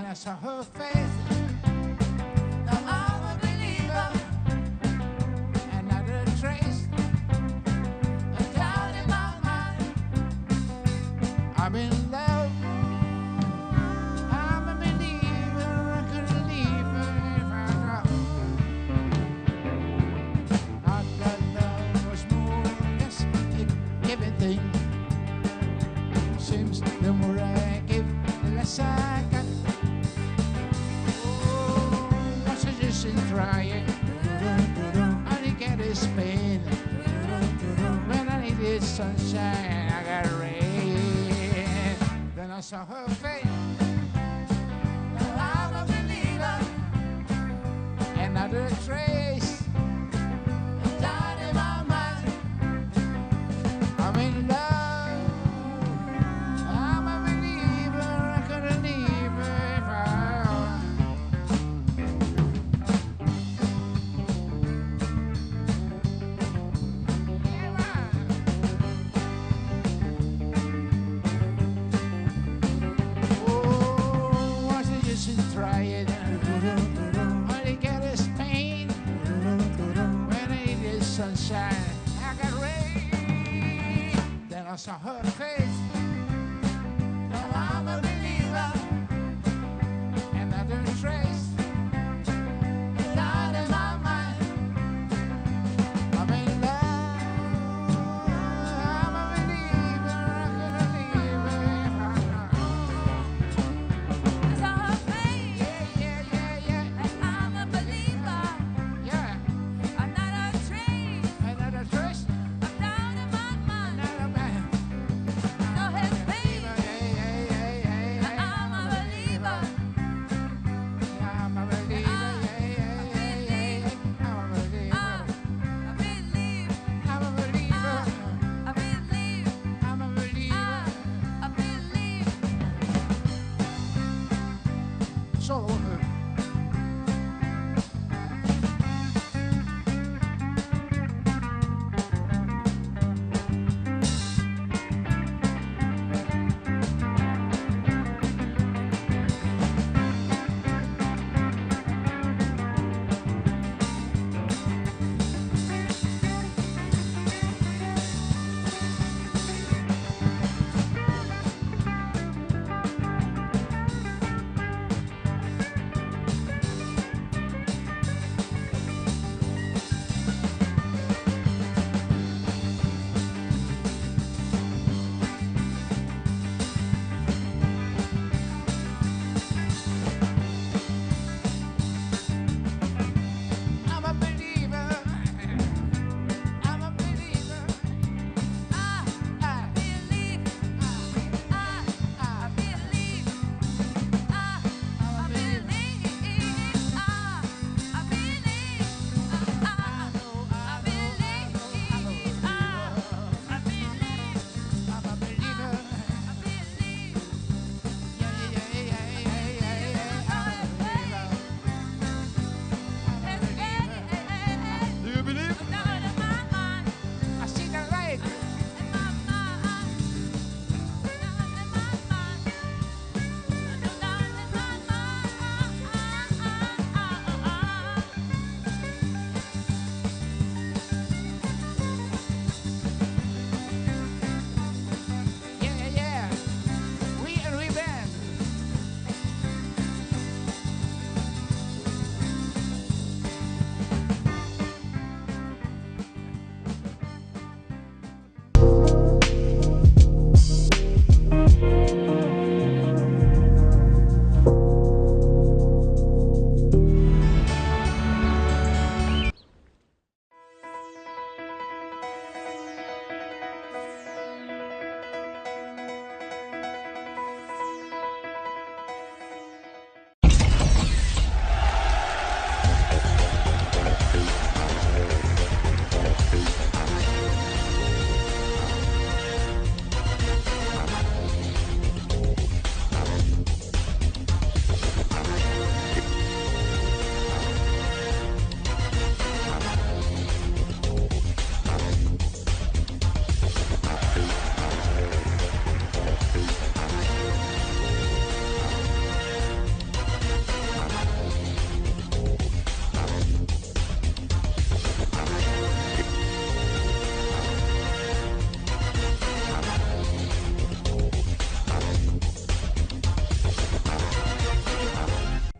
I saw her face. Now I'm a believer, and not a trace of doubt in my mind. I'm in love. I'm a believer. I couldn't leave her if I tried. Not that love was more or less a given thing. Seems the more I give, the less I got. Oh, what's the use in trying? Only get is pain. When I needed sunshine, I got rain. Then I saw her face. Now I'm a believer, and not a trace of doubt in my mind. I'm in love. I'm a believer. I couldn't leave her if I. Oh, what's the use in trying? All you get is pain. When I needed sunshine, I got rain. Then I saw her face. Now I'm a believer, and not a trace of doubt in my mind. I'm in love. I'm a believer. I couldn't leave her if I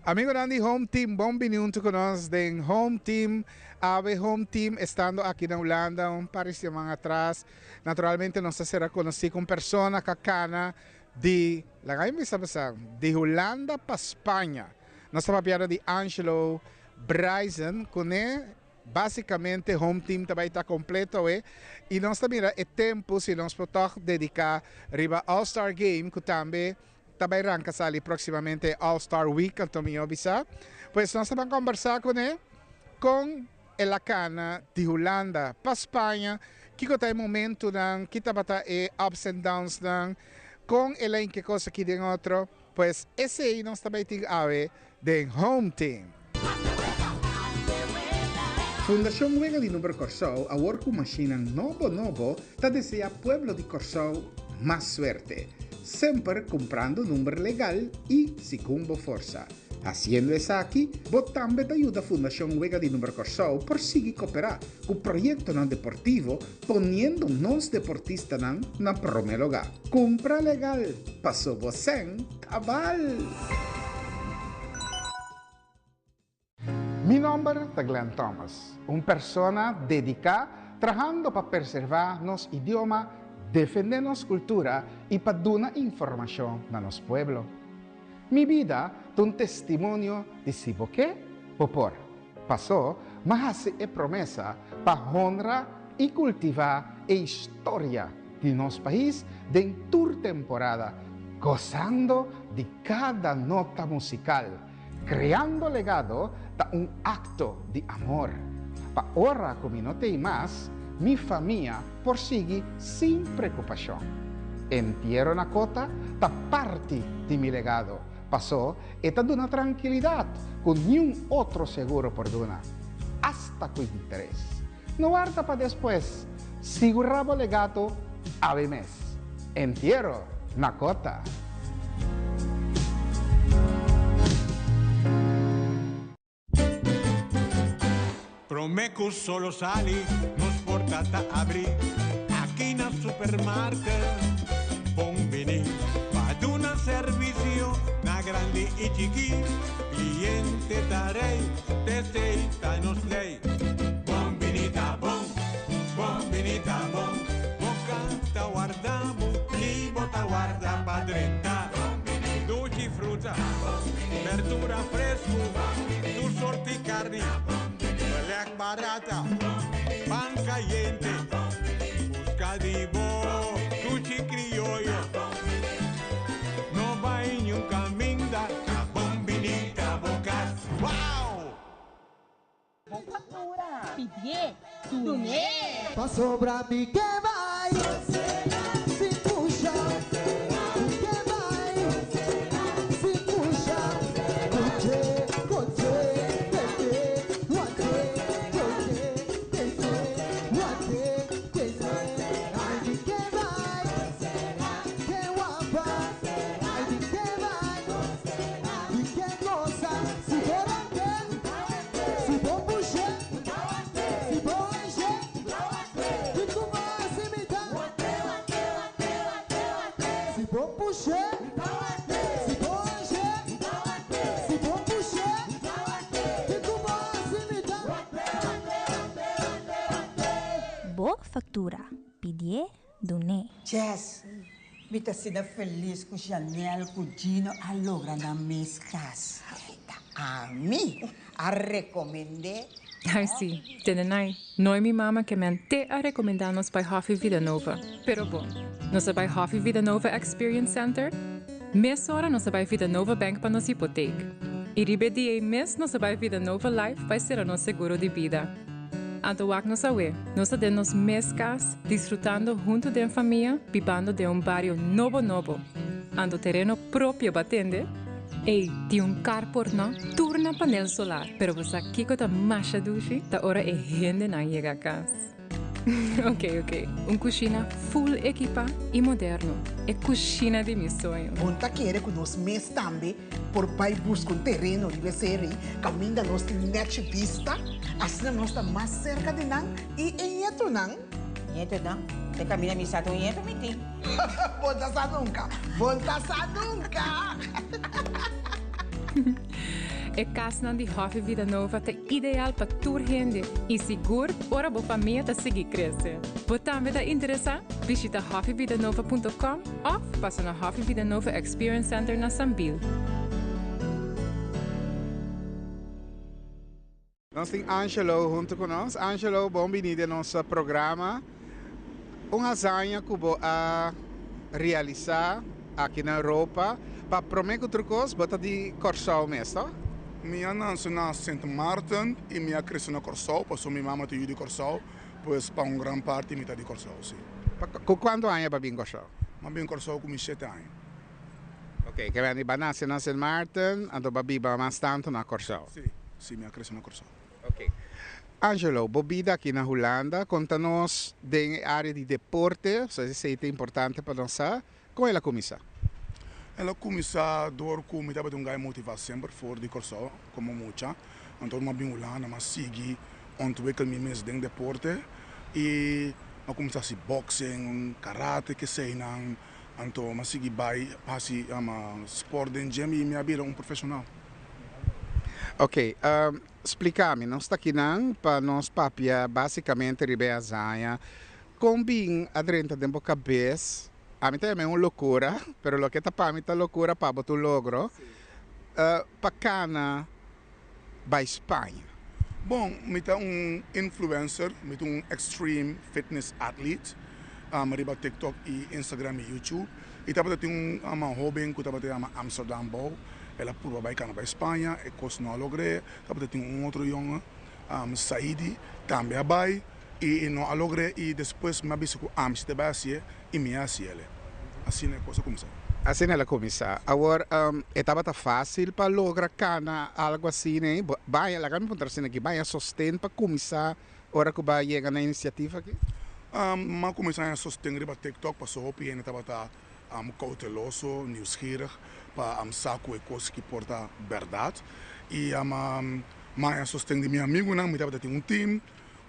Amigonan di Home Team, bon bini hunto cu nos den Home Team. Awe Home Team estando aki na Hulanda un par di siman atras. Naturalmente nos a sera conoci cu un persona cu a cana di, laga mi bisa basa, di Hulanda pa Spaña. Nos ta papiando di Angelo Bryson cune basicamente Home Team ta bay ta completo awe y nos ta mira e tempo si nos por toch dedica riba All Star Game cu tambe ta bay ranca sali proximamente All Star Week anto mi bisa. Pues nos ta ban combersa cune con el a cana di Hulanda pa Spaña, kico ta e momentonan, ki tabata e ups and downsnan, con el a inke cos aki den otro. Pues esey nos ta bay tin awe den Home Team. Fundacion Wega di Number Kòrsou awor ku mashinnan nobo nobo ta desea pueblo di Kòrsou mas suerte. Semper kumprando number legal i segun bo forsa. Hasiendo esaki, bo tambe ta yuda Fundacion Wega di Number Kòrsou por sigui koperá ku proyektonan deportivo poniendo nos deportistanan na promé lugá. Kumpra legal, paso bo sèn ta bal! Mi nomber ta Glenn Thomas, un persona dedica trahando pa preserva nos idioma, defende nos cultura y pa duna informacion na nos pueblo. Mi bida ta un testimonio di si bo ke, bo por. Paso, m'a haci e promesa pa honra y cultiva e historia di nos pais den tur temporada, gozando di cada nota musical. Creando legado ta un acto di amor. Pa ora cu mi no t'ey mas, mi famia por sigui sin preocupacion. Entiero na cota ta parti di mi legado, paso e ta duna trankilidad cu niun otro seguro por duna, hasta cu interes. No warda pa despues, sigura bo legato awe mes. Entiero na cota. Prome cu solo sali, nos porta ta abri aki na supermarket. Bon bini pa duna servicio na grandi y chiki. Cliente ta rey, t'esey ta nos ley. Bon bini ta bon, bon bini ta bon, bo canta warda bo y bo ta warda pa drenta. Duchi fruta, berdura fresco, tur sorti carni, beleg barata, pan cayente, busca di bo duchi crioyo. No bay niun caminda, ta bon bini ta bo cas. Wow! Bo factura, pidié, dun'é! Pasobra mi ke bai sin pusha, mi ke bai sin pusha, Koche, koche, tete, wate, koche, tete, wate, tete, Ay mi ke bai, ke wapa, ay mi ke bai, mi ke gosa, si bo ranke. Si bo pushe, si bo anshe, kiko bo hasi mi ta? Si bo pushe, si bo anshe, si bo pushe, kiko bo hasi mi ta? Bo factura, pidié, dun'é. Jess, mi ta asina felis ku Janelle ku Gino a logra nan mes kas. Ta ami a rekomend'é. Ai si, tende nai, no i mi mama ke men te a rekomendá nos bai Hòfi Vida Nova. Pero bon, nos a bai Hòfi Vida Nova Experience Center? Mesora nos a bai Vida Nova Bank pa nos hipotek. I riba e dia ei mes nos a bai Vida Nova Life bai sera nos seguro di bida. Anto wak nos awe, nos ta den nos mes kas, disfrutando huntu den famia, bibando den un bario nobo nobo. Anto tereno propio ba tende? Ey, tin un carport no, tur na panel solar, pero bo sa kico ta masha dushi? Ta ora e hendenan yega cas. Ok, ok, un cushina full equipa y moderno, e cushina di mi soño. Bon ta kere ku nos mes tambe por bai buska un tereno riba e seri kaminda nos tin nèchi bista, asina nos ta mas serka di nan i e ñetonan. Ñetonan? Te kaminda mi sa ta un ñeto mi tin. Bon ta sa nunka, bon ta sa nunka! E kasnan di Hòfi Vidanova ta ideal pa tur hende i sigur ora bo famia ta sigui krese. Bo tambe ta interesá? Bishita hòfividanova punto com òf pasa na Hòfi Vidanova Experience Center na Sambil. Nos tin Angelo hunto cu nos. Angelo, bon bini den nos programa. Un hazaña cu bo a realisa aki na Europa. Pa prome cu tur cos, bo ta di Corsou mes, to? Mi a nace na Sint Maarten y mi a crece na Corsou, pasobra mi mama ta yu di Corsou, pues pa un gran parti mi ta di Corsou, si. Cu cuanto aña bo a bin Corsou? Mi a bin Corsou cu mi shete aña. Ok, ke bende ba nase na Sint Maarten, anto ba biba mas tantu na Kòrsou. Sí, sí, mi a krese na Kòrsou. Ok. Angelo, bo bida aki na Hulanda, konta nos den e área di deporte, so esei ta importante pa nos sa, kon el a kuminsá? El a kuminsá dor ku mi tabata un gai motivá semper for di Kòrsou komo mucha, anto mi a bin Hulanda, mi a sigui ontwikkel mi mes den deporte i mi a kuminsá hasi boxing, karate, keseinan. Anto mi a sigui bai hasi sport den gym y mi a bira un profesional. Ok, splica mi, nos ta akinan pa nos papia basicamente riba e hazaña. Con bin a drenta den bo cabes? Ami ta yama e un locura, pero loke ta pa mi ta locura pa bo ta un logro, pa cana bai Spaña. Bon, mi ta un influencer, mi ta un extreme fitness athlete riba TikTok y Instagram y YouTube. Y tabata tin un hoben cu tabata yama Amsterdam Bouw, el a purba bai cana bai Spaña, e cos no a logr'é. Tabata tin un otro yonge, Saidi, tambe a bai y e no a logr'é y despues mi a bisa cu ami si ta bai hacié y mi a haciéle. Asina e cos a cuminsa. Asina el a cuminsa. Awor, e tabata facil pa logra cana algo asina ei? Baya, laga mi puntra asina aki, baya sosten pa cuminsa ora cu bo a yega na e iniciativa aki? Mi a cuminsa haña sosten riba TikTok pasobra hopi hende tabata cauteloso, nieuwsgierig pa sa cu e cos aki por ta berdad. Y mi a haña sosten di mi amigunan, mi tabata tin un team.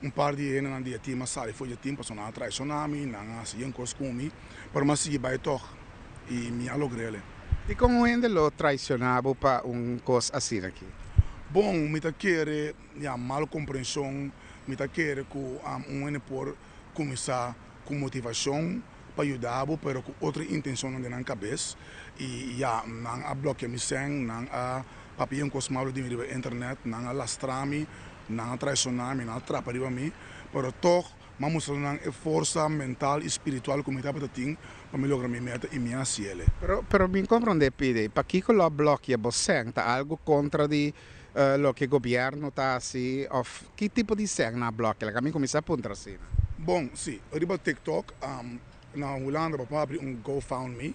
Un par di hendenan di e team a sali for di e team pasobra nan a traiciona mi, nan a haci yen cos cu mi, pero mi a sigui bay tog y mi a logr'el. Dicon un hende lo traiciona bo pa un cos asina aki? Bon, mi ta kere, ya, mal comprension, mi ta kere cu un hende por cuminsa cu motivacion pa yuda bo, pero cu otro intencionnan den nan cabes y ya, nan a blokea mi cen, nan a papia yen cos malo di mi riba internet, nan a lastra mi, Nan a traicioná mi, nan a trapa riba mi, pero tog mi a mustra nan e forsa mental i spiritual ku mi tabata tin pa mi logra mi meta i mi a hasiel. Pero, pero mi comprende pidi, pakiko lo a blokia bo sèn? Ta algu kontra di loke gobièrnu ta hasi òf ki tipo di sèn nan a blokia? Laga mi kuminsá puntra asina. Bon, si. Riba TikTok, na Hulanda bo por habri un GoFundMe.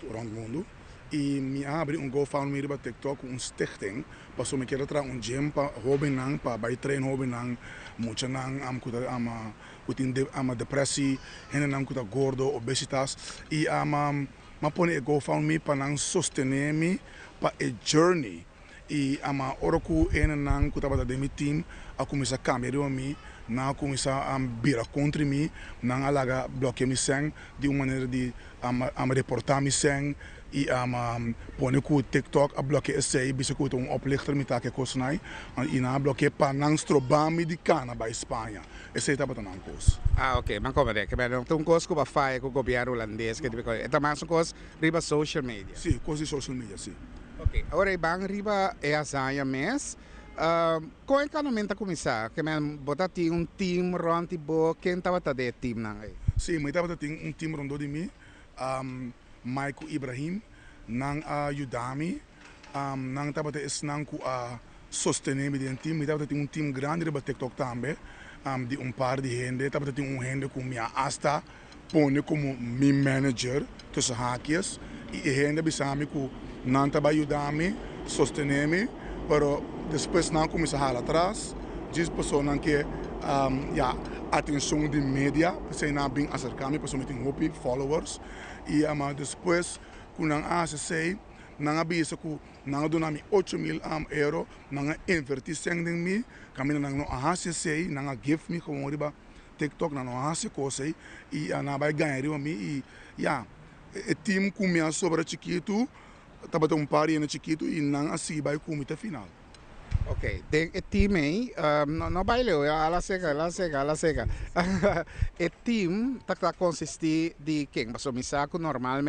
Rond mundu y mi a habri un GoFundMe riba TikTok cu un stichting paso mi kier a traha un gym pa hobennan pa bay train hobennan muchanan am cu ta ama cu tin ama depressie hendenan cu ta gordo obesitas y ama mi a pone e GoFundMe pa nan sostene mi pa e journey y ama ora cu hendenan cu tabata den mi team a cuminsa cambia riba mi nan a cuminsa bira contra mi nan a laga blokea mi cen di un manera di a reporta mi cen y a pone cu TikTok a blokea esey bisa cu ta un oplichter mi ta ke cosnan ey y nan a blokea pa nan stroba mi di cana bay Spaña esey tabata nan cos. Ah ok, mi a comprende. Ke no ta un cos cu bo a faya cu gobierno hulandes ke tipo e ta mas un cos riba social media. Si, cos di social media si. Ok, awor e ban riba e hazaña mes. Kon e kanamento a kuminsá? Ke men bo ta tin un team rònt di bo? Ken tabata den e teamnan ei? Sí, mi tabata tin un team rondó di mi, Mike ku Ibrahim. Nan a yuda mi. Nan tabata esnan ku a sostené mi den team. Mi tabata tin un team grandi riba TikTok tambe, di un par di hende. Tabata tin un hende ku mi a asta pone komo mi manager tussen haakjes i e hende a bisa mi ku nan ta bai yuda mi, sostené mi, pero despues nan a kuminsá hala atras djis pasobra nan ke ya atenshon di media, p'esei nan a bin aserká mi pasobra mi tin hopi followers i ama despues ku nan a hasi esei nan a bisa ku nan a duna mi 8000 euro, nan a invertí sèn den mi, kaminda nan no a hasi esei, nan a give mi gewoon riba. TikTok nan no a hasi kos ei i nan a bai gaña riba mi i ya e team ku mi a sobra chikitu tabata un par di hende chikitu i nan a sigui bai ku mi te final. Ok, den e team ei, no, no bai leu, ala seka, ala seka, ala seka. E team ta konsistí di ken? Pasobra mi sa ku normalmente